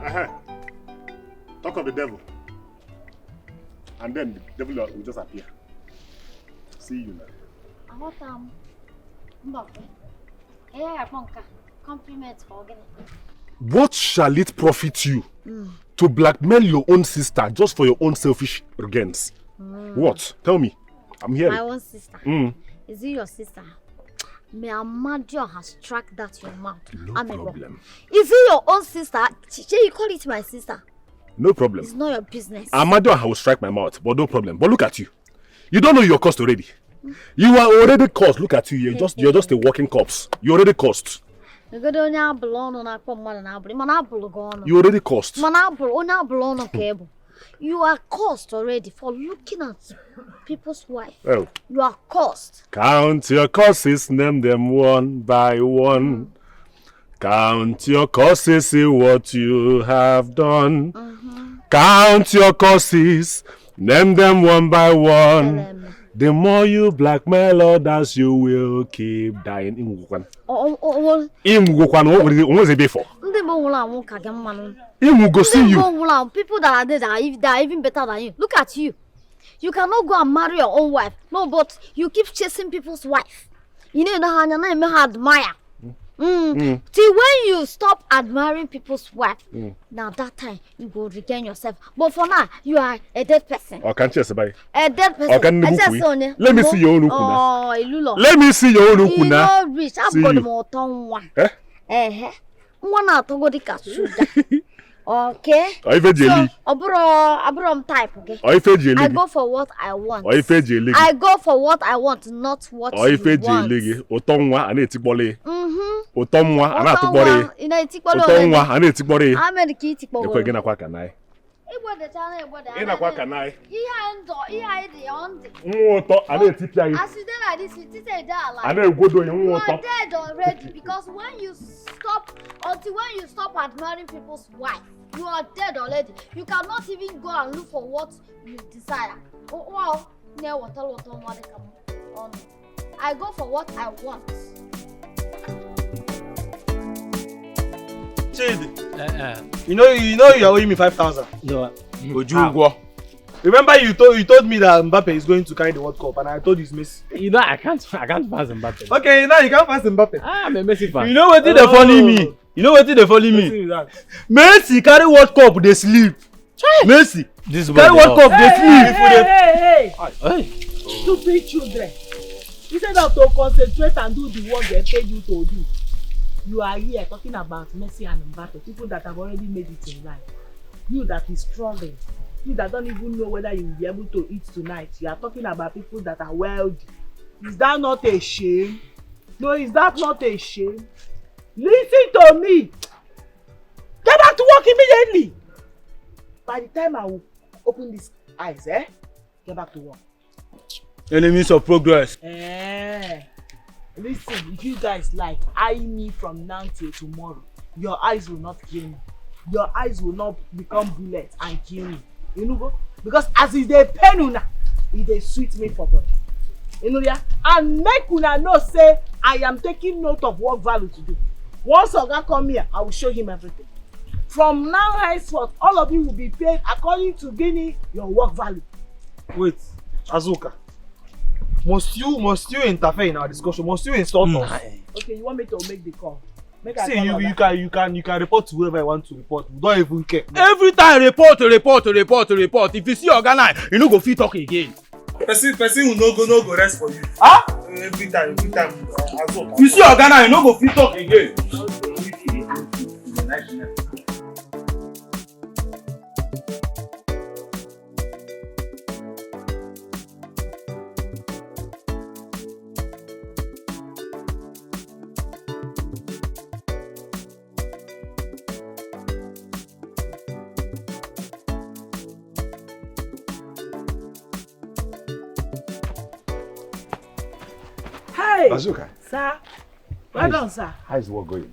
Uh-huh. Talk of the devil. And then the devil will just appear. See you now. Aghọta m. Mba, eh? Ihe ya akpọ nka. Compliment for gịnị? What shall it profit you to blackmail your own sister just for your own selfish gains? What? Tell me. I'm here. My own sister. Mm. Is it your sister? May Amadioha strike that your mouth. No problem. Is it your own sister? Ch- ch- you call it my sister? No problem. It's not your business. Amadioha will strike my mouth, but no problem. But look at you. You don't know your cost already. You are already cost. Look at you. You're just you're just a walking corpse. You already cost. Egodo onye abụrụ ọnụ na-akpọ mmadụ na abụrụ, mana abụrụ gị ọnụ. You already cost. Mana abụrụ, onye abụrụ ọnụ ka ị bụ. You are cost already for looking at people's wife. Oh. You are cost. Count your curses, name them one by one. Count your curses, see what you have done. Count your curses, name them one by one. The more you blackmail others, you will keep dying. Ịnwụgokwana. Ịnwụgokwana, o nwere ebe ịfọ. Ndị Igbo nwụrụ anwụ ka gị mmanụ. Ịnwụgo, see you. Ndị Igbo nwụrụ anwụ, people that are dead are, ev- that are even better than you. Look at you. You cannot go and marry your own wife. No, but you keep chasing people's wife. You know, you know how you know, you admire. Mm. Till when you stop admiring people's wife, now that time you go regain yourself. But for now, you are a dead person. Ọ ka nche esi banye. A dead person. Ọ ka nnukwu A dead kwu. Person, eh? Let me see your own ukwu now. Oh, Ilulo. Let me see your own ukwu now. You know rich. I've got more than one. Eh? Eh, eh. Nwa na-atọgo dịka sugar. Okay. Ọ ife ji eli. So, ọ bụrụ, ọ bụrụ m type gị. Ọ ife ji eli gị. I go for what I want. Ọ ife ji eli gị. I go for what I want, not what you want. Ọ ife ji eli gị. Ụtọ nwa a na-etikpọrọ ya. Mm-hmm. Ụtọ nwa a na-atụkpọrọ ya. Ụtọ nwa, ị na-etikpọrọ onwe gị. Ụtọ nwa a na-etikpọrọ ya. Amen ka i tikpọrọ. Ekwe gị nakwa ka naị. Igbedechala egbede, ị nakwa ka naị. Ihe a ndụ, ihe a dị ya ọ ndụ. Nwa ụtọ a na-etipịa gị. As you dey like this, you think say you dey alive. A na-egwodo ya, nwa ụtọ. You are dead already because when you stop, until when you stop admiring people's wife, you are dead already. You cannot even go and look for what you desire. Oh, wow. Na-ewetara ụtọ nwa dịka m ọnụ. I go for what I want. Chidi, eh, eh, you know, you know you are owing me five thousand. No. Oju ụgwọ. Remember you told, you told me that Mbappe is going to carry the World Cup, and I told you it's Messi. You know, I can't, I can't pass Mbappe. Okay, now you can't pass Mbappe. Ah, I'm a Messi fan. You know wetin dey funny me? You know wetin dey funny me? Messi carry World Cup, dey sleep. Mercy. This Carry boy one dey cup dey Hey, sleep. hey, hey, hey, hey. Hey. Stupid children. Instead of to concentrate and do the work they paid you to do, you are here talking about Mercy and Mbappe, people that have already made it in life. You that is struggling, you that don't even know whether you will be able to eat tonight, you are talking about people that are wealthy. Is that not a shame? No, is that not a shame? Listen to me. Get back to work immediately. By the time I will open these eyes, eh? Get back to work. Enemies of progress. Eh. Listen, if you guys like, eye me from now till tomorrow. Your eyes will not kill me. Your eyes will not become bullets and kill me. You know, go? Because as e dey pain una, e dey sweet me for body. You know, yeah? And make una know say I am taking note of work value today. Once Oga come here, I will show him everything. From now henceforth, all of you will be paid according to Guinea, your work value. Wait, Azuka. Must you must you interfere in our discussion? Must you insult us? Okay, you want me to make the call? Make I See, call you Oga. you can you can you can report to whoever you want to report. We don't even care. Every time report, report, report, report. If you see Oga now, you no go fit talk again. Person person will no go no go rest for you. Huh? Every time, every time. Azuka. You see Oga now, you no go fit talk again. Hey, Azuka, sir. Well done, sir. How is work going?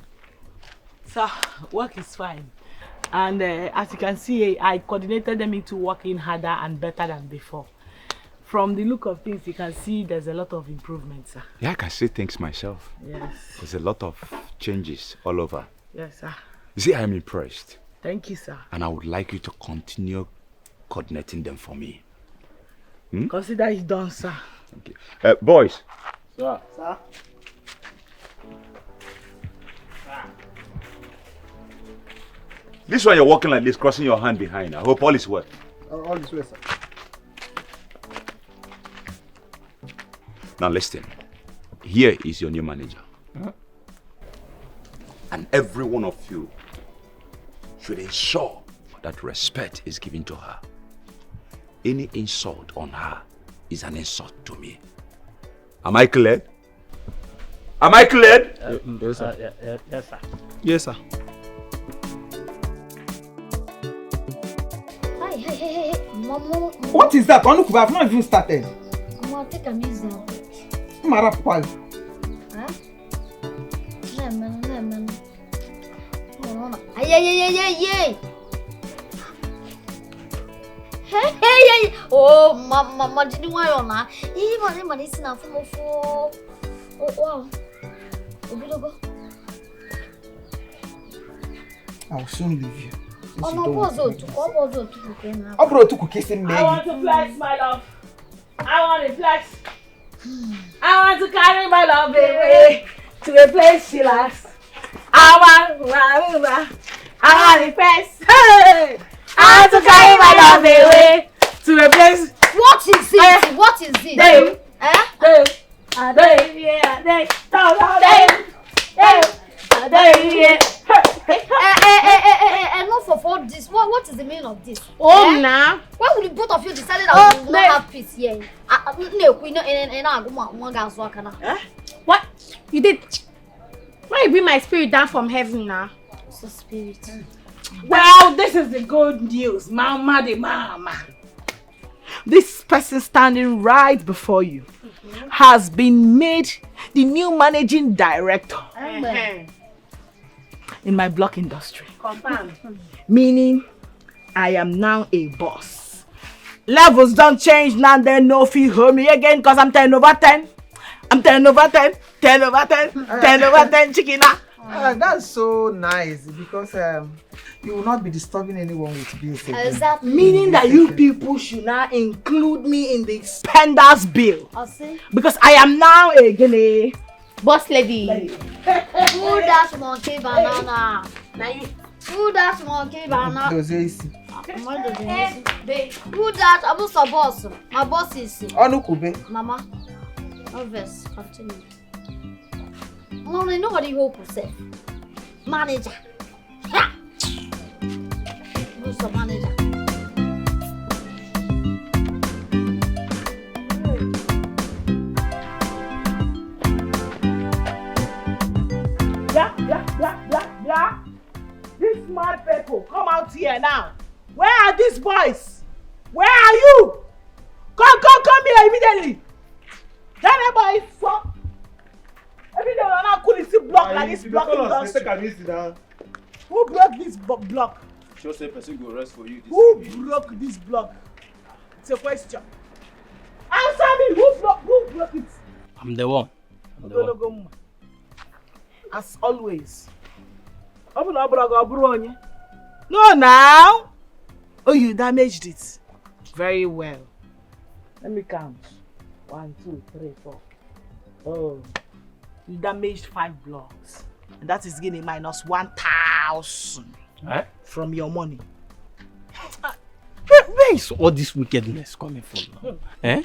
Sir, work is fine. And uh, as you can see, I coordinated them into working harder and better than before. From the look of things, you can see there's a lot of improvement, sir. Yeah, I can see things myself. Yes. There's a lot of changes all over. Yes, sir. You see, I'm impressed, Thank you, sir. And I would like you to continue coordinating them for me. Consider it done, sir. Okay. Uh, boys. Sir. Sir? This one you're walking like this, crossing your hand behind. I hope all is well. All is well, sir. Now listen. Here is your new manager. And every one of you should ensure that respect is given to her. Any insult on her is an insult to me. Am I clear? Am I clear? Yes, sir. Yes, sir. Hey, hey, hey, hey, hey. Mama, What is that? Onukuba, I've not even started. Mama, take am easy. Mara Pal. Huh? No, man, no, man. No, no, no. Ay, ay, ay, ay, ay, ay. Hey, hey, hey. Oh, ma, ma, ma, did you want your na? Hey, man, hey, man, it's enough for. Oh, wow. Obilogo. I will soon leave you. Since Oh, you no, don't want pause to out. leave this. Come pause out. People can now. Ọ bụrụ otu kuke isi m mee I gị. Want to flex my love. I want to flex. I want to carry my love away to a place she likes. I want, I want to flex. Hey! I want to carry my love away to a place. What is it? What is it? Hey! Eh? Hey! I don't hear, I don't, don't, don't, hey! Hey! I don't hear. Eh, eh, eh, eh, eh, eh, eh, enough of all this. What, what is the meaning of this? Oh, Eh? now. Why would the both of you decide Oh, that we will no. Not have peace here? I, I, no, we no, and, and I go, one guy so I can. What? You did. Why you bring my spirit down from heaven now? So spirit. Well, this is the good news, Mama the Mama. This person standing right before you has been made the new managing director Amen. In my block industry. Confirm. Meaning, I am now a boss. Levels don't change now, then no feel hold me again because I'm ten over ten. I'm ten over ten, ten over ten, ten over ten, chicken. Ah. Ah, that's so nice because um, you will not be disturbing anyone with bills again. Exactly. Meaning that you people should now include me in the spenders bill. I see. Because I am now a guinea. Boss lady. Who dash monkey banana? Now you. Who dash monkey banana? Dozie isi. Mmadụ dị n'ezi. Who that? Ọ bụ sọ boss. My boss is. Ọnụ kwube. Mama, no vex, continue. No, no, nobody hope yourself. Manager. Ha! Who's the manager? Yeah, yeah, yeah, yeah, yeah. This mad people, come out here now. Where are these boys? Where are you? Come, come, come here immediately. Tell them boys, so. Every day, una cool, you see block like this blocking industry. Who broke this bo- block? Sure say person go rest for you this Who broke this block? It's a question. Answer me. Who broke? Who broke it? I'm the one. I'm the one. Ogologo mma. As always. Ọ bụ na ọ bụrụ gị, ọ bụrụ onye? No, now. Oh, you damaged it. Very well. Let me count. One, two, three, four. Oh, you damaged five blocks. And that is giving minus one thousand Eh? From your money. Where, where is all this wickedness coming from now? Eh?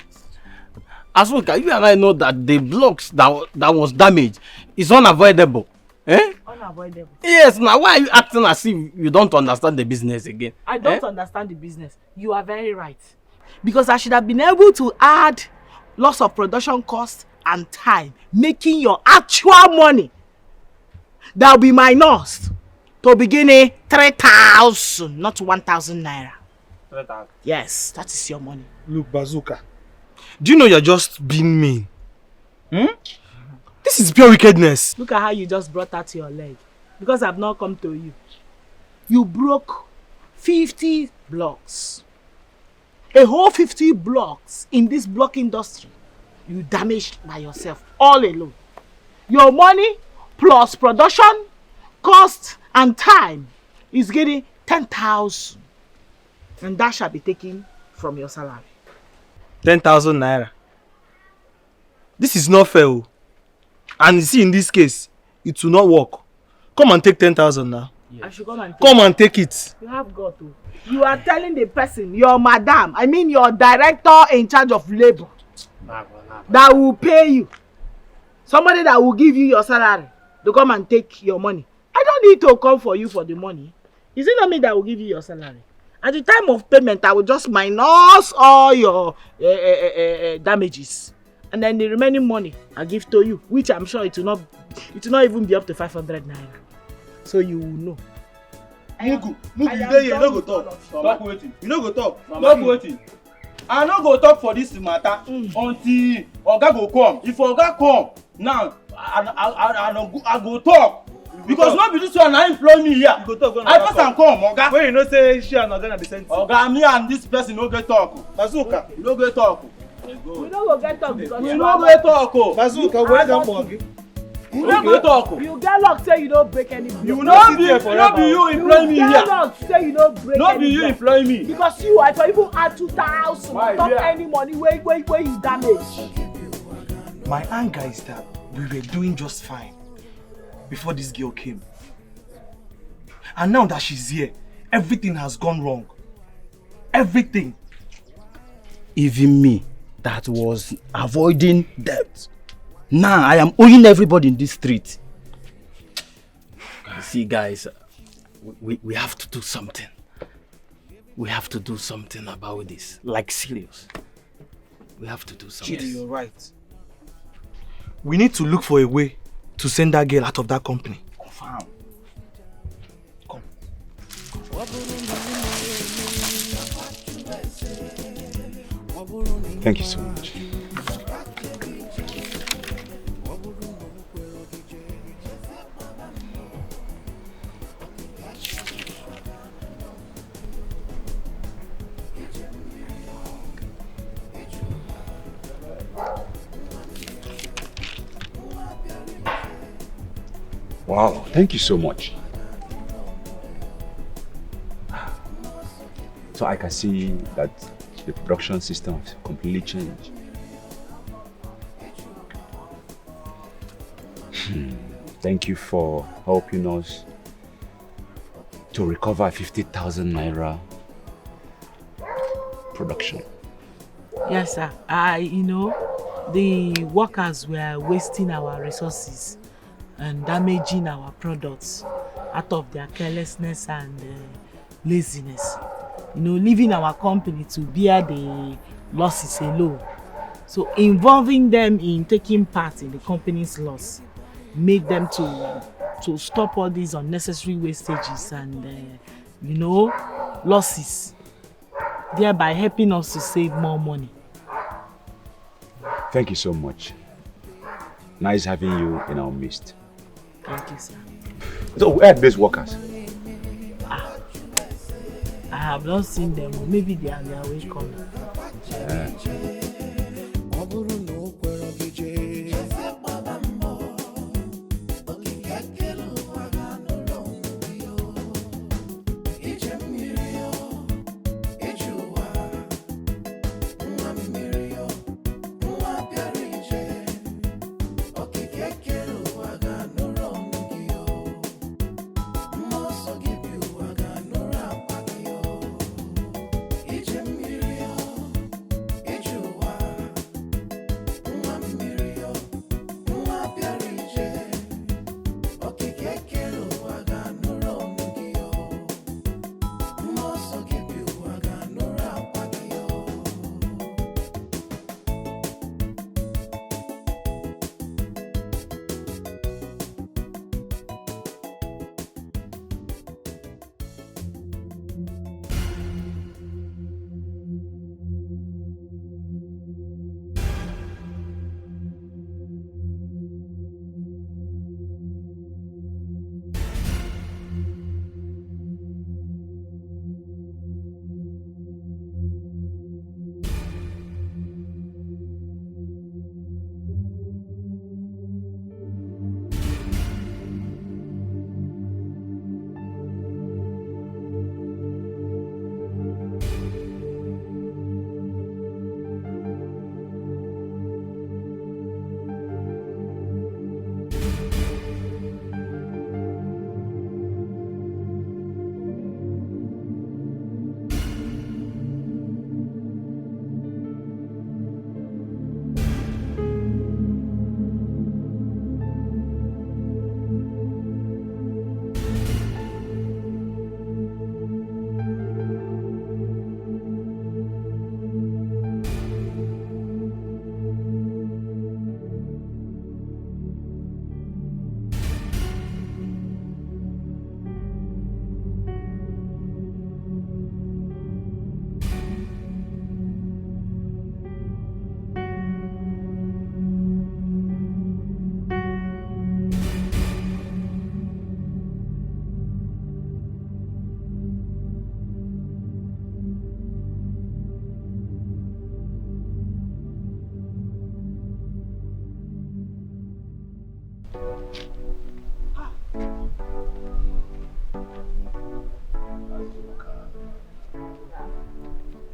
Asuka, you and I know that the blocks that, that was damaged is unavoidable. Eh? Unavoidable. Yes, now why are you acting as if you don't understand the business again? I don't Eh? understand the business. You are very right. Because I should have been able to add loss of production cost and time, making your actual money that will be minus to begin a three thousand, not one thousand naira. Three thousand. Yes, that is your money. Look, Bazooka, do you know you're just being mean? Hmm? This is pure wickedness. Look at how you just brought out your leg. Because I've not come to you. You broke fifty blocks. A whole fifty blocks in this block industry. You damaged by yourself, all alone. Your money plus production, cost, and time is getting ten thousand. And that shall be taken from your salary. Ten thousand naira. This is not fair. Oh. And you see, in this case, it will not work. Come and take ten thousand now. I should come and take Come and take it. You have got to. You are telling the person, your madam, I mean your director in charge of labor, that will pay you. Somebody that will give you your salary to come and take your money. I don't need to come for you for the money. Is it not me that will give you your salary? At the time of payment, I will just minus all your uh, uh, uh, uh, damages. And then the remaining money I give to you, which I'm sure it will not, it will not even be up to five hundred naira. So you will know. Mugu, Mugu, you dey here, you no go talk. Talk wetin? You no go talk. Talk wetin? I no go talk for this matter until Oga go come. If Oga come, now I, I, I, I, no go, I go talk. Because no be this one na employ me here. You go talk when I Oga pass am come. Come, Oga. When you know say she and Oga na the same thing. Oga, me and this person no get talk. Bazooka. No get talk. We no go get talk because We you no are go talk. Oh. Bazooka, where that monkey? You no go talk. Oh. You get luck say you no break any block. You no be, no be you employ me here. You get luck say you no break any block. No be you employ me. Because you, I for even add two thousand on top any money wey, wey, wey you damage. My anger is that we were doing just fine before this girl came. And now that she's here, everything has gone wrong. Everything. Even me that was avoiding debt. Now I am owing everybody in this street. You see, guys, we, we, we have to do something. We have to do something about this. Like, serious. We have to do something. Chidi, you're right. We need to look for a way to send that girl out of that company. Confirm. Come. Thank you so much. Wow, thank you so much. So I can see that the production system has completely changed. Hmm. Thank you for helping us to recover fifty thousand naira production. Yes, sir. I, you know, the workers were wasting our resources and damaging our products out of their carelessness and uh, laziness. You know, leaving our company to bear the losses alone. So involving them in taking part in the company's loss made them to to stop all these unnecessary wastages and uh, you know losses, thereby helping us to save more money. Thank you so much. Nice having you in our midst. Thank you, sir. So where are these workers? I have not seen them. Maybe they are on their way coming. Ọ bụrụ na o kwere gị jee,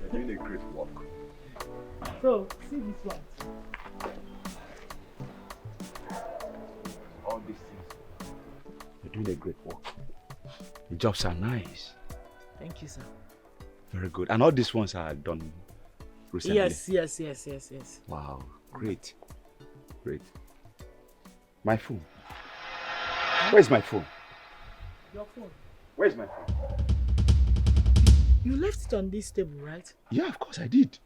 You're doing a great work. So, see this one. All these things. You're doing a great work. The jobs are nice. Thank you, sir. Very good. And all these ones are done recently. Yes, yes, yes, yes, yes. Wow, great. Great. My phone. Where's my phone? Your phone. Where's my phone? You left it on this table, right? Yeah, of course I did.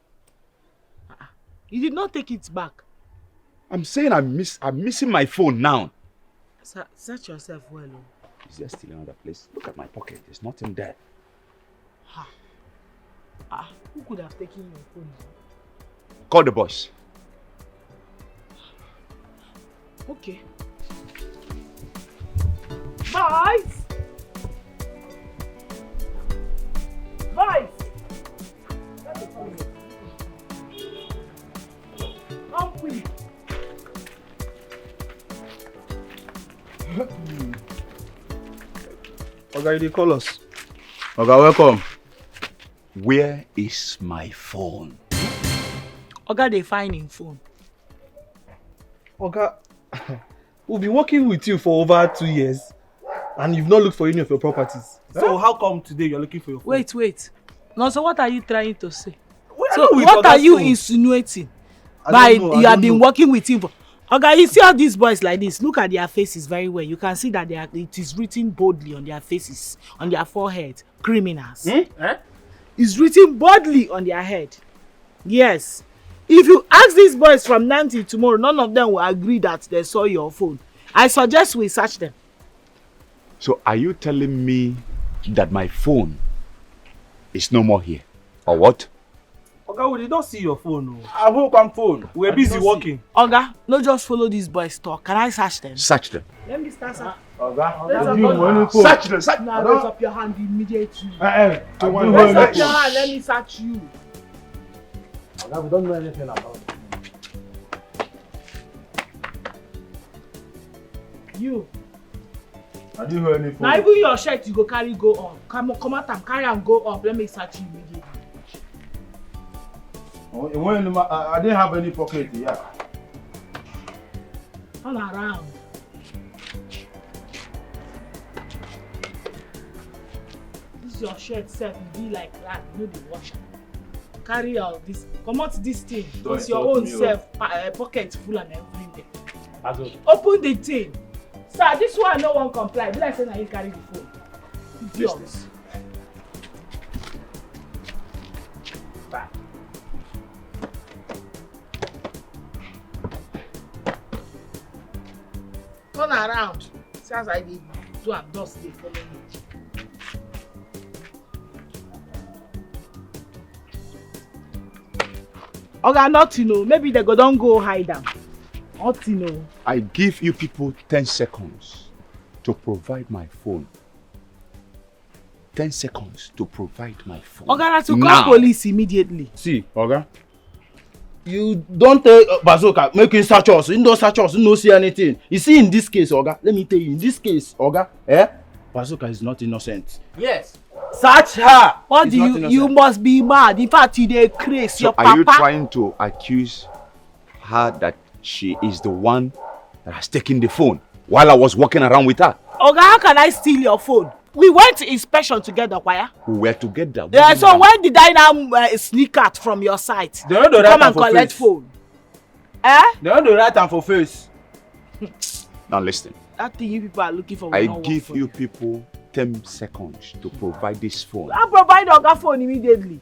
You did not take it back. I'm saying I miss I'm missing my phone now. Sa- search yourself well. Oh. Is there still another place? Look at my pocket. There's nothing there. Ha. Ah, who could have taken your phone? Call the boss. Okay. Boys! Boys! Come quick. Oga, you dey call us? Oga, welcome. Where is my phone? Oga dey find him phone. Oga, we've been working with you for over two years and you've not looked for any of your properties. So how come today you're looking for your phone? Wait, wait. No, so what are you trying to say? So what are you insinuating by you have been working with him for? Oga, you see all these boys like this, look at their faces very well. You can see that they are, it is written boldly on their faces, on their forehead, criminals. Hmm? Eh? It's written boldly on their head. Yes. If you ask these boys from now till tomorrow, none of them will agree that they saw your phone. I suggest we search them. So are you telling me that my phone is no more here? Or what? Oga, we did not see your phone. Oh. I hope I'm phone. We're busy working. Oga, no just follow these boys talk. Can I search them? Search them. Let me start search. Oga, oga, search them. Search them. Now raise up your hand immediately. Eh, eh, raise up your hand. Let me search you. Oga, we don't know anything about it. You. I didn't hear any phone. Now even your shirt you go carry go up. Come on, come out and carry and go up. Let me search you immediately. Oh, it went in my, I, I didn't have any pocket. Yeah. Turn around. This your shirt self be like rag, no dey wash am. Carry out this, comot this thing. It's your own self, uh, pocket full and everything. Open the thing. Sir, this one no wan comply. Be like say na you carry the phone. Idiot. Turn around. See as I dey do am, dust dey follow me. Oga, nothing o. Maybe they go don go hide am. Nothing o. I give you people ten seconds to provide my phone. Ten seconds to provide my phone. Oga, na to call police immediately. See, Oga, you don tell uh, Bazooka make him search us. He don search us. He no see anything. You see, in this case, Oga, let me tell you, in this case, Oga, eh, Bazooka is not innocent. Yes. Search her. What do you? You must be mad. In fact, you dey craze. So your are papa. You trying to accuse her that she is the one that has taken the phone while I was walking around with her? Oga, how can I steal your phone? We went to inspection together, Kwaya. We were together. Yeah, so when did I now uh, sneak out from your sight? They don't do that. Come and collect phone. Eh? They don't do that and for face. Now listen. That thing you people are looking for. I give you people ten seconds to provide this phone. I'll provide Oga phone immediately.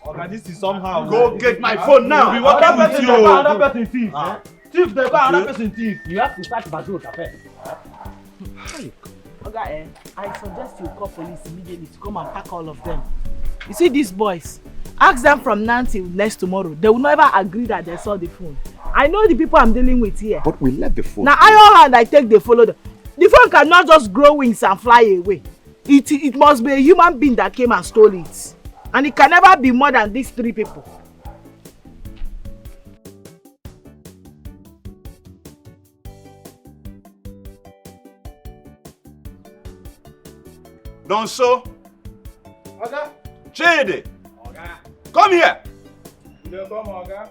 Oga, this is somehow. Go get my phone now. Be working with you. Another person thief. Ah. Thief dey buy another person thief. You have to start bazooka first. Oga, eh, I suggest you call police immediately to come and pack all of them. You see these boys, ask them from now till next tomorrow. They will never agree that they saw the phone. I know the people I'm dealing with here. But we left the phone. Now, iron hand, I take the follow them. The phone cannot just grow wings and fly away. It, it must be a human being that came and stole it. And it can never be more than these three people. Nonso. Oga. Chidi. Oga. Come here. You dey come, Oga?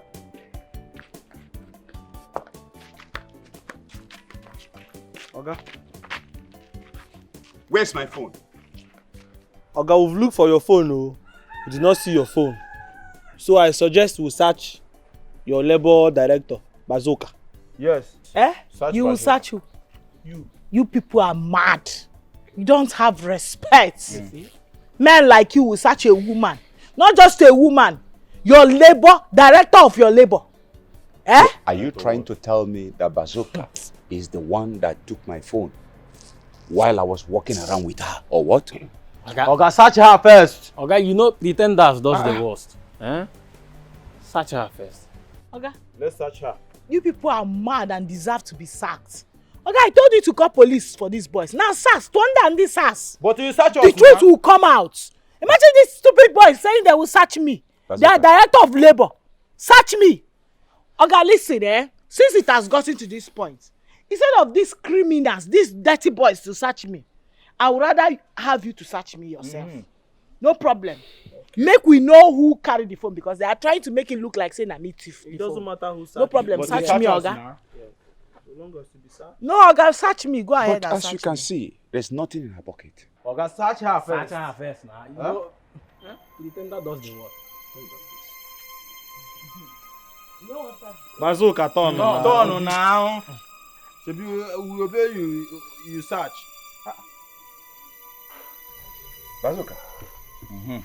Oga. Where's my phone? Oga, we've looked for your phone, oh. We did not see your phone. So I suggest we search your labor director, Bazooka. Yes. Eh? Search you will search who? You. You people are mad. You don't have respect. Mm. Men like you will search a woman. Not just a woman. Your labor, director of your labor. Eh? So are you trying to tell me that Bazooka is the one that took my phone while I was walking around with her, or what? Oga, Oga, search her first. Oga, you know pretenders does the worst. Eh? Search her first. Oga, let's search her. You people are mad and deserve to be sacked. Oga, I told you to call police for these boys. Now, SARS, thunder and this SARS. But you search us. The truth will come out. Imagine these stupid boys saying they will search me. They are director of labor. Search me. Oga, listen, eh? Since it has gotten to this point, instead of these criminals, these dirty boys to search me, I would rather have you to search me yourself. Mm. No problem. Make we know who carried the phone because they are trying to make it look like say na me thief. It doesn't matter who search. No problem. Search me, Oga. No, Oga, search me. Go ahead and search me. But as you can see, there's nothing in her pocket. Oga, search her first. Search her first now. You know, eh? Pretender does the work. Bazooka, turn. No, turn now. Shebi we, we obey you, you search. Bazooka. Mm-hmm.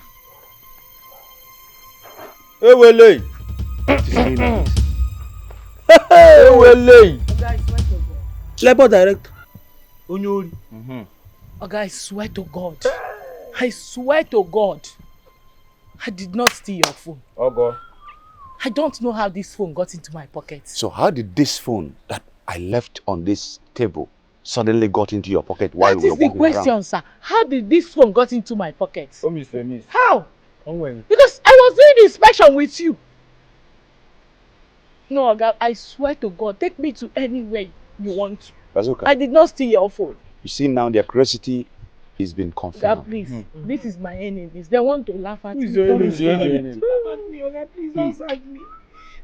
Ewele. Ewele. Labor director. Onyori. Mm-hmm. Oga, I swear to God. I swear to God. I did not steal your phone. Ogo. I don't know how this phone got into my pocket. So how did this phone that I left on this table suddenly got into your pocket while That we is were the walking question, around? Sir. How did this phone got into my pocket? Oh, miss, eh, miss. How? Oh, well. Because I was doing the inspection with you. No, Oga, I swear to God, take me to anywhere you want to. Bazooka. I did not steal your phone. You see now, their curiosity is being Oga, confirmed. Please, this is my enemies. They want to laugh at Who is me. your Don't enemy? laugh at me. Your enemy? Don't laugh at me, Oga, please, don't sack me.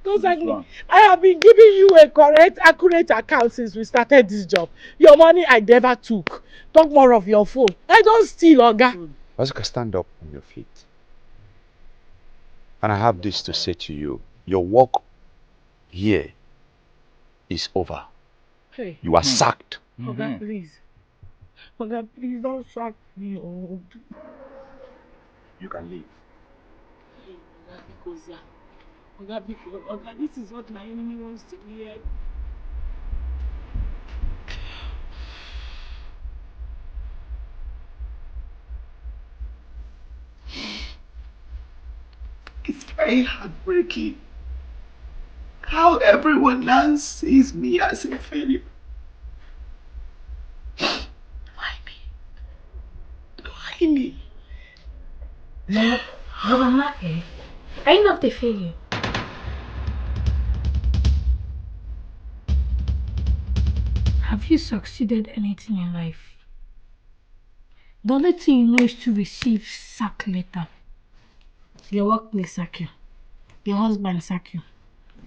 Don't sack me. I have been giving you a correct, accurate account since we started this job. Your money I never took. Talk more of your phone. I don't steal, Oga. Bazooka, stand up on your feet. And I have this to say to you. Your work here is over. Hey, You are sacked. Oga, please. Oga, please don't sack me. Oh. You can leave. Oga, because, uh, Oga, because, Oga, this is what my enemy wants to hear. It's very heartbreaking how everyone now sees me as a failure. Why me? Why me? No, no, Mama, eh? Are you not a failure? Have you succeeded anything in life? The only thing you know is to receive sack letter. Your workplace sack you. Your husband sack you.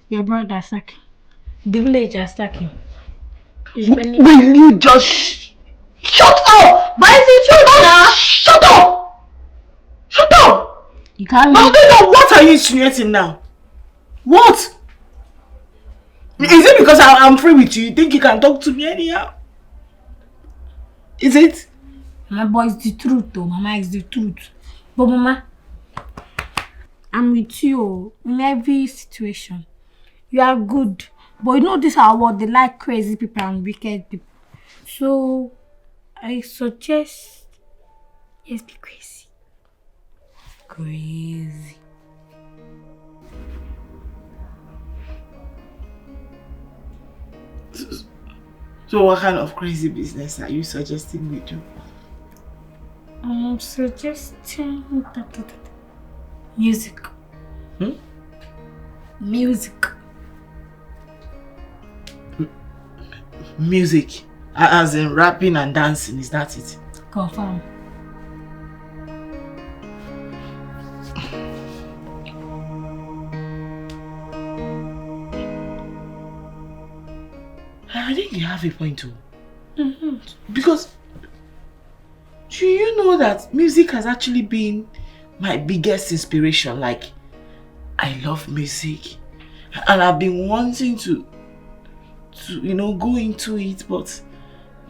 Your brother sack you. The village are sack you. Will you just sh- shut up? But is it true now? Shut up! Shut up! You can't But leave. What are you insinuating now? What? Is it because I, I'm free with you? You think you can talk to me anyhow? Is it? My boy, it's the truth though. Mama, it's the truth. But Mama, I'm with you in every situation. You are good. But you know this our world, they like crazy people and wicked people. So I suggest, yes, be crazy. Crazy. So what kind of crazy business are you suggesting we do? I'm suggesting music. Hmm? Music. Music. A- As in rapping and dancing, is that it? Confirm. I think you have a point too. Mm-hmm. Because do you know that music has actually been my biggest inspiration? Like, I love music, and I've been wanting to, to you know, go into it, but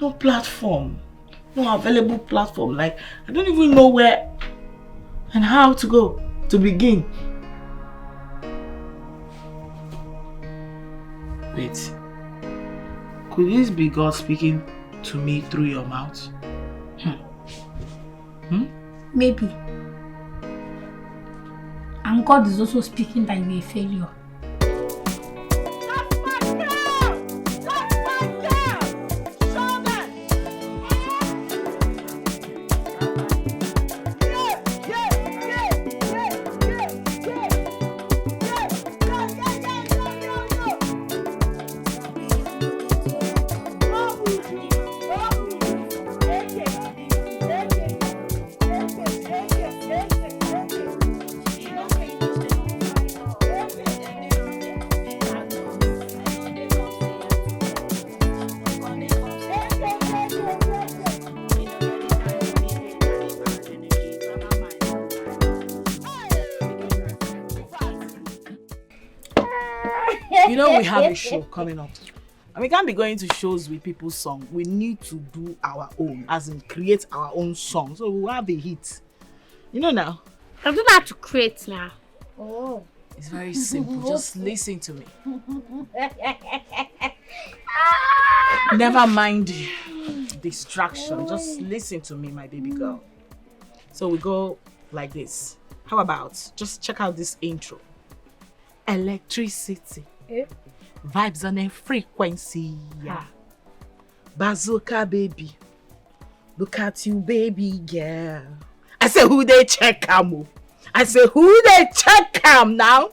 no platform, no available platform. Like, I don't even know where and how to go to begin. Wait, could this be God speaking to me through your mouth? Hmm. Hmm? Maybe. And God is also speaking that you're a failure. You know we have a show coming up. And we can't be going to shows with people's song. We need to do our own, as in create our own song. So we'll have a hit. You know now. I don't know how to create now. Oh. It's very simple. Just listen to me. Never mind distraction. Just listen to me, my baby girl. So we go like this. How about just check out this intro? Electricity. Eh? Vibes on a frequency. Yeah. Ha. Bazooka baby. Look at you, baby girl. I say who they check am o? I say who they check am now?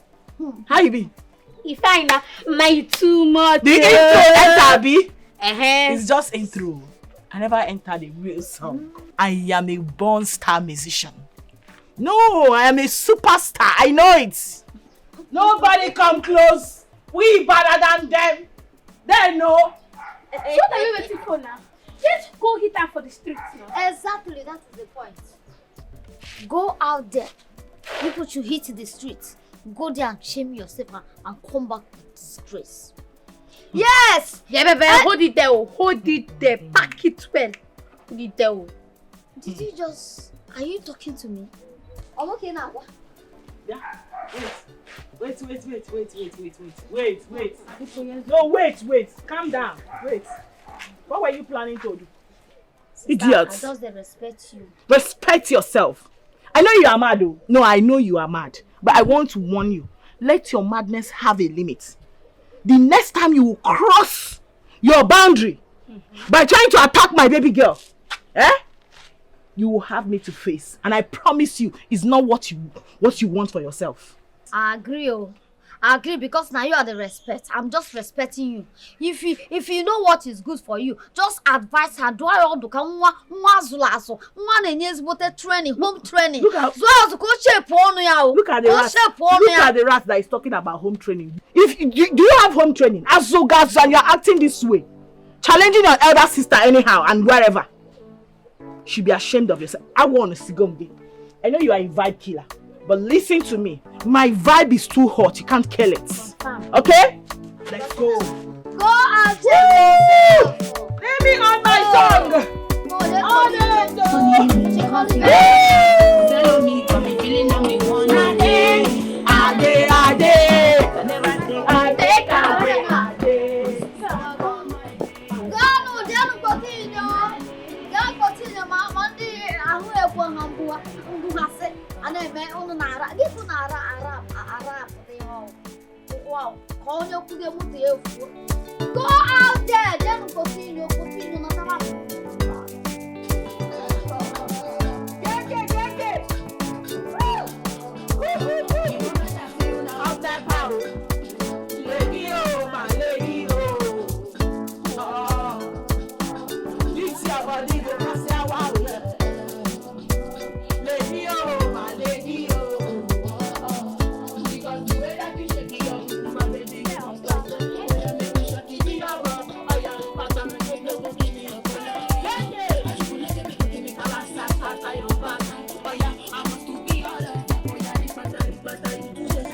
How you be? E fine na, my too much. The intro enter, abi? Uh-huh. It's just intro. I never enter the real song. I am a born star musician. No, I am a superstar. I know it. Nobody come close. We better than them. They know. So na you waiting for now? Just go hit am for the streets now. Exactly, that is the point. Go out there. People should hit the streets. Go there and shame yourself and, and come back with disgrace. Yes! Yeah, baby, hold it there, oh, hold it there, pack it well. Hold it there, oh. Did you just, are you talking to me? I'm okay now. What? Yeah. Wait. Wait, wait, wait, wait, wait, wait, wait. Wait, wait. No, wait, wait. Calm down. Wait. What were you planning to do? Sister, idiot. I just dey respect you. Respect yourself. I know you are mad, oh. No, I know you are mad. But I want to warn you. Let your madness have a limit. The next time you will cross your boundary by trying to attack my baby girl, eh? You will have me to face. And I promise you, it's not what you what you want for yourself. I agree, oh. I agree because now you are the respect. I'm just respecting you. If you if you know what is good for you, just advise her. Do I want to come nwa nwa zụrụ asụ, nwa na-enye ezigbote training, home training. Look at, zụọ azụ ka o shape ọnụ ya o. Look at the rat. Ka o shape ọnụ ya. Look at the rat that is talking about home training. If you, do you have home training? Azụ ga azụ, and you're acting this way, challenging your elder sister anyhow and wherever. Should be ashamed of yourself. I want to see again. I know you are a vibe killer, but listen to me. My vibe is too hot. You can't kill it. Confirm. Okay? Let's go. Go out. Woo! Let me on my tongue. Go, let's go. All the way to Follow me, come and feeling on me one day. Ade, ade. I take away my day. Gaanụ, dịanụ kpọta inyo. Gaa kpọta inyo ma, ma ndị ahụ ekwe ha mgbu, mgbu ha sị, a na-eme unu na-ara. Gị bụ na-ara, ara, ara apụta ihe ọgwụ. Wow, ka onye kwude moto ya efuo. Go out there, dịanụ kpọta inyo, kpọta inyo, natara m. Gege, gege. Woo! Woo, woo, woo. Of that power. Lady, oh, my lady, oh. Oh. This your body, go pass your wow. Lady, oh, my lady, oh. Because the way that you shake it up, my baby, come stop. Make me shake it up. Oh, yeah, pass on, make me give me a call. Yeah, yeah. Give me a call, sat, sat, sat, your back. Oh, yeah, I must to be all right. Oh, yeah, this matter, this matter, you do it.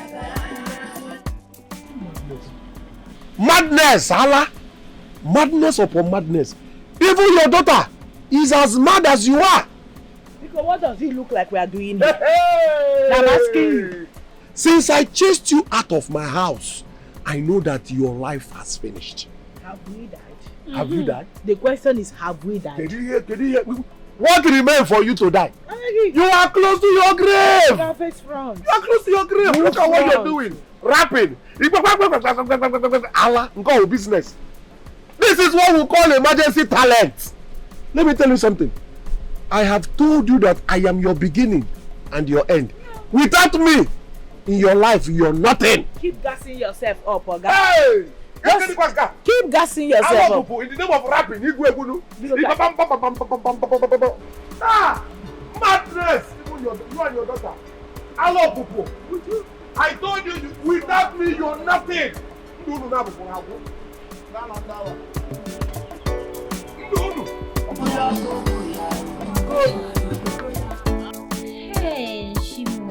Madness, Allah! Madness upon madness. Even your daughter is as mad as you are. Because what does it look like we are doing here? Hey! I'm asking you. Since I chased you out of my house, I know that your life has finished. Have we died? Have you died? The question is, have we died? Did you hear? Did you hear? What remains for you to die? Hey! You are close to your grave. Look at face front. You are close to your grave. Look at what you're doing. Rapping. Allah, go business. This is what we call emergency talent. Let me tell you something. I have told you that I am your beginning and your end. Without me, in your life, you're nothing. Keep gassing yourself up, Oga. Hey! Just keep gassing yourself up. People, in the name of rapping, you go, go, go. Ah! Madness! Even your, you and your daughter. Alopupu. I told you, you, without me, you're nothing. Ndụ unu na-abụkwa agwụ. Ndụ unu. Hey, Shimo.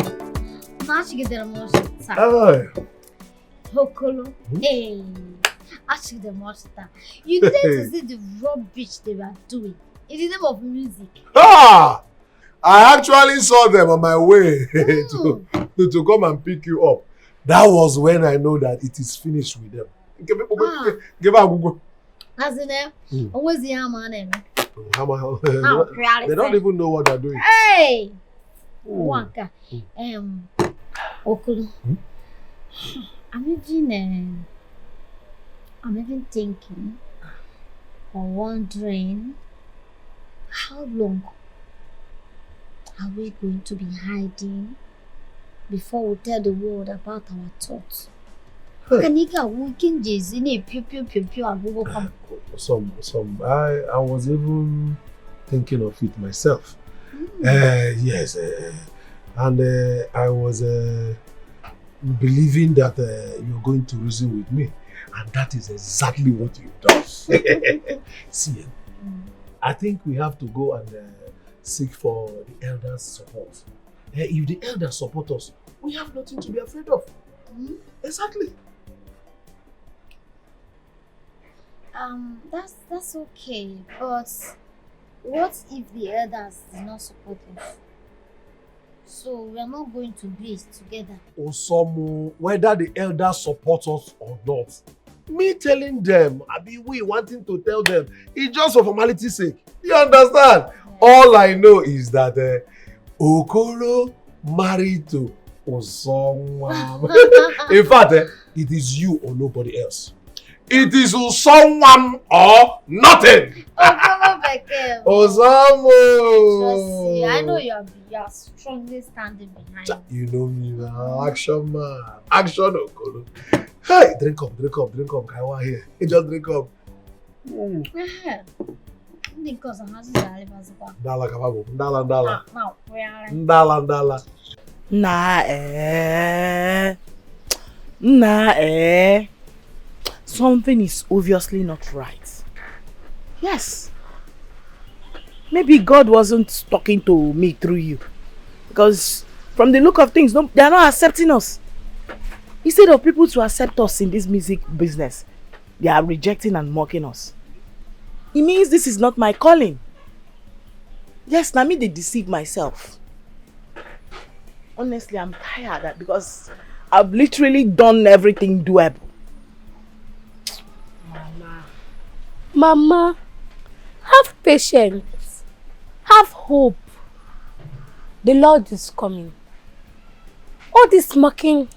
Na achịgidere m ụzọ taa. Hey. Okolo. Hey, ask them what that. You need to see the rubbish they were doing in the name of music. Ah! I actually saw them on my way to, to, to come and pick you up. That was when I know that it is finished with them. Give me, Ah. give her a Google. As in, eh, Mm. Always the man, eh? How am I- How they don't even know what they're doing. Hey! Mm. Waka. Um, Okulu. I'm even, uh, I'm even thinking or wondering how long are we going to be hiding before we tell the world about our thoughts? Ka anyị ga-awụ ike nji ezi na-epio pio pio pio agwụgwọ kwa. Some, some. I, I was even thinking of it myself. Uh, yes, uh, and uh, I was uh, believing that uh, you're going to reason with me, and that is exactly what you've done. See, eh, I think we have to go and uh, seek for the elders' support. Eh, if the elders support us, we have nothing to be afraid of. Exactly. Um, that's that's okay, but what if the elders did not support us? So we are not going to be together. Osomo, whether the elders support us or not, me telling them, I be we wanting to tell them, it's just for formality's sake. You understand? All I know is that uh, Okoro married to Osonwa. In fact, eh, it is you or nobody else. It is Osonwa or nothing. Okoro Bekee. Osonwa. Trust you. I know you are, you are strongly standing behind. You know me now. Action man. Action Okoro. Hey, drink up, drink up, drink up. Kaiwa here. Just drink up. Mm. Ehe. Ndị nke ọzọ ha zụzụ alịbazikwa. Ndala kababo. Ndala, ndala. Ah, now, we are Ndala, ndala. Nah, eh. Nah, eh. Something is obviously not right. Yes. Maybe God wasn't talking to me through you. Because from the look of things, no, they are not accepting us. Instead of people to accept us in this music business, they are rejecting and mocking us. It means this is not my calling. Yes, na me dey deceive myself. Honestly, I'm tired, uh, because I've literally done everything doable. Mama. Mama, have patience. Have hope. The Lord is coming. All this mocking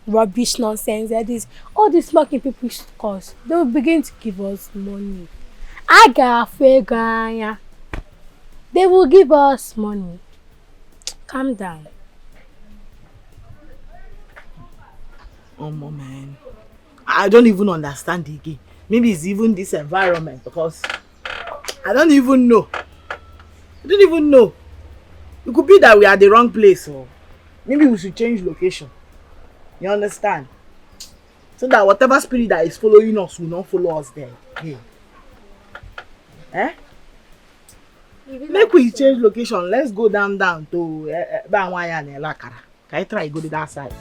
rubbish nonsense, eh, this, all these mocking people should cause. They will begin to give us money. A ga-afụ ego anya. They will give us money. Calm down. Omo, man. I don't even understand again. Maybe it's even this environment, because I don't even know. I don't even know. It could be that we are the wrong place, or maybe we should change location. You understand? So that whatever spirit that is following us will not follow us there again. Eh? Make we change location. Let's go down, down to, eh, eh, Banwaya and Elakara. Can I try go to that side?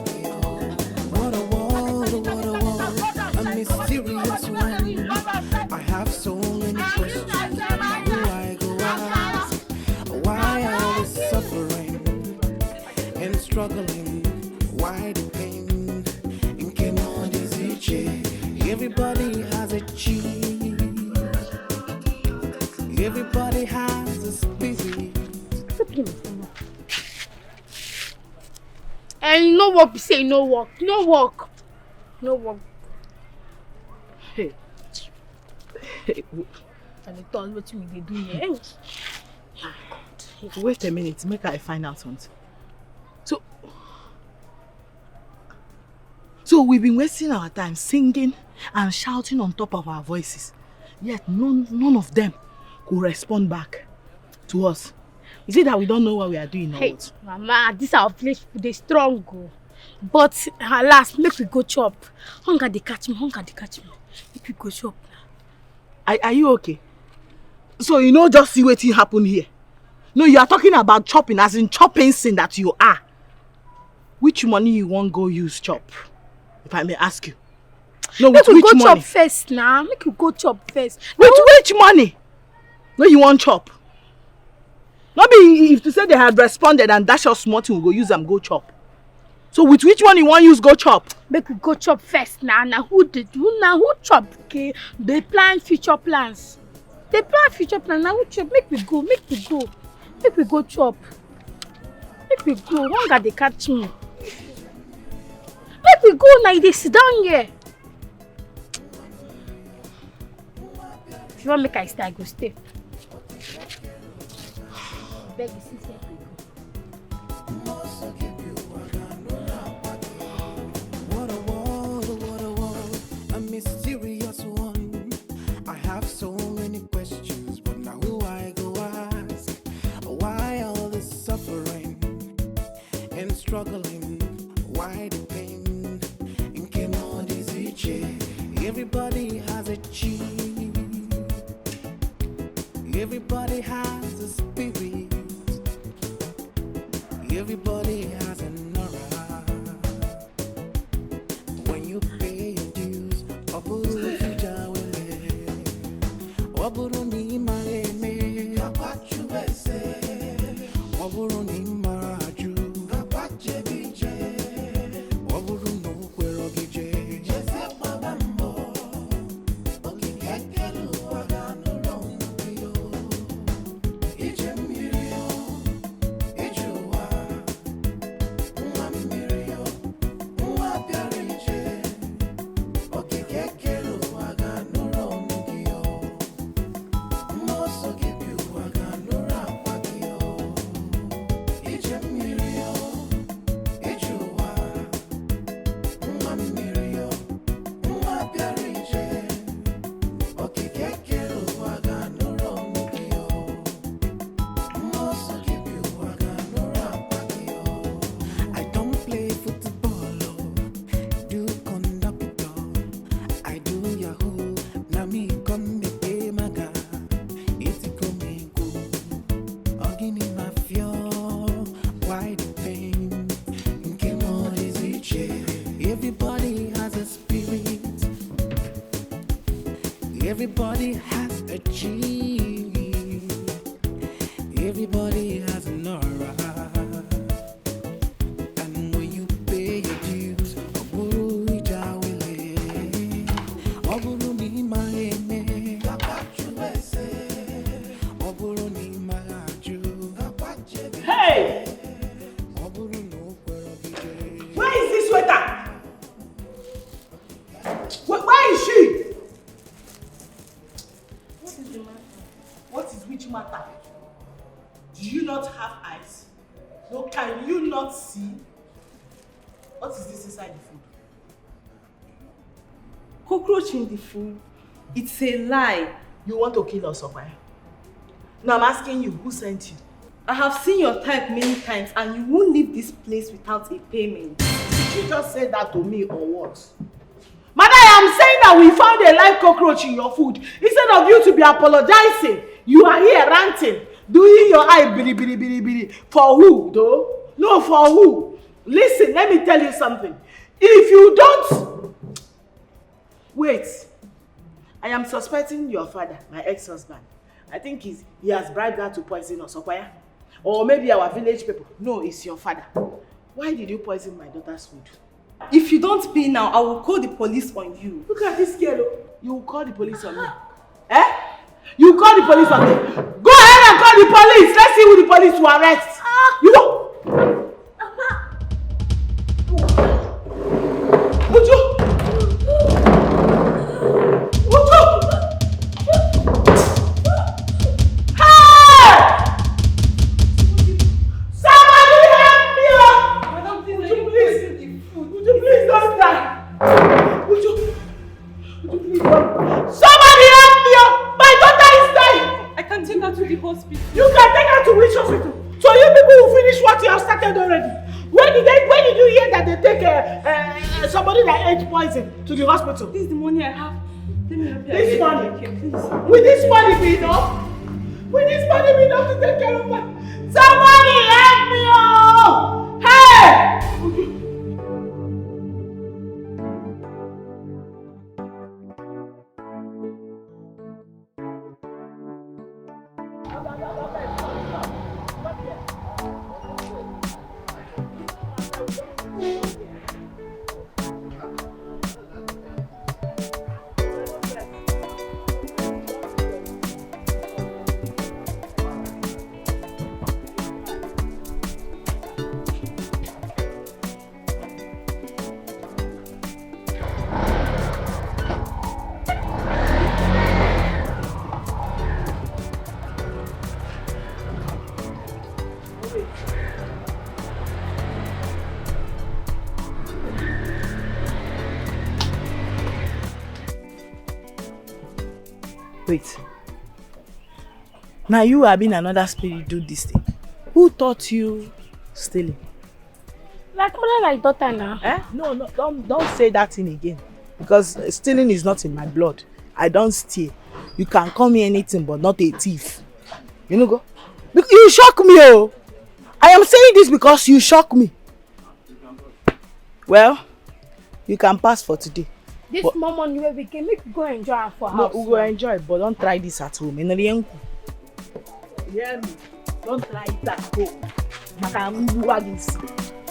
What a world, what a world, a mysterious one. I have so many questions. Who I go ask? Why are we suffering and struggling? Why the pain? In Kemon is Ichi. Everybody has a cheat. Everybody has a spirit. And you no work, be say you no work. No work. No work. Hey. Hey, w- I dey talk wetin we dey do here. Wait a minute, make I find out something. So, so we've been wasting our time singing and shouting on top of our voices, yet none, none of them could respond back to us. Is it that we don't know what we are doing or Hey, what? Mama, this our village people dey strong o. But alas, make we go chop. Hunger dey catch me, hunger dey catch me. Make we go chop na. Are, are you okay? So you know, just see wetin happen here. No, you are talking about chopping, as in chopping sin that you are. Which money you wan go use chop, if I may ask you? No, with Make we which go money? Chop first na. Make we go chop first. With which money? No, you wan chop. No be if to say they had responded and dash us small thing, we go use am go chop. So with which money you wan use go chop? Make we go chop first na. Na who dey do? Na who chop? Okay, dey plan future plans. Dey plan future plans. Na who chop? Make we go. Make we go. Make we go chop. Make we go. Hunger dey catch me. Make we go na. You dey sit down here. If you wan make I stay, I go stay. Beg you, see, say make we go. What a world, what a world, a mysterious one. I have so many questions, but now who I go ask? Why all this suffering and struggling? Why the pain? Nke m ọ dịzi iche? Everybody has a chi. Everybody has a spirit. Everybody has an aura. When you pay your dues, ọ bụrụ ija wele, ọ bụrụ na ị maghị eme, ọ bụrụ na ị mara ajụ, ọ bụrụ na o kwere gị jee, I don't play football, oh, do conductor, I do yahoo, na me come dey pay maga, eti come go, ogini mafia, why the pain, nke m ọ dịzi iche, everybody has a spirit. Everybody has a chi. Everybody has an aura. And when you pay your dues, ọ bụrụ ija wele, ọ bụrụ na ị maghị eme, ọ bụrụ na ị maghị ajụ, Hey! ọ bụrụ na o kwere gị jee. Where is this waiter? Where, where is she? What is the matter? What is which matter? Do you not have eyes? No, can you not see? What is this inside the food? Cockroach in the food? It's a lie. You want to kill us, Okwaya? Now I'm asking you, who sent you? I have seen your type many times and you won't leave this place without a payment. Did you just say that to me or what? Madam, I am saying that we found a live cockroach in your food. Instead of you to be apologizing, you are here ranting, doing your eye biri biri biri biri. For who though? No, for who? Listen, let me tell you something. If you don't, wait, I am suspecting your father, my ex-husband. I think he's, he has bribed her to poison us, Okwaya. Or maybe our village people. No, it's your father. Why did you poison my daughter's food? If you don't pay now, I will call the police on you. Look at this girl. Oh. You will call the police on me. Eh? You call the police on me. Go ahead and call the police. Let's see who the police will arrest. You. Mama. Uju! Uju! Hey! Somebody help me! Oh! Madam, please, Uju, please. Uju, please don't die. Uju, Uju, please don't. Somebody help me! Oh! My daughter is dying. I can take her to the hospital. You can take her to which hospital? So you people will finish what you have started already. When did they, when did you hear that they take uh, uh, somebody that ate poison to the hospital? This is the money I have. Let me help you. This money? Please. Will this money be enough? Will this money be enough to take care of her? Somebody help me! Oh! Hey! Wait. Now you have been another spirit do this thing. Who taught you stealing? Like mother, like daughter now. Eh? No, no, don't don't say that thing again. Because stealing is not in my blood. I don't steal. You can call me anything, but not a thief. You know, go. Bec- You shock me, oh. I am saying this because you shock me. Well, you can pass for today. This But- small money wey we get, make we go enjoy am for No, house we go now. Enjoy, but don't try this at home. Ị nụrụ ihe m kwuru? Hear me? Don't try it at home. Maka mgbuwa gị isi.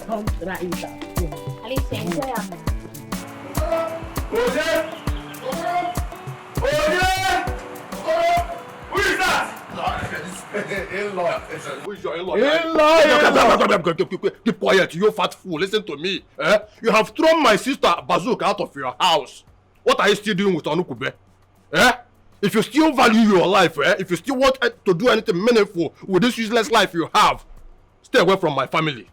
Don't try it at home. At least enjoy am. Oje! Oje! Who is that? In-law. Who is your in-law? In-law, in-law. Keep quiet, you fat fool. Listen to me. Eh? You have thrown my sister Bazooka out of your house. What are you still doing with Onukube? Eh? If you still value your life, eh? If you still want, eh, to do anything meaningful with this useless life you have, stay away from my family.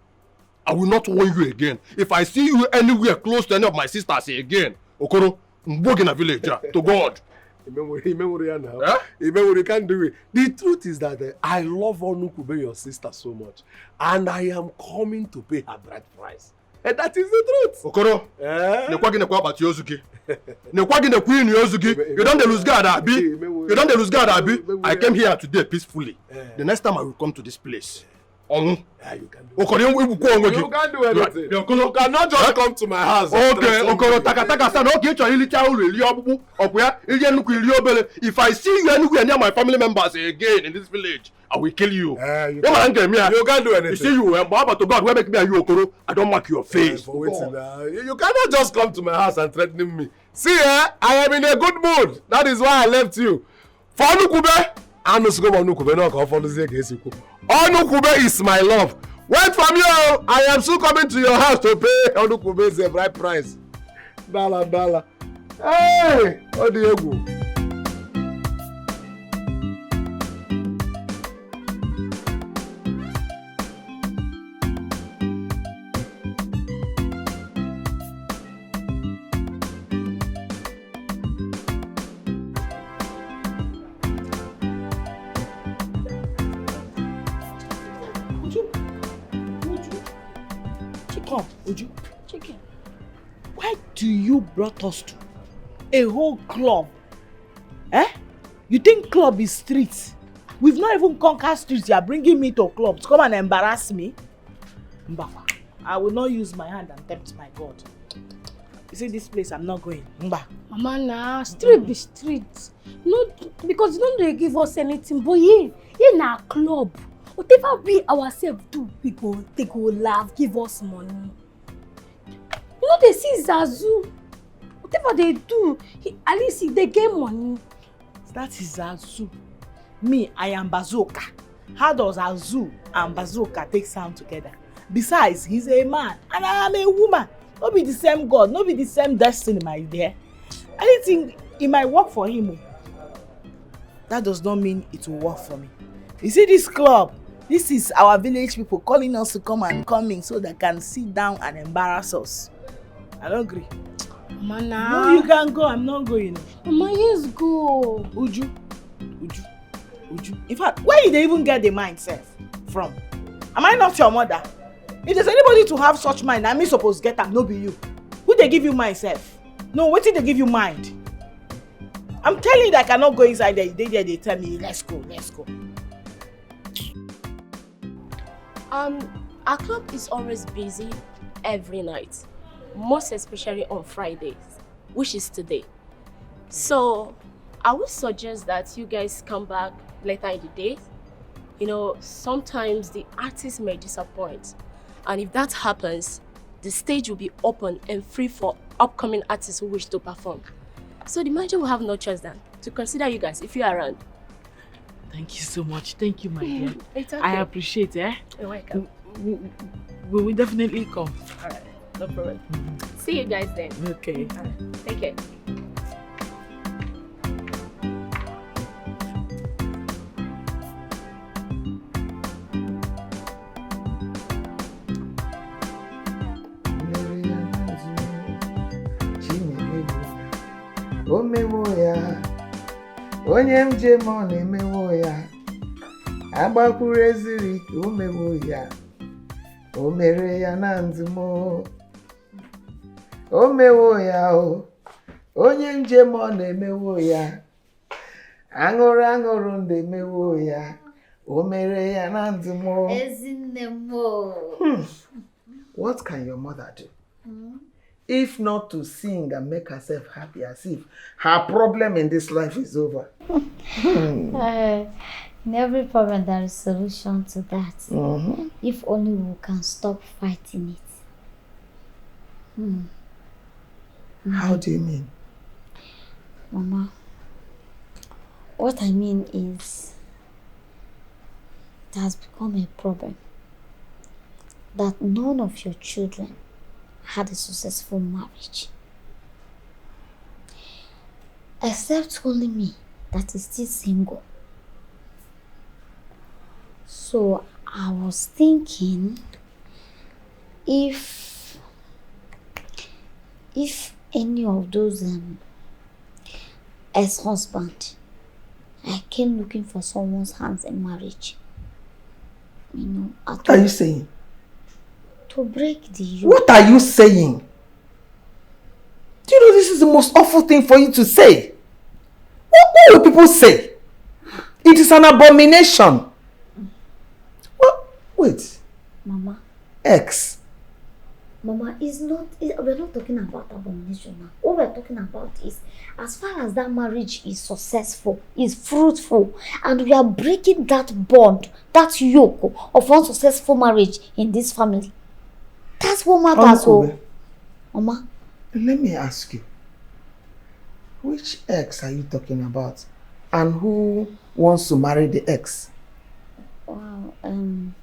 I will not warn you again. If I see you anywhere close to any of my sisters again, Okoro, mgbo gị na village a, to God. Ime nwere, ime nwere ya now. Eh? Ime nwere, you can't do it. The truth is that, eh, I love Onukube, your sister, so much. And I am coming to pay her bride price. And that is the truth. Okoro, Eh? Nekwa gị nekwa akpati ozu gị. Nekwa gị nekwa ini ozu gị. Ime, ime, You don dey lose guard, abi? Ime nwere. You don dey lose guard, abi? Ime nwere. I came here today peacefully. Eh. The next time I will come to this place. Ọnwụ. Ah, you can do Okoro, igbukwa onwe gị. You can't do anything. Bịa, Okoro. You cannot just Eh? come to my house and Okay, threaten Okoro, me. Taka, taka, stand. Okay, ị chọrọ ilicha uru, ili ọkpụkpụ. Ọkwa ya, ili nnukwu, ili obere. If I see you anywhere near my family members again in this village, I will kill you. Eh, you Ị mara can't, nke m ya. You can't do anything. You see you, eh, but to God, where make me and you, Okoro, I don't mark your face. Eh, for wetin na? You, you cannot just come to my house and threatening me. See, eh, I am in a good mood. That is why I left you. For Onukube, anụsịgo m Onukube, no, ka ọ fọlụzie ka esi kwu. Onukube is my love. Wait for me, oh. I am soon coming to your house to pay Onukube the bride price. Dala, dala. Hey, ọ dị egwu. Uju, Uju, come, Uju. Chicken. Why do you brought us to a whole club? Eh? You think club is street? We've not even conquered streets. You are bringing me to club to come and embarrass me? Mbakwa, I will not use my hand and tempt my God. You see this place, I'm not going. Mba. Mama, na street be street. No, because you don't dey give us anything. But here, here na club. Whatever we ourselves do, we go, they go laugh, give us money. You know they see Zazu. Whatever they do, he, at least he, they get money. That is Zazu. Me, I am Bazooka. How does Azu and Bazooka take sound together? Besides, he's a man and I am a woman. No be the same God, no be the same destiny, my dear. Anything, it might work for him o. That does not mean it will work for me. You see this club? This is our village people calling us to come and come in so they can sit down and embarrass us. I don't agree. Mama, No, you can go. I'm not going. Mama, yes, go. Uju, Uju, Uju. In fact, where did they even get the mind self from? Am I not your mother? If there's anybody to have such mind, I mean, suppose get am, no be you. Who they give you mind self? No, what did they give you mind? I'm telling you that I cannot go inside there. They there, they tell me, let's go, let's go. Um, our club is always busy every night, most especially on Fridays, which is today. So I would suggest that you guys come back later in the day. You know, sometimes the artist may disappoint, and if that happens, the stage will be open and free for upcoming artists who wish to perform. So the manager will have no choice than to consider you guys if you're around. Thank you so much. Thank you, my dear. It's okay. I appreciate, eh? You're welcome. We, we, we will definitely come. All right, no problem. See you guys then. Okay. Take care. O mewo ya, onye m je ma ọ na-emewo ya, agbakwuru eziri ka o mewo ya, o mere ya na ndụmo. O mewo ya o, onye m je ma ọ na-emewo ya, aṅụrụ aṅụrụ ndị emewo ya, o mere ya na ndụmo. Ezinne m o. What can your mother do? If not to sing and make herself happy as if her problem in this life is over. Uh, in every problem there is solution to that. Mhm. If only we can stop fighting it. Hmm. How do you mean? Mama, what I mean is, it has become a problem that none of your children had a successful marriage. Except only me, that is still single. So I was thinking if if any of those um, ex-husband, I came looking for someone's hands in marriage. You know, at What are you saying? To break the yoke. What are you saying? Do you know this is the most awful thing for you to say? What, what will people say? It is an abomination. What? Wait. Mama. Ex. Mama, is not. Is, we're not talking about abomination now. What we're talking about is, as far as that marriage is successful, is fruitful, and we are breaking that bond, that yoke of unsuccessful marriage in this family. That's what matters. Oh, Mama. Let me ask you, which ex are you talking about, and who wants to marry the ex? Wow, um,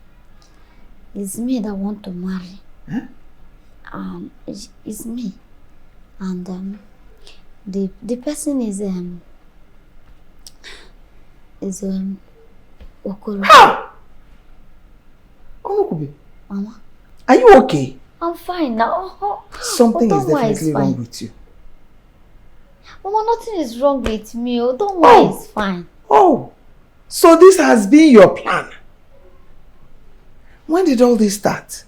it's me that want to marry. Huh? Um, it's, it's me, and um, the the person is um is um Okoro. Ha! Onukube. Mama. Are you okay? I'm fine now. Something is definitely wrong with you. Mama, nothing is wrong with me. Oh, don't worry, it's fine. Oh, so this has been your plan. When did all this start?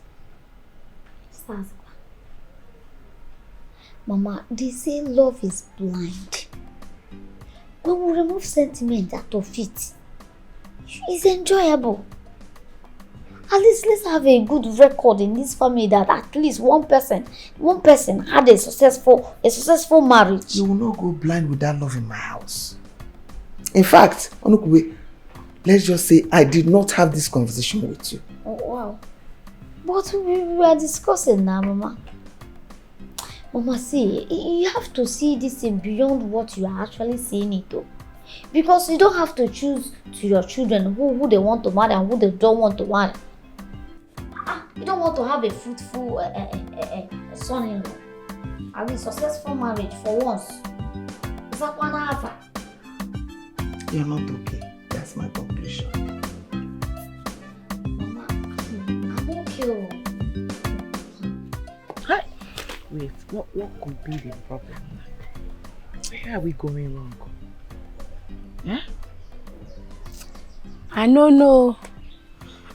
Mama, they say love is blind. When we remove sentiment out of it, it's enjoyable. At least let's have a good record in this family that at least one person, one person had a successful, a successful marriage. You will not go blind with that love in my house. In fact, Onukube, let's just say I did not have this conversation with you. Oh, wow. But we, we are discussing now, Mama. Mama, see, you have to see this thing beyond what you are actually seeing it though. Because you don't have to choose to your children who, who they want to marry and who they don't want to marry. Ah, you don't want to have a fruitful uh, uh, eh, eh, son-in-law. I mean, successful marriage for once. Zakwana Alpha. You're not okay. That's my conclusion. Mama, I'm okay. Oh. Hi. Wait, what, what could be the problem? Where are we going wrong? Huh? I no know.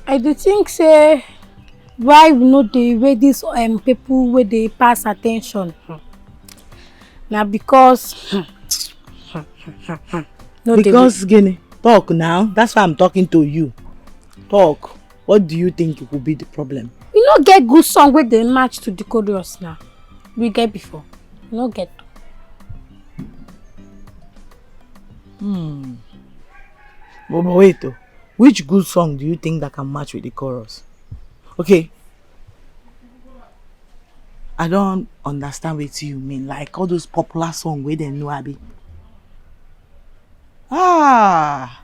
I dey think say why we no dey wear these um, people wey dey pass attention. Hmm. Na because hmm, hmm, hmm, hmm, hmm, no dey Because gini, talk now. That's why I'm talking to you. Talk. What do you think could be the problem? We no get good song wey dey match to the chorus now. We get before. We no get. Hmm. But, but wait though. Which good song do you think that can match with the chorus? Okay. I don't understand what you mean. Like all those popular songs where they know Abby. Ah.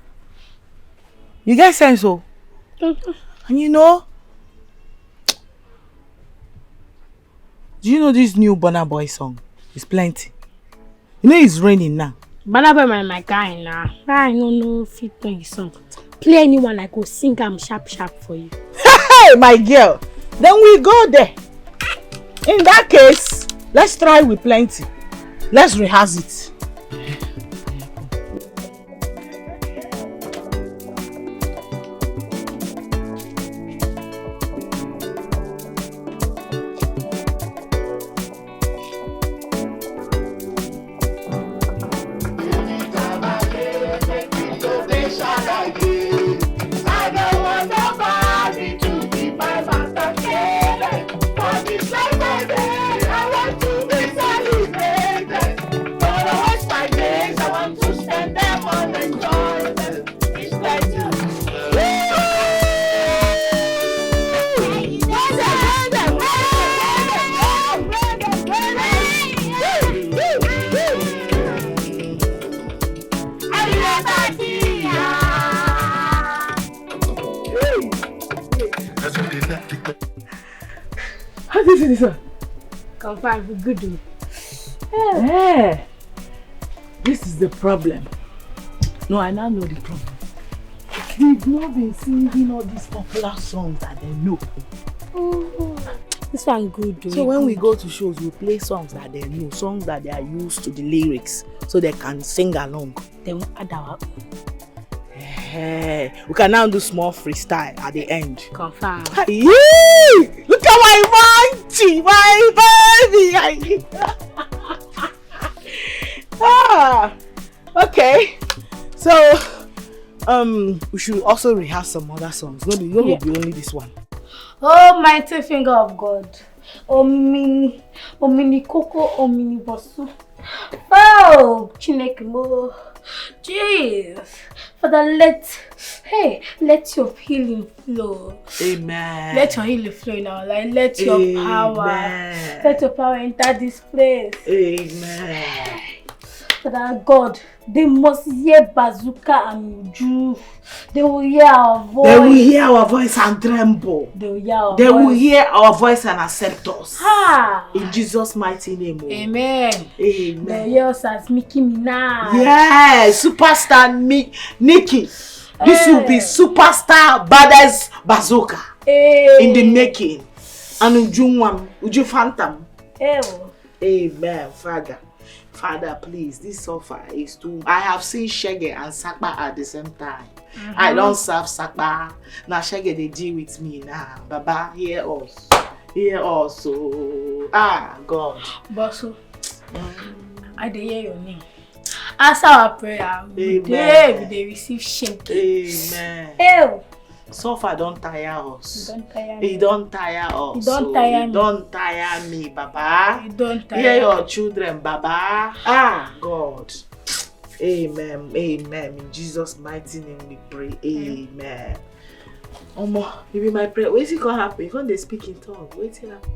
You get sense, oh? And you know, do you know this new Burna Boy song? It's plenty. You know it's raining now. Burna Boy, my, my guy now. I no know fit play his song. Play anyone, I go sing am sharp sharp for you. Hey, my girl. Then we go there. In that case, let's try with plenty. Let's rehearse it. How do you see this one? Confirm, we good. Oh. Eh. This is the problem. No, I now know the problem. They've not been singing all these popular songs that they know. Oh, this one good. So when we go to shows, we play songs that they know, songs that they are used to the lyrics, so they can sing along. Then we add our own. Hey, we can now do small freestyle at the end. Confirm. Yee! Look at my monkey, my baby. Ah, okay. So, um, we should also rehearse some other songs. No, no, yeah. Be only this one. Almighty finger of God. Omini, omini koko, omini bosu. Oh, Chineke mo. Jeez. Father, let, hey, let your healing flow. Amen. Let your healing flow in our life. Let your Amen. Power, let your power enter this place. Amen. Father God, they must hear Bazooka and Uju. They will hear our voice. They will hear our voice and tremble. They will hear our they voice. They will hear our voice and accept us. Ha! In Jesus' mighty name. Oh. Amen. Amen. They will hear us as Nicki Minaj. Yeah, superstar Mi- Nicki. This hey. Will be superstar baddest bazooka hey. In the making. And Uju Nwam, Uju Phantom. Hey. Amen, Father. Father, please, this suffer is too. I have seen Shege and Sakpa at the same time. Mm-hmm. I don't serve Sakpa. Now Shege they deal with me now. Baba, hear us. Hear us. Oh. Ah, God. Bosu, mm. I dey hear your name. Answer our prayer. We dey, we dey receive Shege. Amen. Hey. Suffer don tire us. He don tire me. He don tire us. He don tire me. He don tire me, Baba. He don tire. Hear your children, Baba. Ah, God. Amen. Amen. In Jesus' mighty name we pray. Amen. Omo, you be my prayer. Wetin come happen? You come dey speak in tongue. Wetin happen?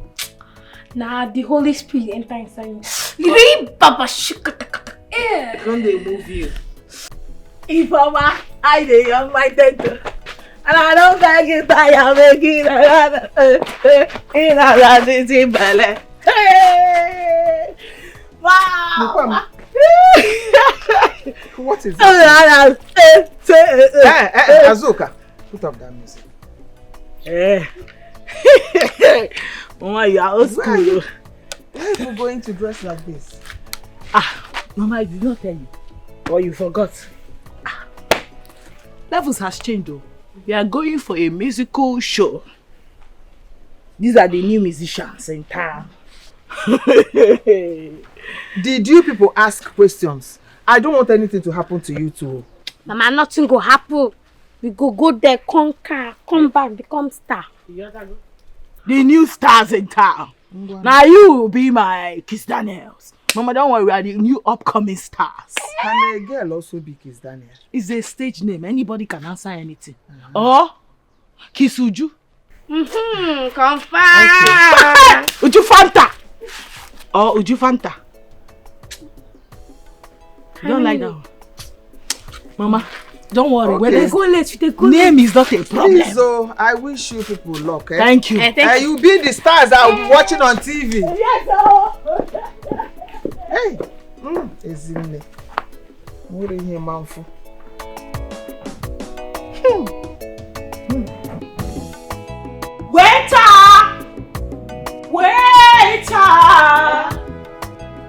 Na the Holy Spirit enter inside me. You really Baba shikata. Eh. Come dey move you. If Mama, I dey on my dead. And I don't beg you, tire, make it. Ina da di di belle. Hey! Wow! What is this? Eh, eh, eh, Azuka, put up that music. Eh. Mama, you are old school. Why are you going to dress like this? Ah, Mama, I did not tell you. Or you forgot. Ah. Levels has changed though. We are going for a musical show. These are the new musicians in town. Did you people ask questions? I don't want anything to happen to you two. Mama, nothing go happen. We go go there, conquer, come back, become star. The new stars in town. Now you will be my Kiss Daniels. Mama, don't worry, we are the new upcoming stars. Can a girl also be Kiss Daniel? It's a stage name. Anybody can answer anything. Uh-huh. Or Kisuju. Mm-hmm. Confirm. Uju Fanta. Or Uju Fanta. You don't like that one. Mama, don't worry. Okay. When they go late, they go name late. Is not a problem. Please, oh, I wish you people luck. Eh? Thank you. Eh, thank uh, you. You be the stars that will be watching on T V. Yes, oh. Hey. Mm, Ezinne. Nwere ihe manfu. Waiter! Waiter!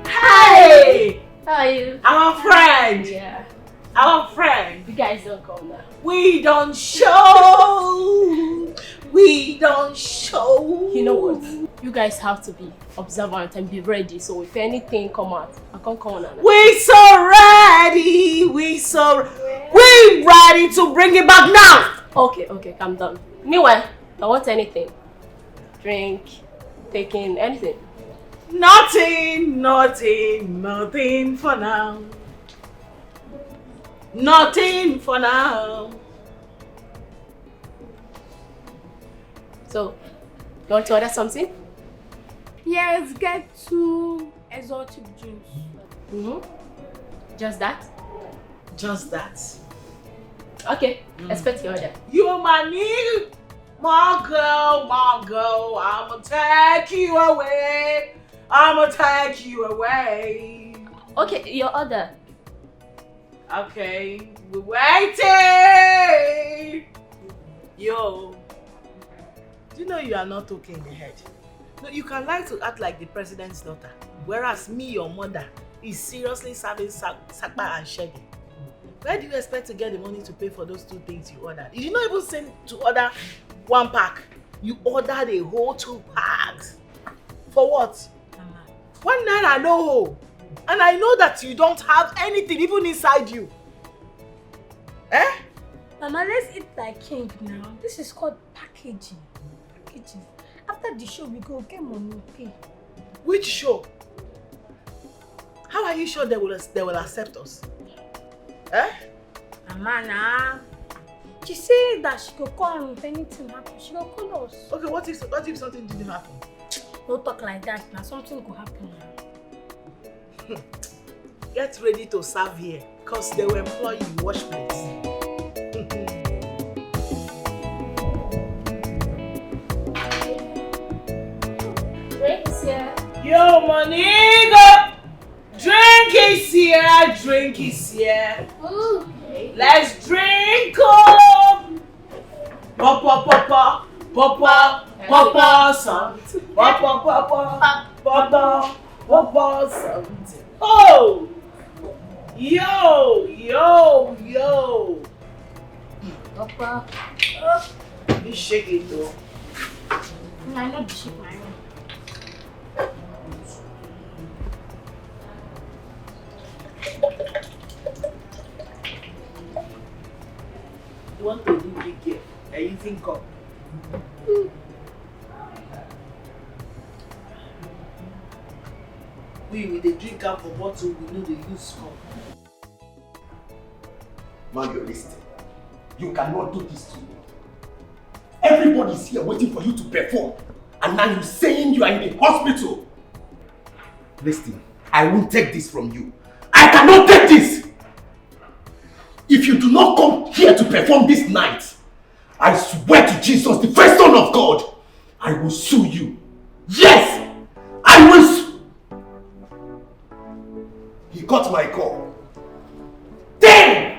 Hey! How are you? Our friend! Yeah. Our friend! You guys don't come now. We don't show! We don't show! You know what? You guys have to be observant and be ready. So if anything come out, I can't come on. We so ready. We so re- we ready to bring it back now. Okay, okay, calm down. Meanwhile, I want anything. Drink, taking, anything. Nothing, nothing, nothing for now. Nothing for now. So, you want to order something? Yes, get two exotic drinks. Mm-hmm. Just that? Just that. Okay, mm. Expect your order. You money, my girl, my girl, I'ma take you away. I'ma take you away. Okay, your order. Okay, we're waiting. Yo, do you know you are not okay in the head? No, you can like to act like the president's daughter, whereas me, your mother, is seriously serving sa- sakpa and shege. Where do you expect to get the money to pay for those two things you ordered? You did not even send to order one pack. You ordered a whole two packs. For what? Mama. One naira no. And I know that you don't have anything even inside you. Eh? Mama, let's eat like king now. This is called packaging. Packaging. After the show, we go get money, we pay. Which show? How are you sure they will they will accept us? Eh? Mama, nah. She said that she go call me if anything happen. She go call us. Okay, what if what if something didn't happen? No talk like that. Now something go happen now. Get ready to serve here, cause they will employ you wash plates. Drinks here. Yo, money go. Drink is here, drink is here. Okay. Let's drink up. Papa, papa, papa, papa, something. Papa, papa, papa, papa, something. Oh! Yo, yo, yo. Papa. You shake it though. I know the shake my own. You want to do big girl? You're using cup. We we dey drink am for bottle, we no dey use cup. Now you're listening. You cannot do this to me. Everybody's here waiting for you to perform, and now you're saying you are in the hospital. Listen, I won't take this from you. I cannot take this. If you do not come here to perform this night, I swear to Jesus, the first Son of God, I will sue you. Yes! I will sue. He got my call. Damn!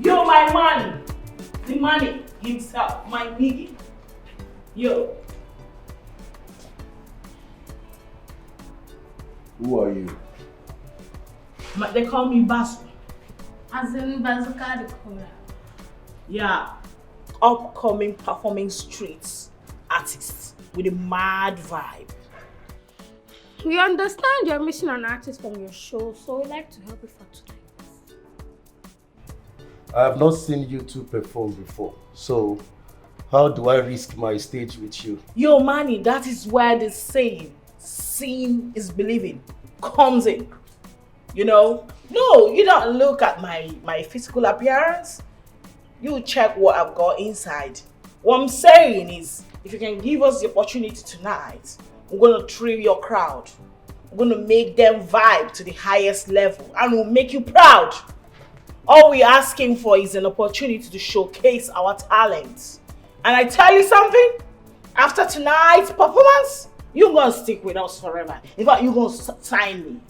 Yo, my man, the money himself, my nigga. Yo. Who are you? Ma- they call me Basu. As in Bazooka the Cobra. Yeah, upcoming performing streets artists with a mad vibe. We understand you're missing an artist from your show, so we'd like to help you for tonight. I have not seen you two perform before, so how do I risk my stage with you? Yo, Manny, that is where the saying, "Seeing is believing," comes in. You know? No, you don't look at my, my physical appearance. You check what I've got inside. What I'm saying is, if you can give us the opportunity tonight, we're gonna thrill your crowd. We're gonna make them vibe to the highest level, and we'll make you proud. All we're asking for is an opportunity to showcase our talents. And I tell you something, after tonight's performance, you're gonna stick with us forever. In fact, you're gonna s- sign me.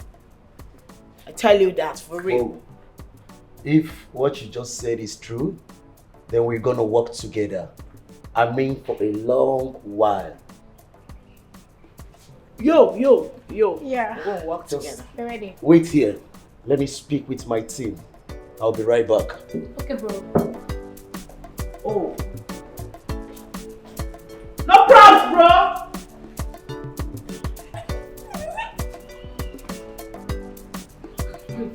I tell you that for real. Oh, if what you just said is true, then we're gonna work together. I mean, for a long while. Yo, yo, yo. Yeah. We're gonna work Just together. We're ready. Wait here. Let me speak with my team. I'll be right back. Okay, bro. Oh. No props, bro. Wait.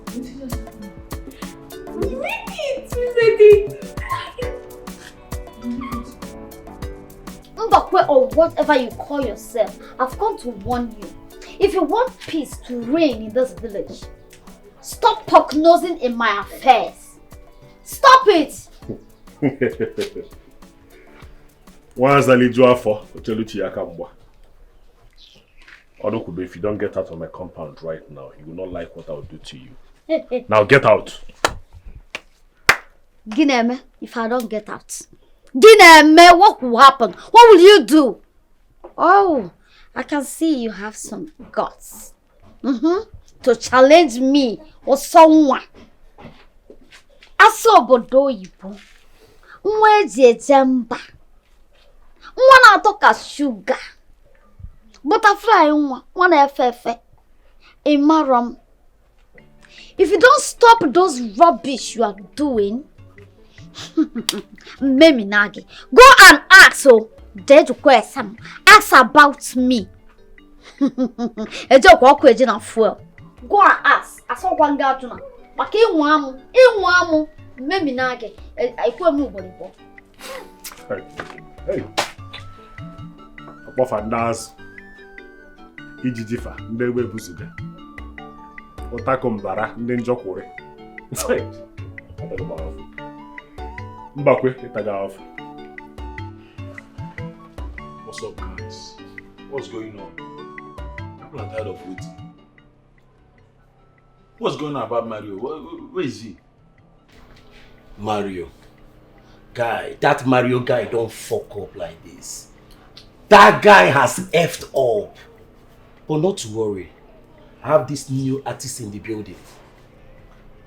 What just happened? We made it! We made it! Mbakwe or whatever you call yourself, I've come to warn you. If you want peace to reign in this village, stop prognosing in my affairs. Stop it! Nwanzali Juafo, Ocheluchi Yakambwa. Odokudo, if you don't get out of my compound right now, you will not like what I'll do to you. Now get out. Gịnị eme if I don't get out? Gịnị eme, what will happen? What will you do? Oh, I can see you have some guts. Mm-hmm. To challenge me or someone. Asị obodo oyibo, nwa eji eje mba, nwa na-atọ ka shuga, butterfly nwa, nwa na-efe efe, ịmarọ m. If you don't stop those rubbish you are doing, Memi Nagi, go and ask, oh, Deju Kwesam, ask about me. Eje kwa ọkụ eje na fuel. Go and ask, asọkwa nga atụ na. Maka ịnwa amụ, ịnwa amụ, Memi Nagi, ekwe m ugboro ịbụọ. Hey. Hey. Ọkpọfa ndị azụ. Ijiji fa, ndị egbe ebuzuga. Ụtakụ mbara, ndị njọkwụrị. Hey. Atago m ahụfụ. Mbakwe, ịtaga ahụfụ. What's up, guys? What's going on? People are tired of waiting. What's going on about Mario? Where, where is he? Mario. Guy, that Mario guy don't fuck up like this. That guy has effed up. But not to worry. I have this new artist in the building.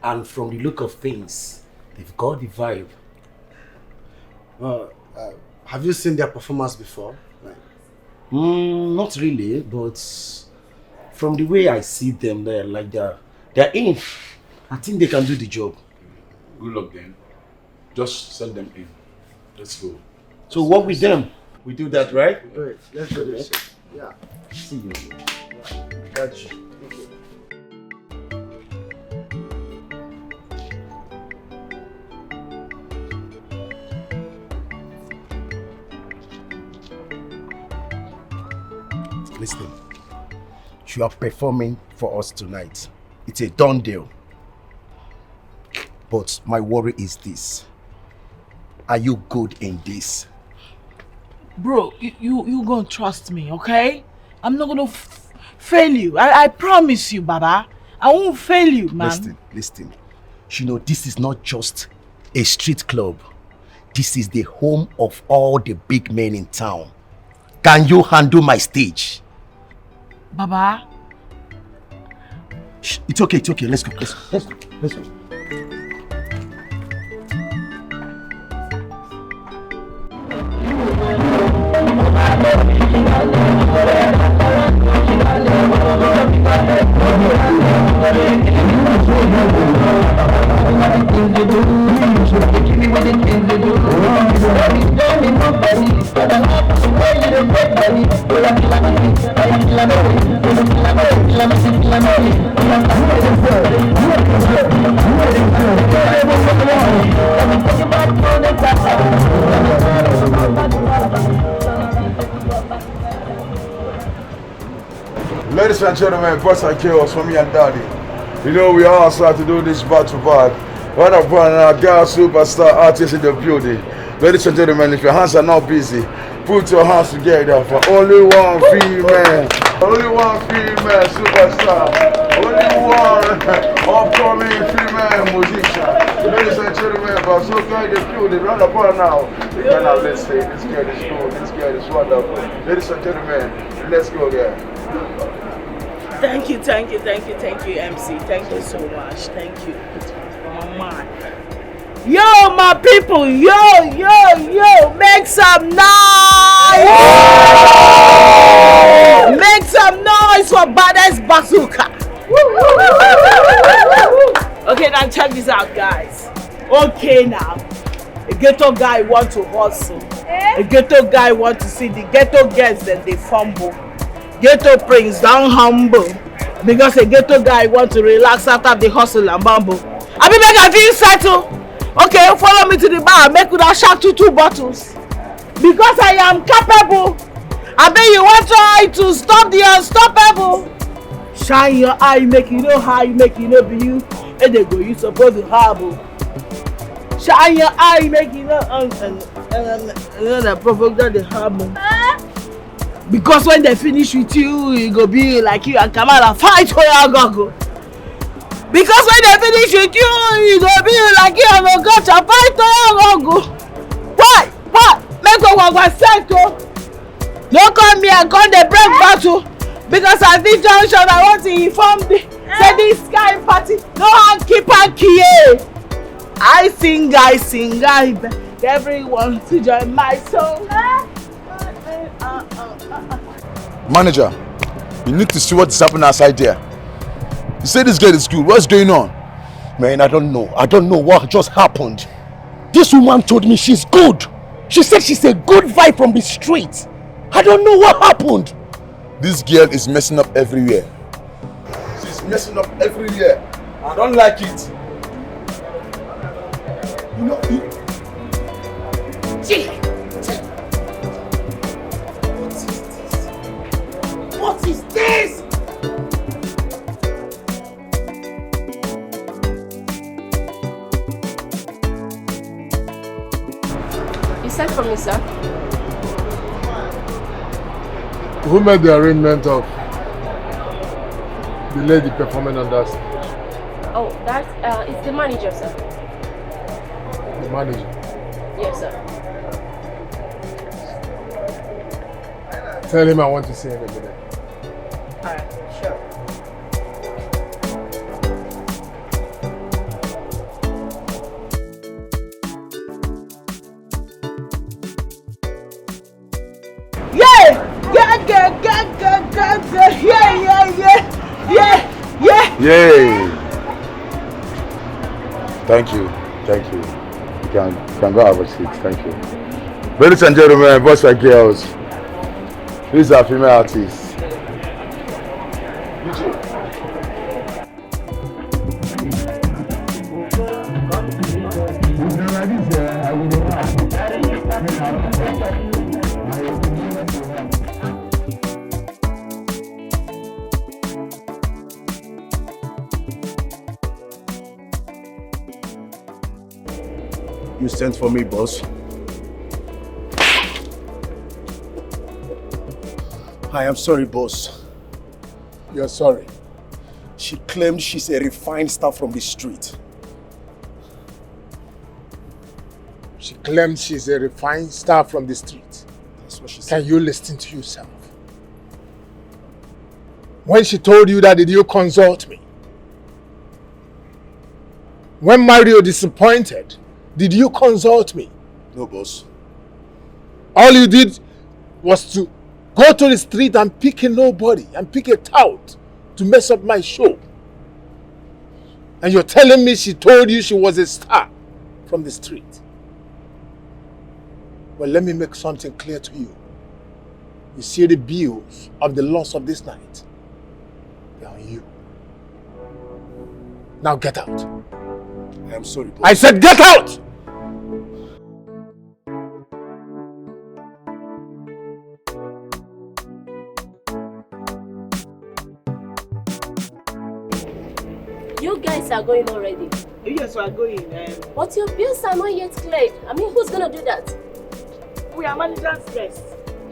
And from the look of things, they've got the vibe. Uh, uh, have you seen their performance before? Like, Mm, not really, but from the way I see them, they're like they're they're in. I think they can do the job. Good luck then. Just send them in. Let's go. So work with them. We do that, right? Great. Let's do this. Yeah. See you. Got you. Okay. Listen, you are performing for us tonight. It's a done deal. But my worry is this. Are you good in this? Bro, you, you, you gonna trust me, okay? I'm not gonna f- fail you. I, I promise you, Baba. I won't fail you, man. Listen, listen. You know, this is not just a street club. This is the home of all the big men in town. Can you handle my stage? Baba. Shh, it's okay, it's okay. Let's go. Let's go. Let's go. Let's go. Ladies and gentlemen, boys and girls, mommy and daddy, you know we are outside to do this back to back. What a fun, our girl superstar artist in the building. Ladies and gentlemen, if your hands are not busy, put your hands together for only one female. Only one female superstar. Only one upcoming female musician. Ladies and gentlemen, Bazooka in the building. Round of applause now. You cannot let's say this girl is cool. This girl is wonderful. Ladies and gentlemen, let's go there. Thank you, thank you, thank you, thank you, M C. Thank you so much. Thank you. Mama. Yo, my people, yo, yo, yo, make some noise! Make some noise for Baddest Bazooka! Okay, now check this out, guys. Okay, now. A ghetto guy want to hustle. A ghetto guy want to see the ghetto girls that they fumble. Ghetto prince down humble. Because a ghetto guy want to relax after the hustle and bumble. I be make I feel settle. Okay, follow me to the bar. Make una shout two two bottles. Because I am capable. I bet you want try to stop the unstoppable. Shine your eye, make you know how you make you know be you. And they go, you supposed to have. Shine your eye, make you know. And, and, and, and, and the provoke that they have. Because when they finish with you, it go be like you and Kamala fight for your gogo. Because when they finish with you, it go be like you and Okocha fight for your gogo. Why? Why? Make we work ourselves o. No come here, come dey break bottle. Because at this junction, I want to inform the say this kind party no hanky panky. I sing, I sing, I beg everyone to join my song. Manager, you need to see what is happening outside there. You say this girl is good. What's going on? Man, I don't know. I don't know what just happened. This woman told me she's good. She said she's a good vibe from the street. I don't know what happened. This girl is messing up everywhere. She's messing up everywhere. I don't like it. You know, you... What is this? What is this? You sent for me, sir? Who made the arrangement of the lady performing on that stage? Oh, that uh, is the manager, sir. The manager? Yes, sir. Tell him I want to see him a minute. Alright, sure. Yeah! Yeah, yeah, yeah, yeah, yeah, yeah, yeah, yeah, yeah. Yay! Thank you, thank you. You can, you can go have a seat, thank you. Ladies and gentlemen, boys and girls, these are female artists. You sent for me, boss. I am sorry, boss. You're sorry. She claimed she's a refined star from the street. She claims she's a refined star from the street. That's what she said. Can you listen to yourself? When she told you that, did you consult me? When Mario disappointed, did you consult me? No, boss. All you did was to go to the street and pick a nobody and pick a tout to mess up my show. And you're telling me she told you she was a star from the street. Well, let me make something clear to you. You see, the bills of the loss of this night, they're on you. Now get out. I am sorry, boss. I said get out! You guys are going already. Yes, we are going. Um, but your bills are not yet cleared. I mean, who's gonna do that? We are manager's guests.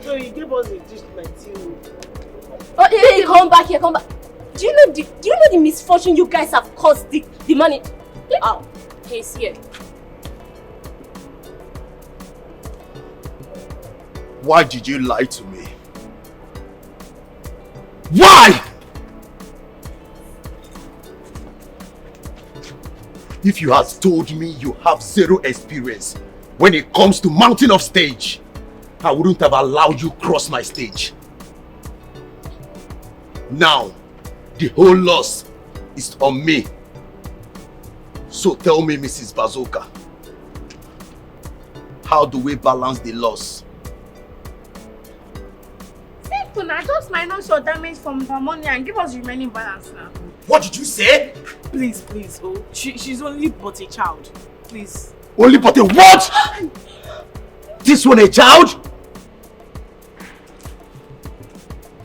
So he gave us a gist like you. Oh, hey, hey, come back here, come back. Do you know the do you know the misfortune you guys have caused the, the money? Oh, he's here. Why did you lie to me? Why? If you had told me you have zero experience when it comes to mounting of stage, I wouldn't have allowed you cross my stage. Now, the whole loss is on me. So tell me, Missus Bazooka, how do we balance the loss? Simple na, just minus your damage from the money and give us the remaining balance now. What did you say? Please, please, oh, she, she's only but a child. Please. Only but a what? This one a child?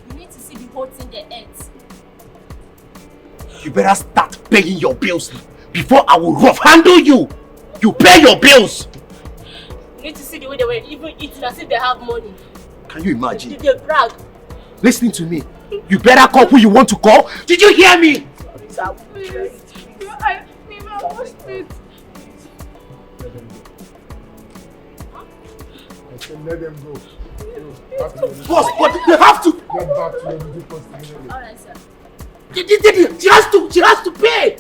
You need to see the whole thing they ate. You better start paying your bills before I will rough handle you. You pay your bills. You need to see the way they were even eating as if they have money. Can you imagine? They, they brag. Listen to me. You better call who you want to call. Did you hear me? Sorry, sir. Please. I, me, I watched it. I said let them go. Boss, but they have to. Get back to your duty post immediately. All right, sir. She, she, she, she has to. She has to pay.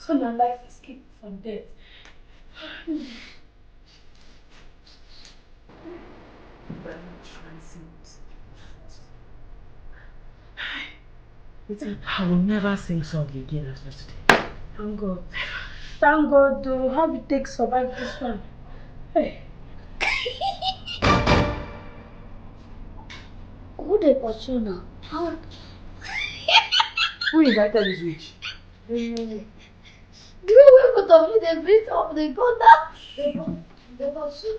So na life escape from death. I will never sing song again after today. Thank God. Thank God though. How we take survive this one? Hey. Who dey pursue now? How? Who invited this witch? The way wey both of you dey beat up the gutter. Dey pursue.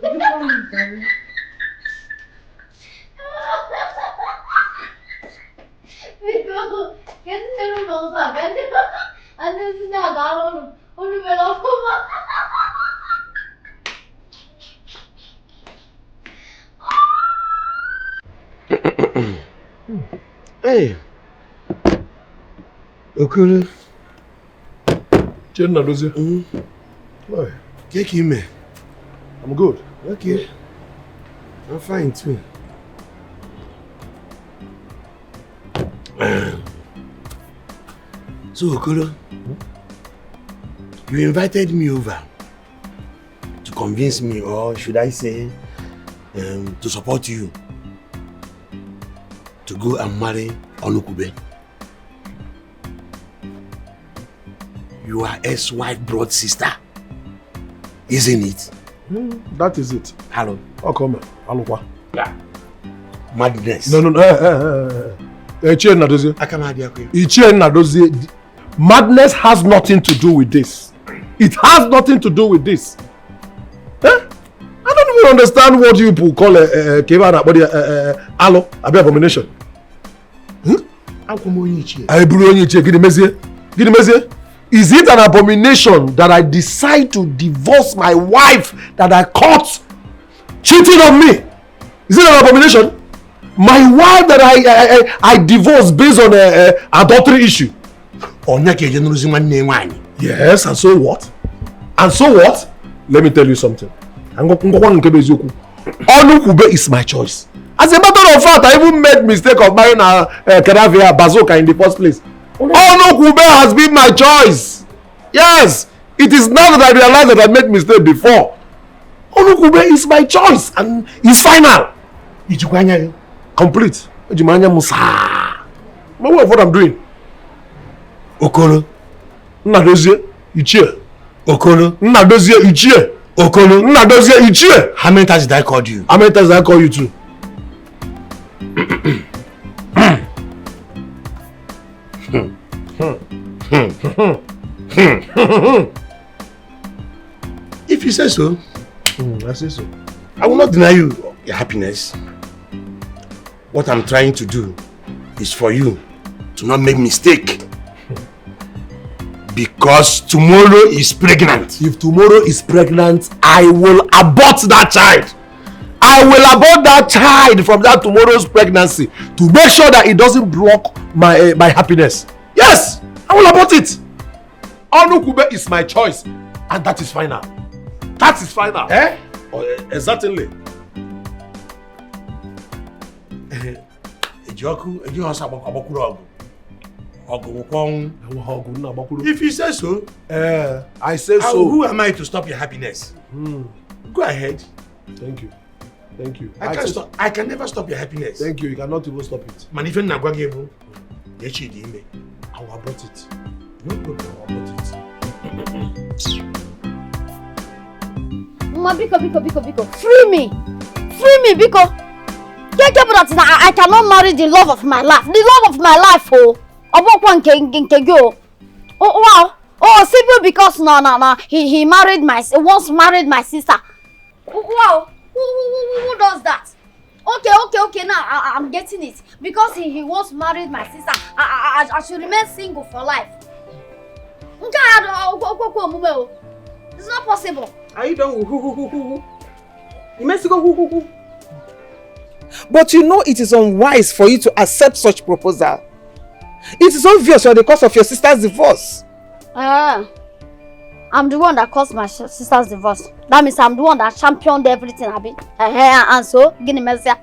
Biko, kedu ihe unu ụzọ abịa? Ndị si na-aga arụ ọrụ, unu mere ọfụma. Hey, Okoro. Chenna Dozie. Mm. Why? Take him, man. I'm good. Okay. I'm fine too. So, Okoro, you invited me over to convince me, or should I say, um, to support you to go and marry Onukube, your ex-wife blood sister, isn't it? Mm, that is it. Hello. How come? Alukwa. Madness. No, no, no. Eh, eh, eh, eh. Eh, Ichie Nnadozie. Akamadi Akwe. Ichie Nnadozie. Madness has nothing to do with this. It has nothing to do with this. Eh? I don't even understand what you people call a uh, uh, uh, alo, abi abomination. Akwụkwọ onye ichie. I buru onye ichie, gịnị mezie? Gịnị mezie? Is it an abomination that I decide to divorce my wife that I caught cheating on me? Is it an abomination? My wife that I I, I, I divorced based on a, a adultery issue. Onye ka eje nụrụzi nwanne ya nwaanyị? Yes, and so what? And so what? Let me tell you something. Ngwakwa nke bụ eziokwu. Ọnụkwube is my choice. As a matter of fact, I even made mistake of marrying a uh, Kadavia Bazooka in the first place. Ọnụkwube has been my choice. Yes, it is now that I realize that I made mistake before. Ọnụkwube is my choice and is final. Ijikwa anya gị. Complete. Eji m anya m saa. I'm aware of what I'm doing. Okoro. Nnadozie Ichie. Okoro. Nnadozie Ichie. Okoro. Nnadozie Ichie. How many times did I call you? How many times did I call you too? If you say so, Mm, I say so. I will not deny you your happiness. What I'm trying to do is for you to not make mistake. Because tomorrow is pregnant. If tomorrow is pregnant, I will abort that child. I will abort that child from that tomorrow's pregnancy to make sure that it doesn't block my uh, my happiness. Yes, I will abort it. Ọnụkwube is my choice, and that is final. That is final. Eh? Oh, eh, exactly. Eji ọkụ, eji ọsọ agbakwuru ọgụ. Ọgụ wụkwa ọnwụ. Enweghị ọgụ nna agbakwuru. If you say so, eh, I say so. Who am I to stop your happiness? Hmm. Go ahead. Thank you. Thank you. I, I can stop. I can never stop your happiness. Thank you. You cannot even stop it. Mana ife nna gwa gị bụ, echi dị ime. I will abort it. No problem. I will abort it. Mma, biko, biko, biko, biko. Free me. Free me, biko. Keke bụ that na I, I cannot marry the love of my life. The love of my life, oh. Ọ bụkwa nke nke nke gị, oh. Oh, wow. Oh, simply because no, no, no. He he married my he once married my sister. Wow. Who who who who does that? Okay, okay, okay. Now I, I- I'm getting it. Because he, he once married my sister, I, I, I, I should remain single for life. Nke a dị okwu okwu omume o. It's not possible. Are you done with who who who who who? You must go who who who. But you know it is unwise for you to accept such proposal. It is obvious you're the cause of your sister's divorce. Ah, I'm the one that caused my sh- sister's divorce. That means I'm the one that championed everything, abi. Eh, eh, and so, gịnị mezie?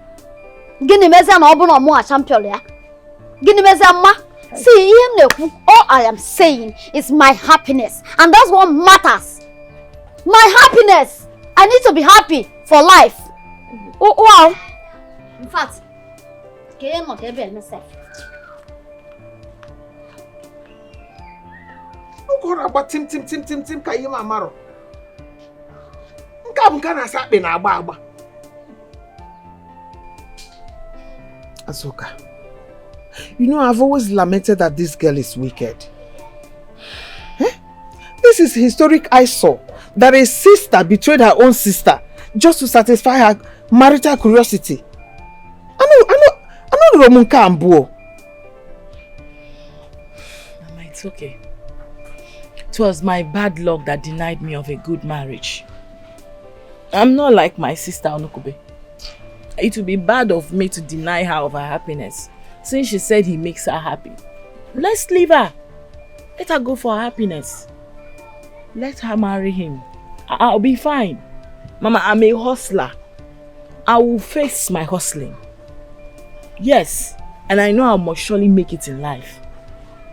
Gịnị mezie na ọ bụ na mụ a champion ya? Gịnị mezie mma? See, ihe m na-ekwu, all I am saying is my happiness. And that's what matters. My happiness. I need to be happy for life. Oh, wow. In fact, ka ị nọ ka ebe eme sef. Ụkwụ na-agba tim tim tim tim tim ka ihe m amarọ. Nke a bụ nke a na-asa akpị na-agba agba. Azuka, you know, I've always lamented that this girl is wicked. Eh? This is historic eyesore that a sister betrayed her own sister just to satisfy her marital curiosity. I know, I know, I know the Roman Kambuo. Mama, it's okay. It was my bad luck that denied me of a good marriage. I'm not like my sister Onukube. It would be bad of me to deny her of her happiness since she said he makes her happy. Let's leave her. Let her go for her happiness. Let her marry him. I- I'll be fine. Mama, I'm a hustler. I will face my hustling. Yes, and I know I must surely make it in life.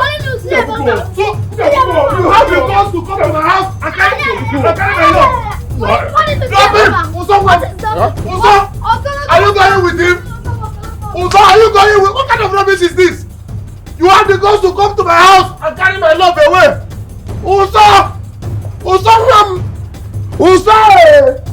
calling you slave. So, so, so, you have the guts to come to my house and carry, and carry my love. What? What is this? Stop it! Uzo, what? What is that? Uzo, are you going with him? Uzo, are you going with, what kind of rubbish is this? You have the guts to come to my house and carry my love away. Uzo! Uzo, Uzo!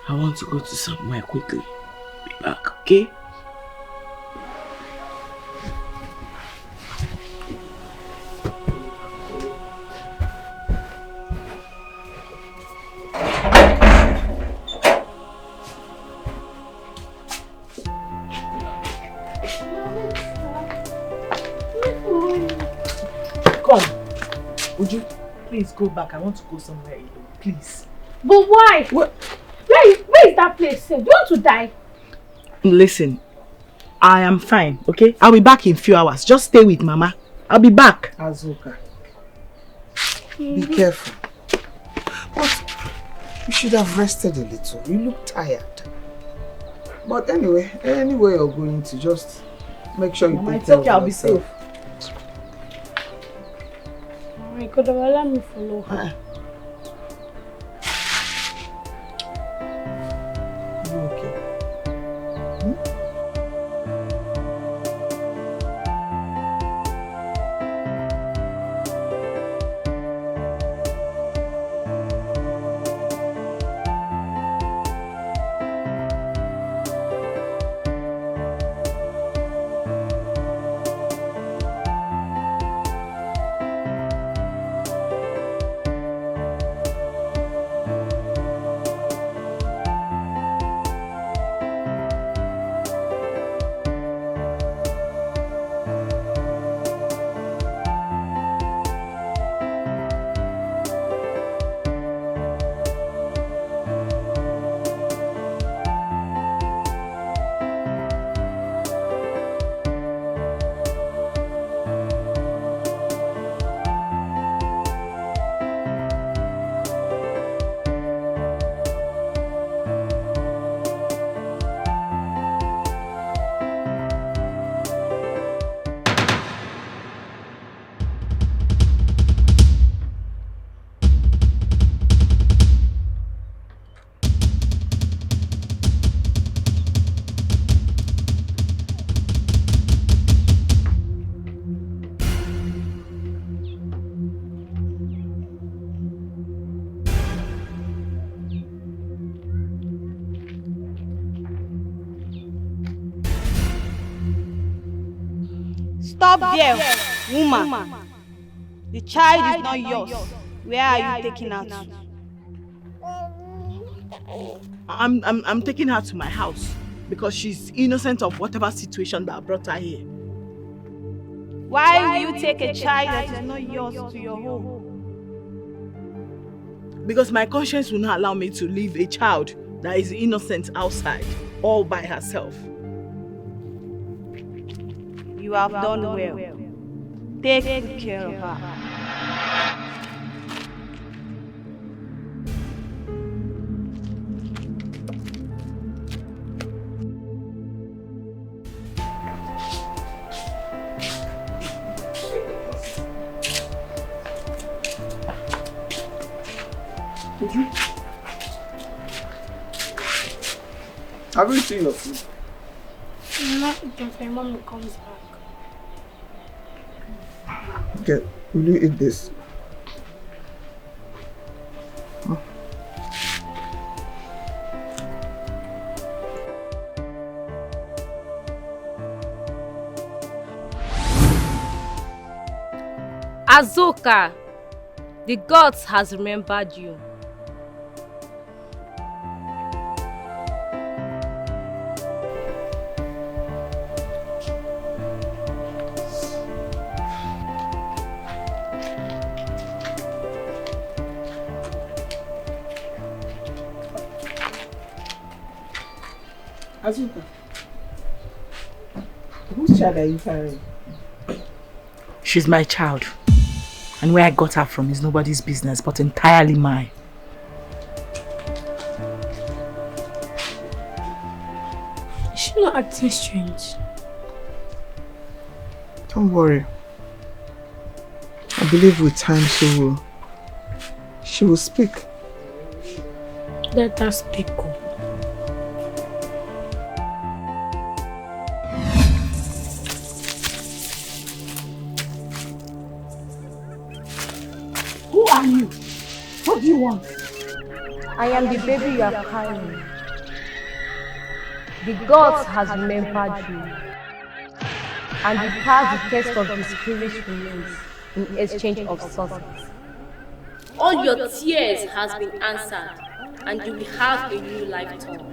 I want to go to somewhere quickly. Be back, okay? Come. Would you please go back? I want to go somewhere alone. Please. But why? Where is, where is that place? Do you want to die? Listen, I am fine, okay? I'll be back in few hours. Just stay with Mama. I'll be back. Azuka, be careful. But you should have rested a little. You look tired. But anyway, anywhere you're going to, just make sure you Mama, take it's care okay, of I'll be yourself. Safe. Alright, could have let me follow her. Ah. You okay? Hmm? Stop there, woman. The child is not yours. Where are you taking her to? I'm, I'm, I'm taking her to my house because she's innocent of whatever situation that brought her here. Why will you take a child that is not yours to your home? Because my conscience will not allow me to leave a child that is innocent outside, all by herself. You have done well. Take good care of her. Have you seen your food? Not until my mommy comes back. Okay, will you eat this? Azuka, the gods has remembered you. Azuka, whose child are you carrying? She's my child. And where I got her from is nobody's business, but entirely mine. Is she not acting strange? Don't worry. I believe with time she will, she will speak. Let her speak. Who are you? What do you want? I am the baby you are carrying. The gods has remembered you, and you pass the test of the spirit remains in exchange of success. All your tears has been answered, and you will have a new life turn.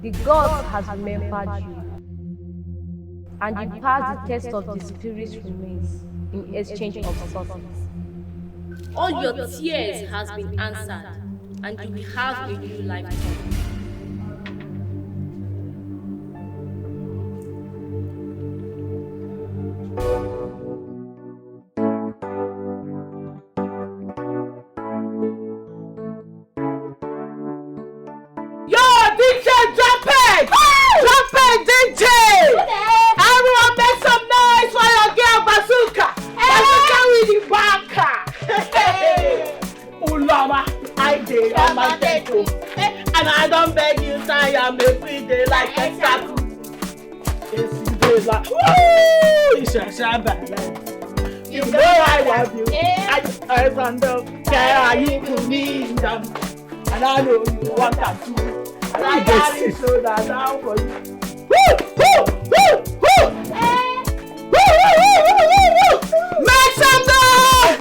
The gods has remembered you, and you pass the test of the spirit remains in exchange of success. All your tears has been answered, and you will have a new life turn. Yo, D J, drop it! Drop it, D J! Everyone make some noise for your girl Bazooka! Bazooka with the banker! Ulama, I dey on my tempo. And I don beg you, sire, make we dey like a statue. Yes, you dey like, woo! It's a shabba. You know I love you. I, I stand up. Care you to me, damn. And I know you want that too. And I got it so that now for you. Woo! Woo! Woo! Woo! Woo! Woo! Woo! Woo! Woo! Make some noise!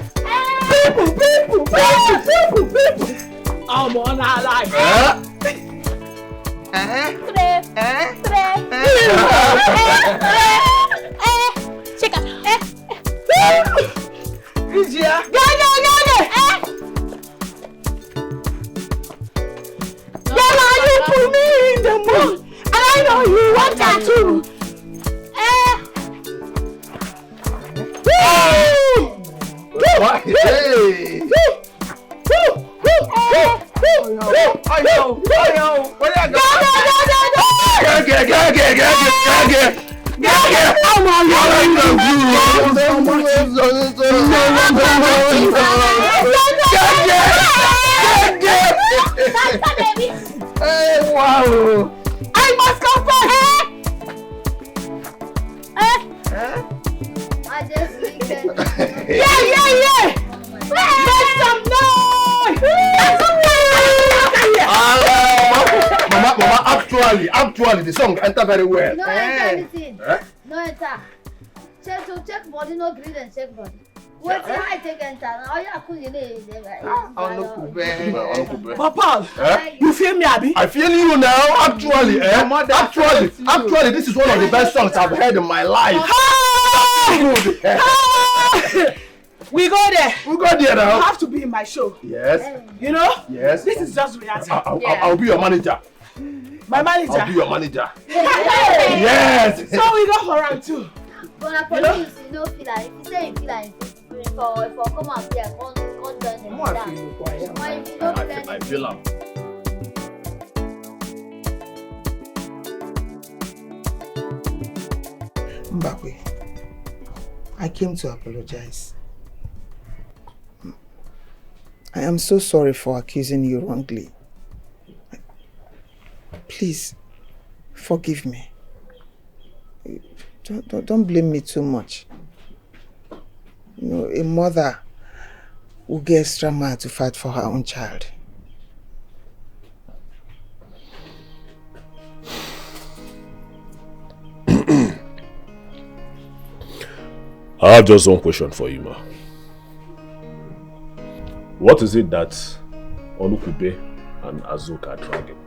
People, people, people, people, people. I'm on our life. Eh? Eh? Eh? Eh? Eh? Eh? Eh? Eh? Check out. Eh? Ijia. Yeah, yeah, yeah, yeah. Eh? Girl, you put me in the mood, and I know you want that too. Eh? Woo! Woo! Woo! Woo! Woo! Woo! Woo! Woo! Woo! Ayo, ayo, where you go? Go, go, go, go, go! Gege, gege, gege, gege. Gege. Ọmọ mi. Gege. Gege. Hey, wow. Oh, I must confess. Eh? Eh? I just weekend. Yeah, yeah, yeah. Make some noise. Ah, mama, mama, actually, actually, the song enter very well. No enter anything. Eh? No enter. Check to check body, no gree dem check body. Wetin I take enter na? Oya kun you dey. Papa, Eh? you feel me, abi? I feel you now, actually, eh? Your mother Actually, felt you. Actually, this is one of the best songs I've heard in my life. Ah! Good. Ah! We go there. We go there You now. Have to be in my show. Yes, You know? yes. This is just reality. I, I, I'll, I'll be your manager. My manager. I'll be your manager. Hey! Yes. So we go for round two. But I promise you no feel like, if you say you feel like, if you for, if you come and play, come, come join them. But if you no feel I, I anything, feel am. Mbakwe, I came to apologize. I am so sorry for accusing you wrongly. Please, forgive me. Don't, don't, don't blame me too much. You know, a mother will get extra mad to fight for her own child. I have just one question for you, ma. What is it that Onukube and Azuka are dragging?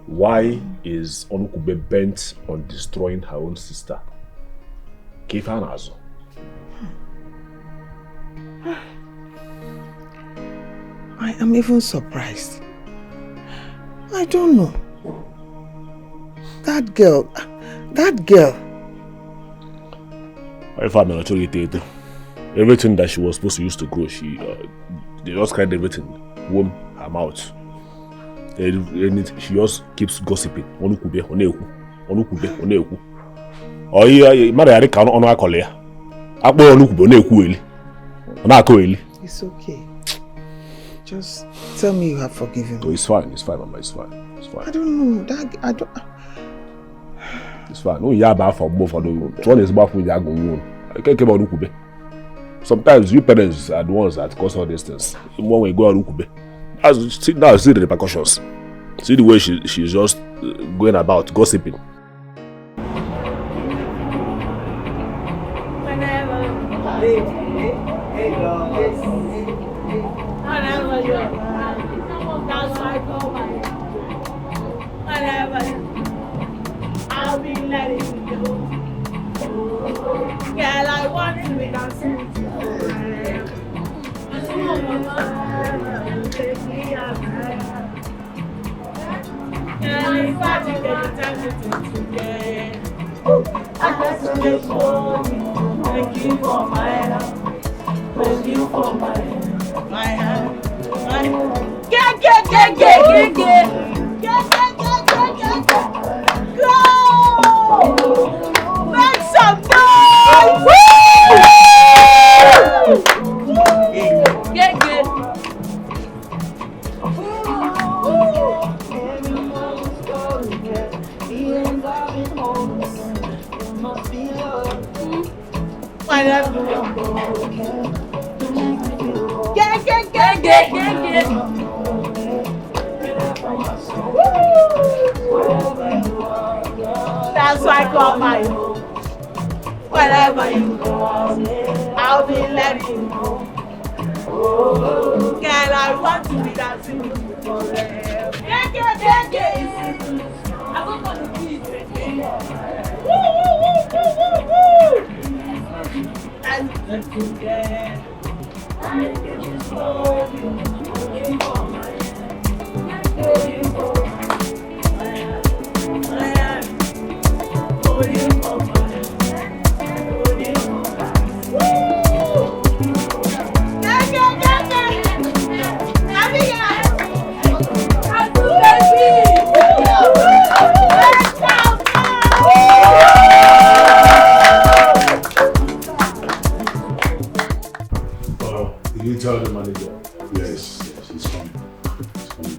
Why is Onukube bent on destroying her own sister? Kefa and Azu. I am even surprised. I don't know. That girl, that girl. If I'm not sure, everything that she was supposed to use to grow, she uh, they just cried everything. Womb, her mouth. And, and it, she just keeps gossiping. Onukube, Oneku, Onukube, Oneku. Oh yeah, yeah, mother, I can't honor Korea. Akpo Onukube, Oneku Eli. Onako Eli. It's okay. Just tell me you have forgiven Oh, me. It's fine, it's fine, Mama, it's fine. It's I fine. Don't know. That I don't. It's fine. Oh, yeah, but for both of them. One is back with Yago. I can't keep Onukube. Sometimes you parents are the ones that cause all these things. When we go Onukube. As see now, see the repercussions. See the way she she's just uh, going about gossiping. Whenever I'll be letting you go. Girl, I want to be dancing with you forever. Take me out. Girl, in fact, you get the time to think today. I have to make money. Thank you for my love. Thank you for my, my hand. My hand. Get, get, get, get, get, get. Get, get, get, get, get, get. Go! Make some noise! Woo! Get, get. Woo! That's why I call my home. Wherever you go, I'll be letting you go. Girl, I want to be dancing with you forever. Yeah, yeah, yeah, yeah. I go for the kiss. Woo, woo, woo, woo, woo, woo. Let's, let's do that. Uh, did you tell the manager? Yes, yes, he's coming. He's coming.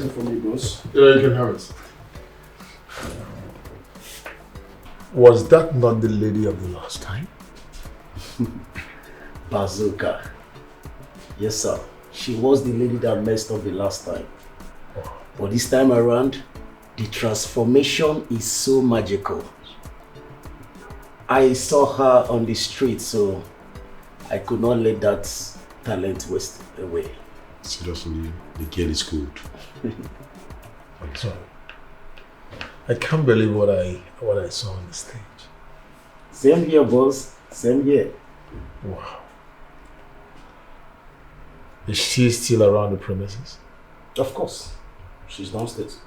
Something for me, boss. Yeah, you can have it. Was that not the lady of the last time? Bazooka. Yes, sir. She was the lady that messed up the last time. But this time around, the transformation is so magical. I saw her on the street, so I could not let that talent waste away. Seriously, the girl is good. I'm sorry. I can't believe what I what I saw on the stage. Same here, boss. Same here. Wow. Is she still around the premises? Of course. She's downstairs.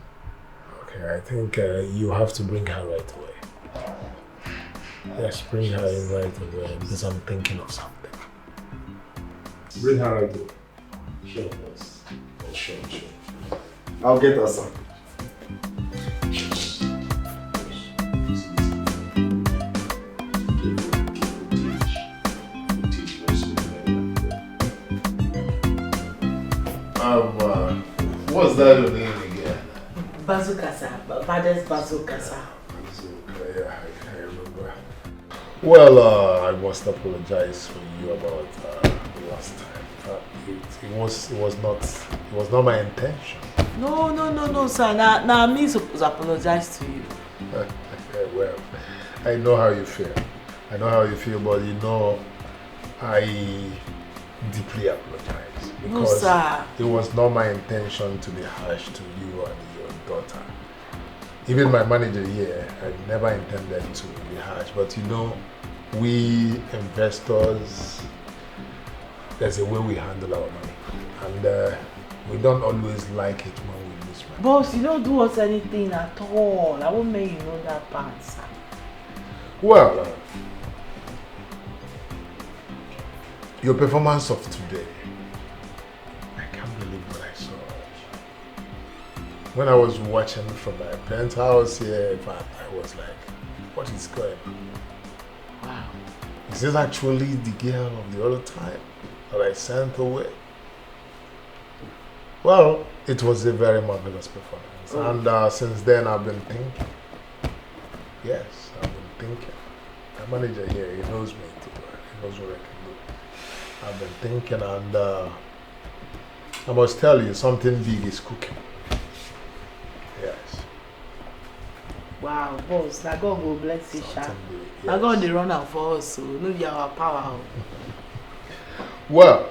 Okay, I think uh, you have to bring her right away. Yes, bring her in right away because I'm thinking of something. Bring her right away. Sure, boss. Oh, sure, sure. I'll get her, sir. Um, uh, what's that your name again? Bazooka, sir. Ba- Baddest Bazooka, sir. Bazooka, yeah, I, I remember. Well, uh, I must apologize for you about uh, the last time. Uh, it, it was it was not it was not my intention. No, no, no, no, sir. Now, now me suppose apologize to you. Well, I know how you feel. I know how you feel, but you know, I deeply apologize. No, because sir. It was not my intention to be harsh to you and your daughter. Even my manager here, I never intended to be harsh, but you know, we investors, there's a way we handle our money, and uh, we don't always like it when we lose money. Boss, you don't do us anything at all. I won't make you know that part, sir. Well, uh, your performance of today, I can't believe what I saw. When I was watching from my penthouse here, in fact, I was like, what is going on? Wow. Is this actually the girl of the other time that I sent away? Well, it was a very marvelous performance. Oh. And uh, since then, I've been thinking. Yes, I've been thinking. My manager here, he knows me too well. He knows what I can do. I've been thinking, and uh, I must tell you, something big is cooking. Yes. Wow, boss, na God go bless you, sha. Something big, na God dey run am for us, so no be our power. Well,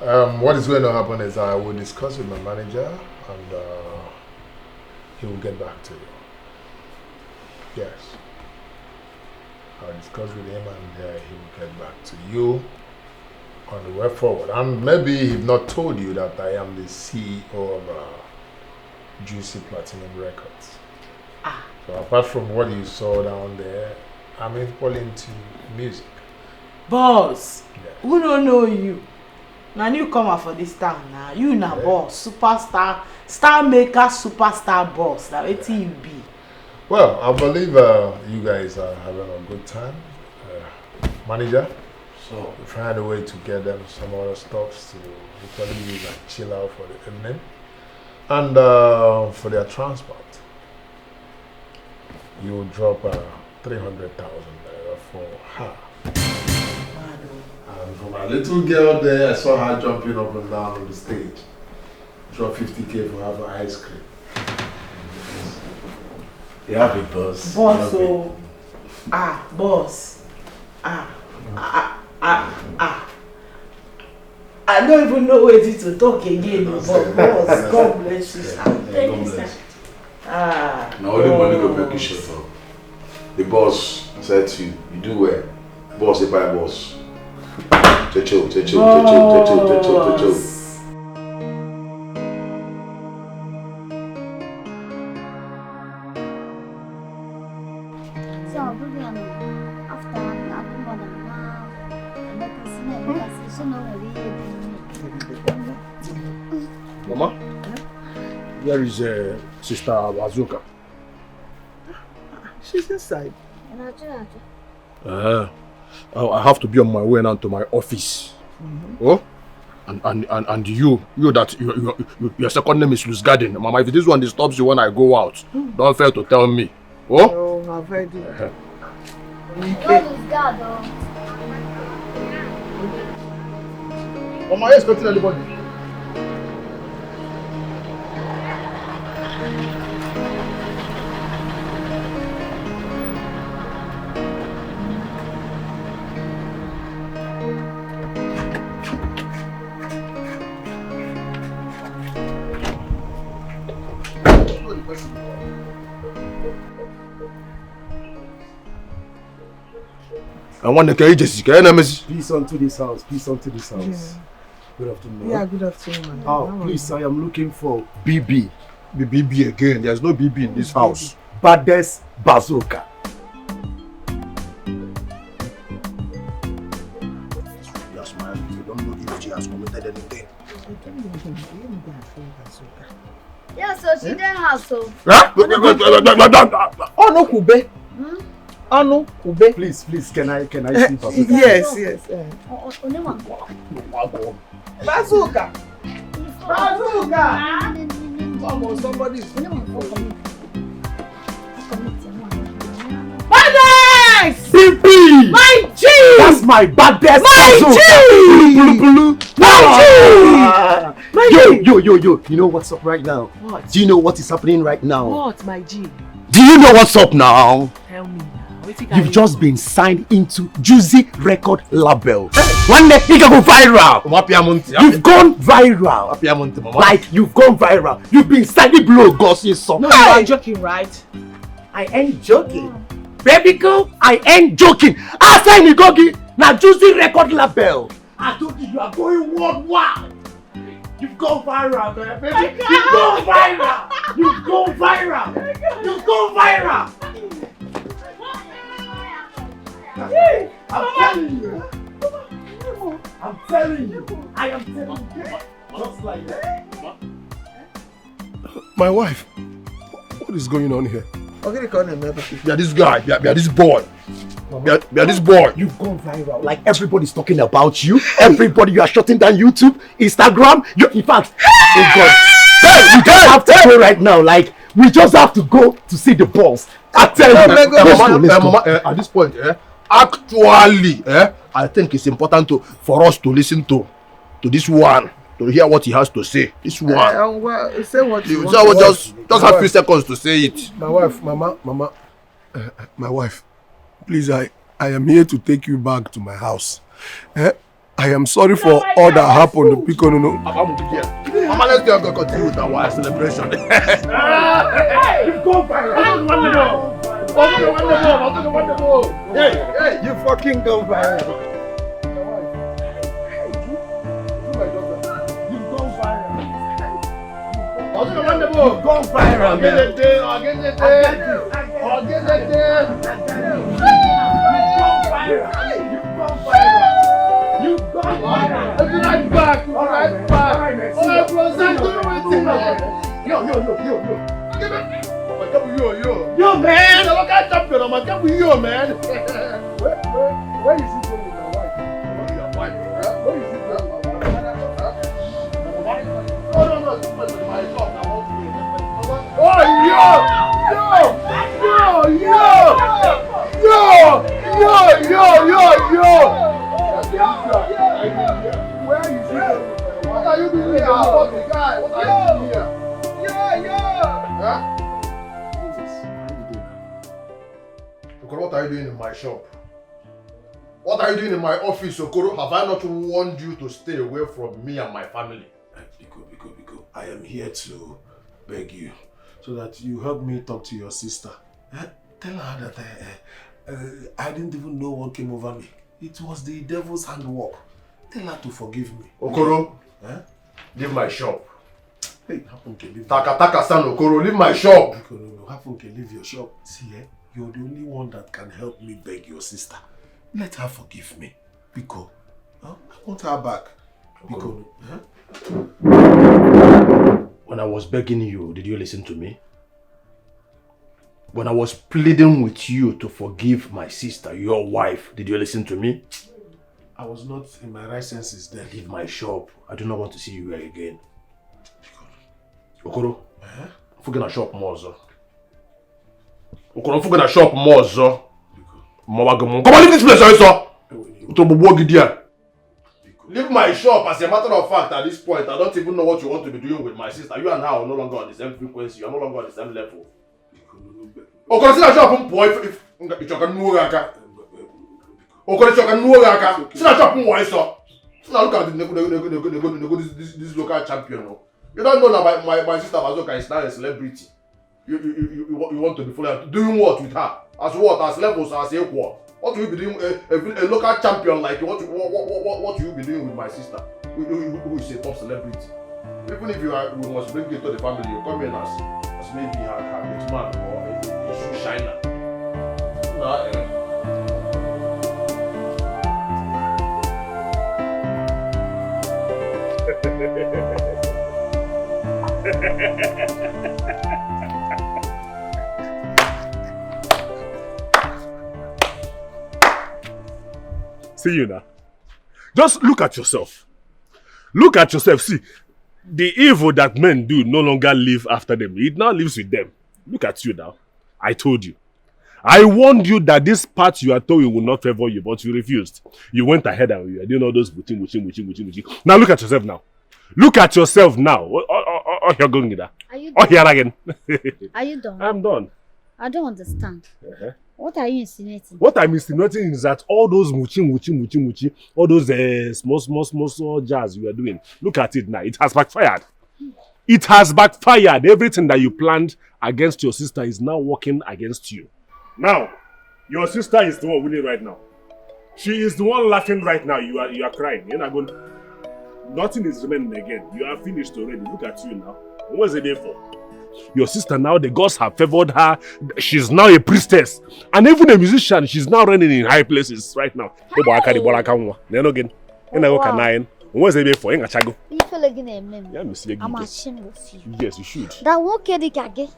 um, what is going to happen is I will discuss with my manager, and uh, he will get back to you. Yes. I'll discuss with him and uh, he will get back to you on the way forward. And maybe he's not told you that I am the C E O of uh, Juicy Platinum Records. Ah. So apart from what you saw down there, I'm equally into music. Boss, yes. Who don't know you? Na newcomer for this town na. You na boss, superstar, star maker, superstar boss. Na wetin you be. Well, I believe uh, you guys are having a good time. Uh, manager, so we find a way to get them some other stuffs to equally use and chill out for the evening. And uh, for their transport, you drop uh, three hundred thousand naira for her. And for my little girl there, I saw her jumping up and down on the stage. Drop fifty K for her for ice cream. You have it, boss. Boss, oh. Ah, boss. Ah, ah, ah, ah. I don't even know wetin to talk again, but boss, God bless you, sir. Thank you, sir. Ah, na only money go make you shut up. The boss said to you, you do well. Boss, dey buy boss. Checho, checho, checho, checho, checho, checho. So, I'll be there now. After, I'll be more than now. And let us know, let us see, she know what we do. Mama, where is uh, Sister Azuka? She's inside. Uh, I I have to be on my way now to my office. Oh? And and and, and you, you that you, you, you, your second name is Luz Garden. Mama, if this one disturbs you when I go out, don't fail to tell me. Oh? No, I've heard it. Luz Garden. Mama, are you expecting anybody? I want the K J C, can you see? Peace unto this house, peace unto this house. Yeah. Good afternoon. Yeah, good afternoon, man. Oh, please, I am looking for B B. B B again. There's no B B in this house. Baddest Bazooka. You are smiling. You don't know if she has committed anything. I don't know. Bazooka. Yeah, so she dey house, so. Huh? Ọnụ kwube. Hmm? Ọnụ kwube. Please, please, can I, can I see Bazooka? Yes, yes. Eh. Bazooka. Bazooka. Come on, somebody. Baddest! B B! My G! That's my baddest. My Bazooka. G! Bulu, bulu, bulu. My G! Ah. My G! Yo, yo, yo, yo. You know what's up right now? What? Do you know what is happening right now? What, my G? Do you know what's up now? Tell me now. Wetin carry you? You've just been signed into Juicy Record Label. One day, you can go viral. Mama, pia mo ntị. You've gone viral. Mama, pia mo ntị, mama. Like, you've gone viral. You've been signed. Blow gossip song. No, you are joking, right? I ain't joking. Baby girl, I ain't joking. After Nigogi, na Juicy Record Label. I told you, you are going worldwide. You've gone viral, man. Baby, you've gone viral. You've gone viral. You've gone viral. I'm telling you. I'm telling you. I am telling you. Just like that. My wife, what is going on here? Oke, call him, man. Yeah, this guy, yeah, yeah, this boy. Yeah, yeah, this boy. You've gone viral. Like, everybody's talking about you. Everybody, you are shutting down YouTube, Instagram. You, in fact, oh God. Hey, we just have to go right now. Like, we just have to go to see the boss. I tell you. Let's go. Mama, eh, at this point, eh, actually, eh, I think it's important to, for us to listen to, to this one, to hear what he has to say. This one. Uh, well, say what you want. Just, just have few seconds to say it. My wife, mama, mama, uh, my wife, please, I, I am here to take you back to my house. Eh? I am sorry for all that happened. Biko, no, no. Mama, let's go, go continue with our celebration. Hey! Go, go, go, go, go, go. Hey, hey, you fucking go viral. You've gone viral, man. Ogedete, Ogedete, Ogedete. You've gone viral. You've gone viral. You've gone viral. Right back, right back. All right, bro, so do it. Yo, yo, yo, yo, yo. Give it. Yo, yo. Yo, man. Yo, man. Where, where, where is it going with your wife? Your wife, huh? Where is it going with your wife? Huh? No, no, no, this is my shop. I want to be. Oh, yo! Yo! Yo! Yo! Yo! Yo! Yo! Yo! Yo! Where is it going with your wife? What are you doing here? What are you doing here? Yo! Yo! Huh? Jesus, how you doing? Okoro, what are you doing in my shop? What are you doing in my office, Okoro? Have I not warned you to stay away from me and my family? Eh, Biko, Biko, Biko, I am here to beg you so that you help me talk to your sister. Eh? Tell her that I, eh, eh, I didn't even know what came over me. It was the devil's handwork. Tell her to forgive me. Okoro, eh? Leave my shop. Hey, happen to leave. Taka taka san, Okoro, leave my shop. Okoro, no, happen to leave your shop. See, eh? You're the only one that can help me beg your sister. Let her forgive me. Biko, huh? I want her back. Biko, Okoro, huh? When I was begging you, did you listen to me? When I was pleading with you to forgive my sister, your wife, did you listen to me? I was not in my right senses then. Leave my shop. I do not want to see you here again. Okoro, fụgị na shop m ọzọ. Okoro, fụgị na shop m ọzọ. Mmawa gị m. Come on, leave this place, ọsọ. Ụtọ gbogbo gị there. Leave my shop. As a matter of fact, at this point, I don't even know what you want to be doing with my sister. You and her are no longer on the same frequency. You are no longer on the same level. Okoro, si na shop m pụọ. If, if, ị chọrọ ka m nuo gị aka. Okoro, ị chọrọ ka m nuo gị aka. Si na shop m wụọ ọsọ. Si na, look at the, this, this, this local champion. No? You don't know that my, my, my sister Mazoka is now a celebrity. You, you, you, you, you wa- you want to be followed. Doing what with her? As what? As levels as equal. What will you be doing? A, a, a local champion like you, what, what, what, what, what will you be doing with my sister? Who, who, who is a top celebrity? Even if you are, we must bring you to the family, you come in as, as maybe her, her gate man or a, a shoe shiner. Nah, eh. See you now. Just look at yourself. Look at yourself. See, the evil that men do no longer live after them. It now lives with them. Look at you now. I told you. I warned you that this path you are towing will not favor you, but you refused. You went ahead and you are doing all those muchi, muchi, muchi, muchi, muchi. Now look at yourself now. Look at yourself now. Oh, oh, oh, oh, you're going there. Are you Oh, done? Here again. Are you done? I'm done. I don't understand. Uh-huh. What are you insinuating? What I'm insinuating is that all those muchi, muchi, muchi, muchi, all those uh, small, small, small, small jars you are doing, look at it now. It has backfired. It has backfired. Everything that you planned against your sister is now working against you. Now, your sister is the one winning right now. She is the one laughing right now. You are you are crying. You're not going. Nothing is remaining again. You are finished already. Look at you now. What's the day for? Your sister now, the gods have favored her. She's now a priestess. And even a musician, she's now reigning in high places right now. Ị gba aka dị gbara aka nwa. Na enu gị. Ị na-agụ ka Wow. nine. What's the day for? Ị gachago. Ifele gị na-eme m. Ya mesie gị I'm ike. ashamed of you. Yes, you should. That nwoke dị ka gị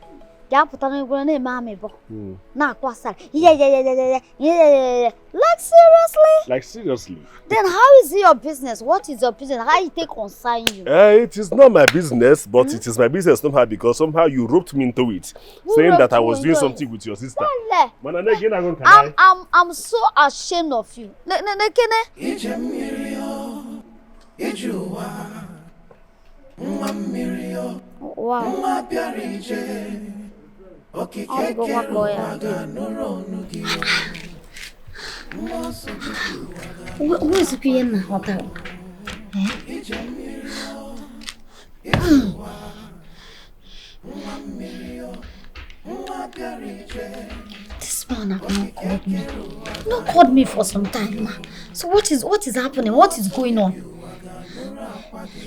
ga-apụta n'egwuregwu na-eme amịbọ. Hmm. Na-akwasa. Yeah, yeah, yeah, yeah, yeah, yeah, yeah, yeah, yeah. Like, seriously? Like, seriously. Then how is it your business? What is your business? How it take concern you? Uh, it is not my business, but it is my business somehow because somehow you roped me into it, Who saying that roped I you was into doing it? something with your sister. Lele. Mana na gị na-agụ nka I'm, na I'm, I'm so ashamed of you. Ne, ne, ne, kene? Ije mmiri o, ije ụwa, nwa mmiri o, Wow. nwa bịara ije. Okike Ọ dịgo nwa kere ka ọ ya ụwa dị. ga-anụrụ ọnụ gị o. Mmụọ nsọ biko ụwa ga- Where, where is the P M now? What the? Eh? Ije mmiri o, ije ụwa, nwa mmiri o, nwa bịara ije. This man have not called me. Not called me for some time now. So what is what is happening? What is going on?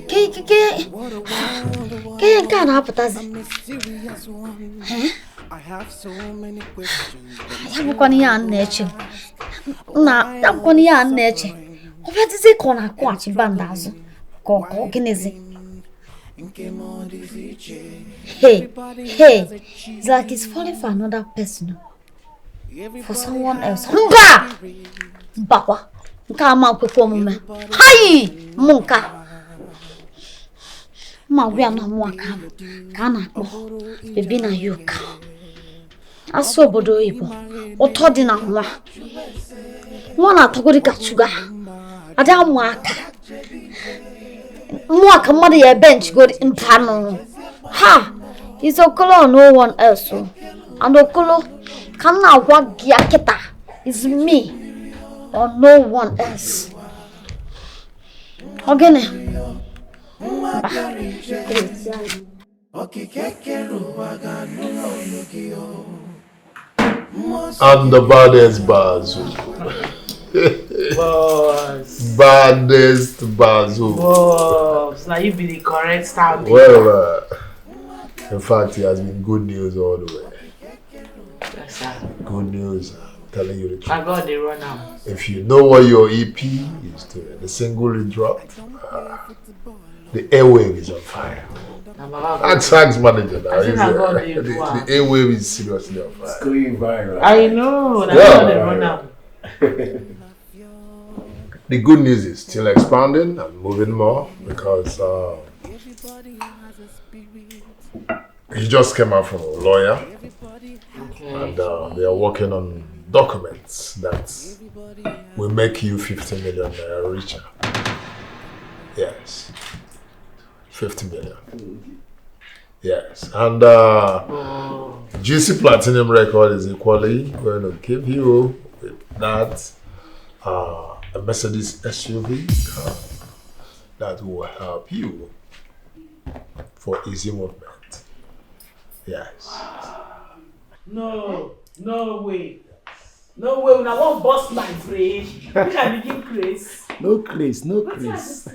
Ke ke ke ke nke a na-apụtazi. Eh? I have so many questions. Ya bụkwana ihe a m na-eche. Na ya bụkwana ihe a m na-eche. Ọ bịazizi ka ọ na-akụghachi band azụ. Ka ọ ka ọ gịnịzi? Hey, hey, it's like he's falling for another person. For someone else. Mba! Mbakwa. Nke a ma nkwekwa omume. Hai! Mụ nke a. Ma gwa ya na mụ aka ahụ ka a na-akpọ Baby na Yoka. Asụ obodo oyibo. Ụtọ dị na nwa. Nwa na-atọgodi ka shuga. Adị amụ aka. Mmụọ ka mmadụ ya ebe nchigodi mpanụ. Ha! It's Okolo or no one else. Oh. And Okolo ka m na-agwa gị ya kịta is me or no one else. Ọ gịnị? Ah, Okike kere ụwa ga-anụ ọnụ gị o. I'm the baddest Bazu. Boss. Baddest Bazu. Boss, now you be the correct star. Well, uh, in fact, it has been good news all the way. Yes, sir. Good news. I'm telling you the truth. My God, they run out. If you know what your E P is doing, the single you dropped, uh, the airwave is on fire. Na Baba God. Ask Sax manager now. I think He's, na uh, God dey the, do am. The airwave is seriously on fire. It's going viral. I know. Na Yeah. God dey run am. The good news is still expanding and moving more because uh, he just came out from a lawyer and uh, they are working on documents that will make you fifty million naira richer. Yes, fifty million. Yes, and uh, G C Platinum Record is equally going to give you with that uh, a Mercedes S U V car that will help you for easy movement. Yes. No, no way. No way, una wan burst my brain. Make I begin craze. No craze, no craze.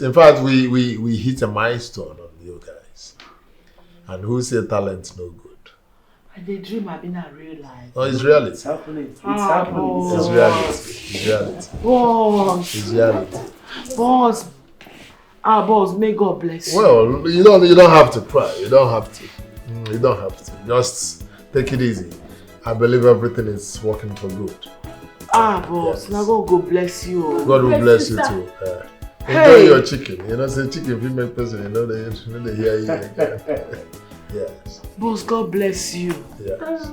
In fact, we, we, we hit a milestone on you guys. And who say talent no good? I dey dream, I been a real life. Oh, it's reality. It's happening. It's ah, happening. It's reality. It's reality. Boss. It's reality. Boss. Ah, boss, may God bless you. Well, you don't you don't have to cry. You don't have to. Mm, you don't have to. Just take it easy. I believe everything is working for good. Ah, boss, yes. Now God go bless you. God will bless you too. Uh, enjoy hey. Your chicken. You know, say chicken, if you make person, you know, they, you know, they hear you. Yes. Boss, God bless you. Yes.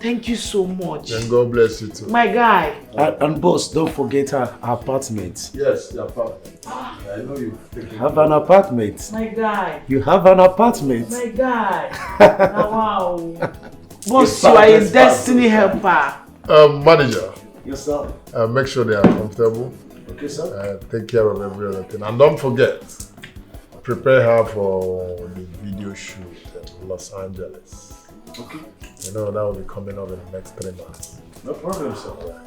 Thank you so much. And God bless you too. My guy. And, and boss, don't forget her apartment. Yes, the apartment. I know you. Have an apartment. My guy. You have an apartment. My guy. Wow. Boss, you are a destiny helper. Um, manager. Yes, sir. Uh, make sure they are comfortable. Okay, sir. Uh, take care of every other thing. And don't forget, prepare her for the video shoot in Los Angeles. Okay. You know, that will be coming up in the next three months. No problem, sir.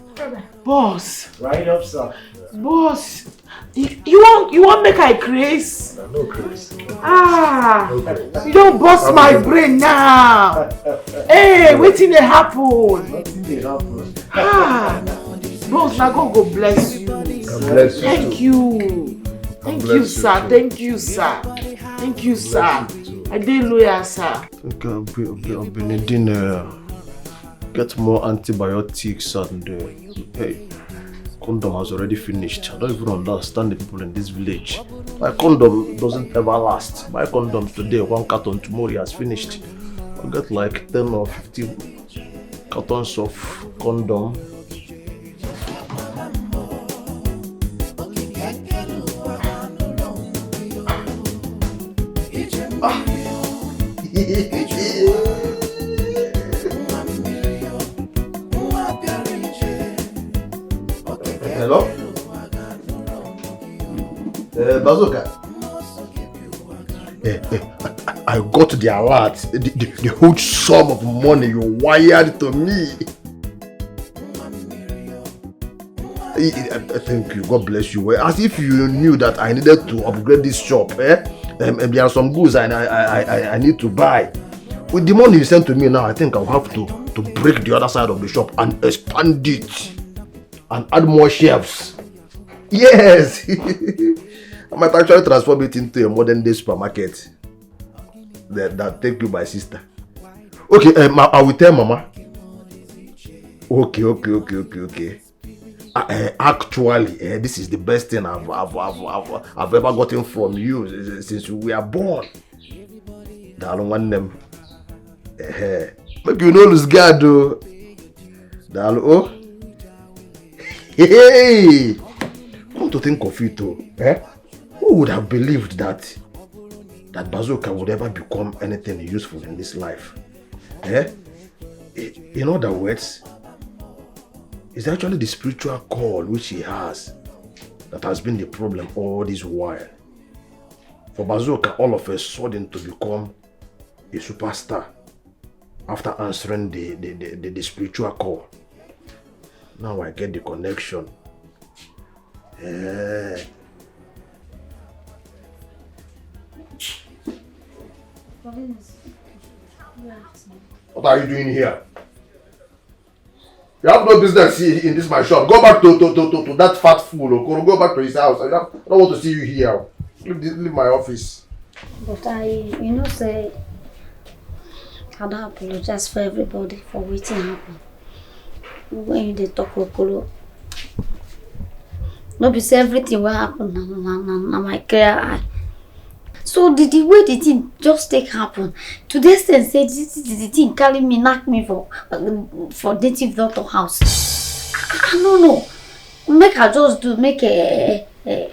Boss. Right up, sir. Boss. You, you want you want make I craze? No craze. Ah, no craze. You don't bust my brain now. Hey, wetin dey happen? Nothing dey happen. Ah, boss, na God go bless you. God bless you. Thank you. Thank you, sir. Thank you, sir. Thank you, sir. I dey loyal, sir. Okay, I've been, I've been, I've been in dinner. Get more antibiotics and uh, hey, condom has already finished. I don't even understand the people in this village. My condom doesn't ever last. My condom today, one carton, tomorrow it has finished. I get like ten or fifteen cartons of condom. Ah. Hello? Uh, Bazooka. Eh, eh, I got the alert, the, the, the huge sum of money you wired to me. I, I, I thank you. God bless you. Well, as if you knew that I needed to upgrade this shop, eh? Um, and there are some goods I, I, I, I, I need to buy. With the money you sent to me now, I think I'll have to, to break the other side of the shop and expand it and add more shelves. Yes! I might actually transform it into a modern day supermarket. That, that thank you, my sister. Okay, um, I, I will tell Mama. Okay, okay, okay, okay, okay. Uh, uh, actually, uh, this is the best thing I've, I've, I've, I've, I've ever gotten from you s- since we were born. Daalụ nwanne m. Ehe. Make you no lose guard o. Daalụ o. Hey! Come to think of it o, eh? Who would have believed that that Bazooka would ever become anything useful in this life? Eh? I- In other words, it's actually the spiritual call which he has that has been the problem all this while. For Bazooka, all of a sudden to become a superstar after answering the, the, the, the, the spiritual call. Now I get the connection. Eh. What are you doing here? You have no business in this my shop. Go back to, to, to, to, to that fat fool, Okoro. Go back to his house. I don't, I don't want to see you here. Leave, the, leave my office. But I, you know, say, I don't apologize for everybody for wetin happen. When you dey talk Okoro, No be say everything wey happen na na na na my clear eye. So the the way the thing just take happen, to the extent say the the the thing carry me, knack me for uh, for native doctor house. I I no know. Make I just do, make uh, uh,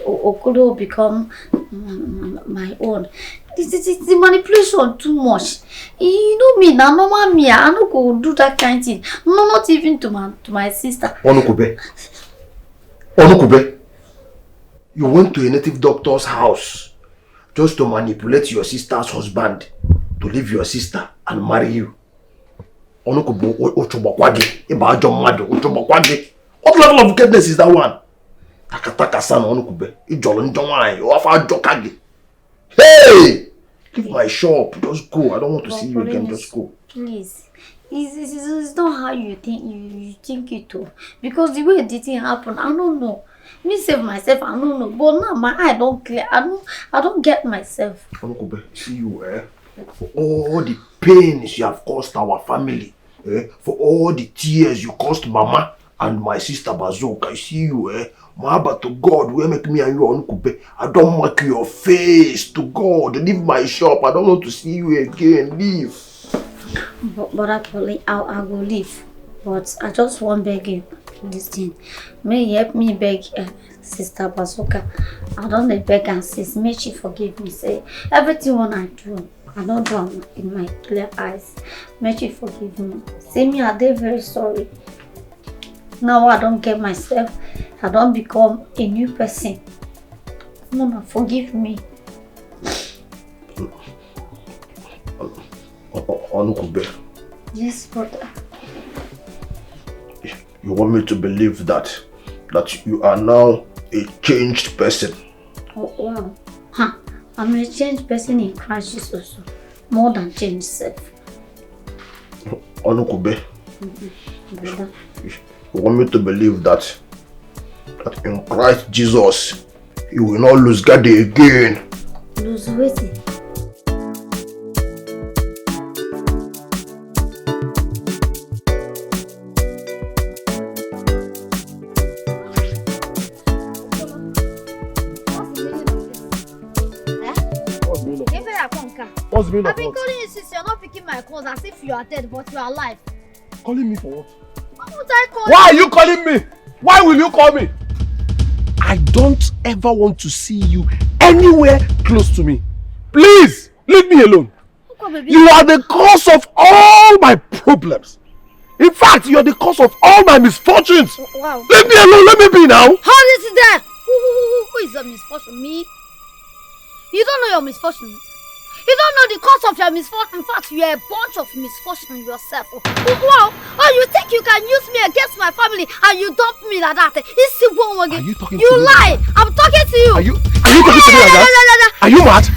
Okoro become mm, my own. The the the the manipulation too much. You know me na, normal me, I no go do that kind thing. No, not even to my to my sister. Onukube. Onukube, you went to a native doctor's house just to manipulate your sister's husband to leave your sister and marry you. Onukube, o- o- ochogbakwa gị, ịba ajọ mmadụ, ochogbakwa gị. What level of wickedness is that one? Takataka san Onukube, ị jọrọ njọ nwaanyị, ọ afọ ajọ ka gị. Hey! Leave my shop, just go. I don't want to see you again, just go. Please. It's, it's, it's not how you think you, you think it too. Because the way the thing happened, I don't know. Me save myself, I don't know. But now my eye don't clear. I don't I don't get myself. Onukube, see you, eh? For all the pains you have caused our family, eh? For all the tears you caused Mama and my sister Bazoka, I see you, eh? Mahaba to God, where make me and you Onukube. I don't mark your face to God. Leave my shop. I don't want to see you again. Leave. But, but actually, I, I will leave. But I just want beg you this thing. May you help me beg uh, Sister Bazoka. I don't dey beg and sis. May she forgive me. Say everything when I do, I don't do am in my clear eyes. May she forgive me. Say me, I dey very sorry. Now I don't get myself. I don't become a new person. Mona, forgive me. Onukube. Yes, brother. You want me to believe that that you are now a changed person? Oh, wow. Huh. I'm a changed person in Christ Jesus. More than changed self. Onukube. You want me to believe that that in Christ Jesus you will not lose God again. Lose wetin? What's the meaning of this? Eh? What's the meaning of what? I've been calling you since you're not picking my calls as if you are dead, but you are alive. Calling me for what? Why would I call Why you? Are you calling me? Why will you call me? I don't ever want to see you anywhere close to me. Please, leave me alone. You are the cause of all my problems. In fact, you're the cause of all my misfortunes. Wow. Leave me alone. Let me be now. How is there? Who, who, who, who is the misfortune? Me? You don't know your misfortune. You don't know the cause of your misfortune. In fact, you're a bunch of misfortune yourself. Wow. Oh, you think you can use me against my family and you dump me like that? Are you talking to me? You lie. I'm talking to you. Are you are you talking to me like that? Are you mad?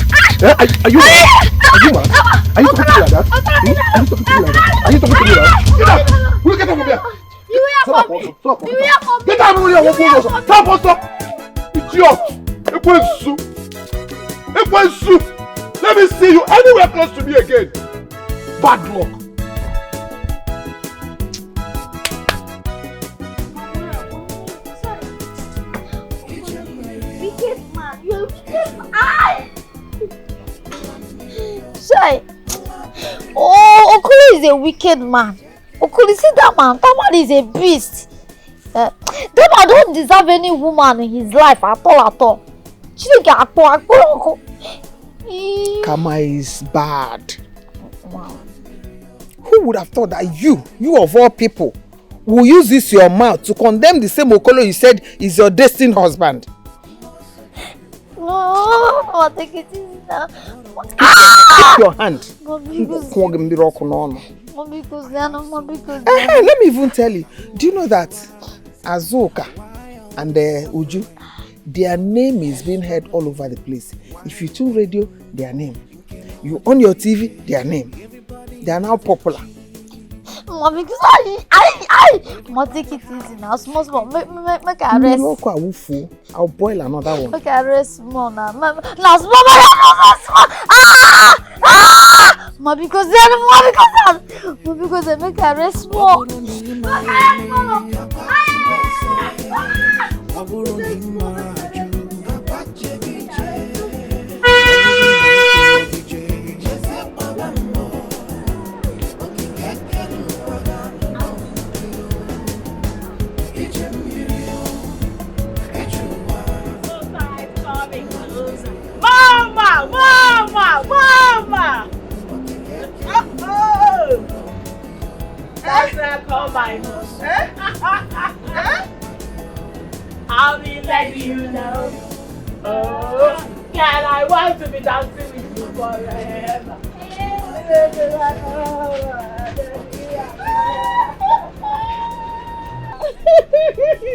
Eh? Are, are you mad? Are you mad? Are you talking to me like that? Hmm? Are you talking to me like that? Are you talking to me like that? Get out! Will you get out from here? Beware for me. Beware for me. Get out of here. Stop, stop, stop. Idiot. Ekwensu. Ekwensu. Let me see you anywhere close to me again. Bad luck. Wicked man. You're a wicked man. Shy. Oh, Okoro is a wicked man. Okoro, see that man. That man is a beast. Uh, that man don't deserve any woman in his life at all, at all. Chineke akpọ akpọ. Karma is bad. Wow. Who would have thought that you, you of all people, will use this your mouth to condemn the same Okoro you said is your destined husband? No, I'll take it easy now. Take your hand. Mommy, go Let me even tell you. Do you know that Azuka and uh, Uju, their name is being heard all over the place? If you tune radio, their name. You on your T V, their name. They are now popular. Mommy, because I, I, I, Mom, take it easy now. Small, small. Make, make, make I rest. I'll boil another one. Make I rest small now. Now small, small, small, small. Ah! Ah! Mommy, because they are, Mommy, because they are, Mommy, because they make I rest small. Make I rest small. Ah! Mama, mama, mama. Oh, oh. That's why I call my nose. I'll be letting you know. Oh, girl, I want to be dancing with you forever.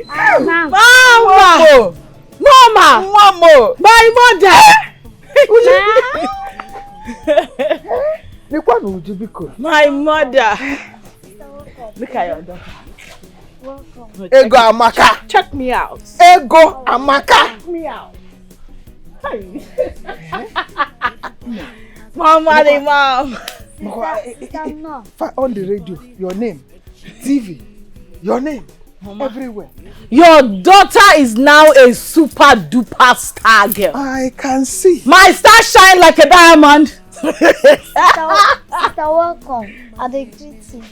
Mama! Mama! Mama! Mama! My mother! Nekwa n'uju, biko. My mother. Look at your daughter. Welcome. Ego Amaka. Check me out. Ego Amaka. Check me out. Hey. Mama, the mom. Mama, eh, eh, eh, eh, on the radio, your name. T V, your name. Mama. Everywhere. Your daughter is now a super duper star girl. I can see. My star shine like a diamond. Sister, sister, welcome. I dey greet you.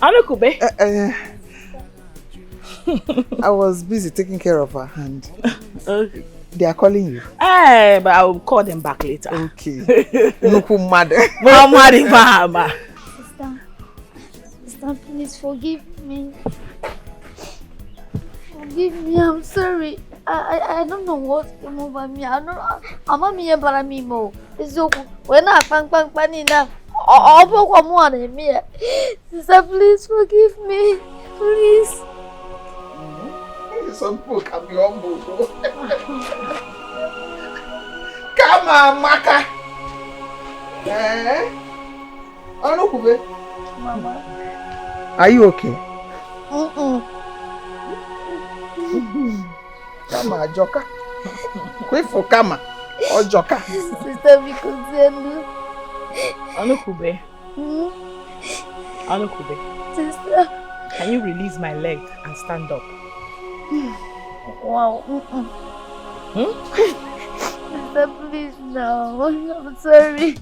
Anukube. Uh, uh, I was busy taking care of her hand. Okay. They are calling you. Eh, but I will call them back later. Okay. Nnukwu mmadụ. Mama, mama. Sister, sister, please forgive me. Forgive me, I'm sorry. I, I, I don't know what came over me. I don't, I, ama m ihe bara m ime o. Eziokwu, wee na-akpa mkpamkpa niile a. Ọ, ọ bụkwa mụ a na-eme ya. Sister, please forgive me. Please. Some people can be humble. Come on, Maka. Eh? Anukube. Mama. Are you okay? Mm-mm. Kama ajoka. Kwifu kama. Ojoka. Sister, because Anukube. Hmm? Anukube. Sister. Can you release my leg and stand up? Wow. Mm-mm. Hmm? Sister, please now. I'm sorry.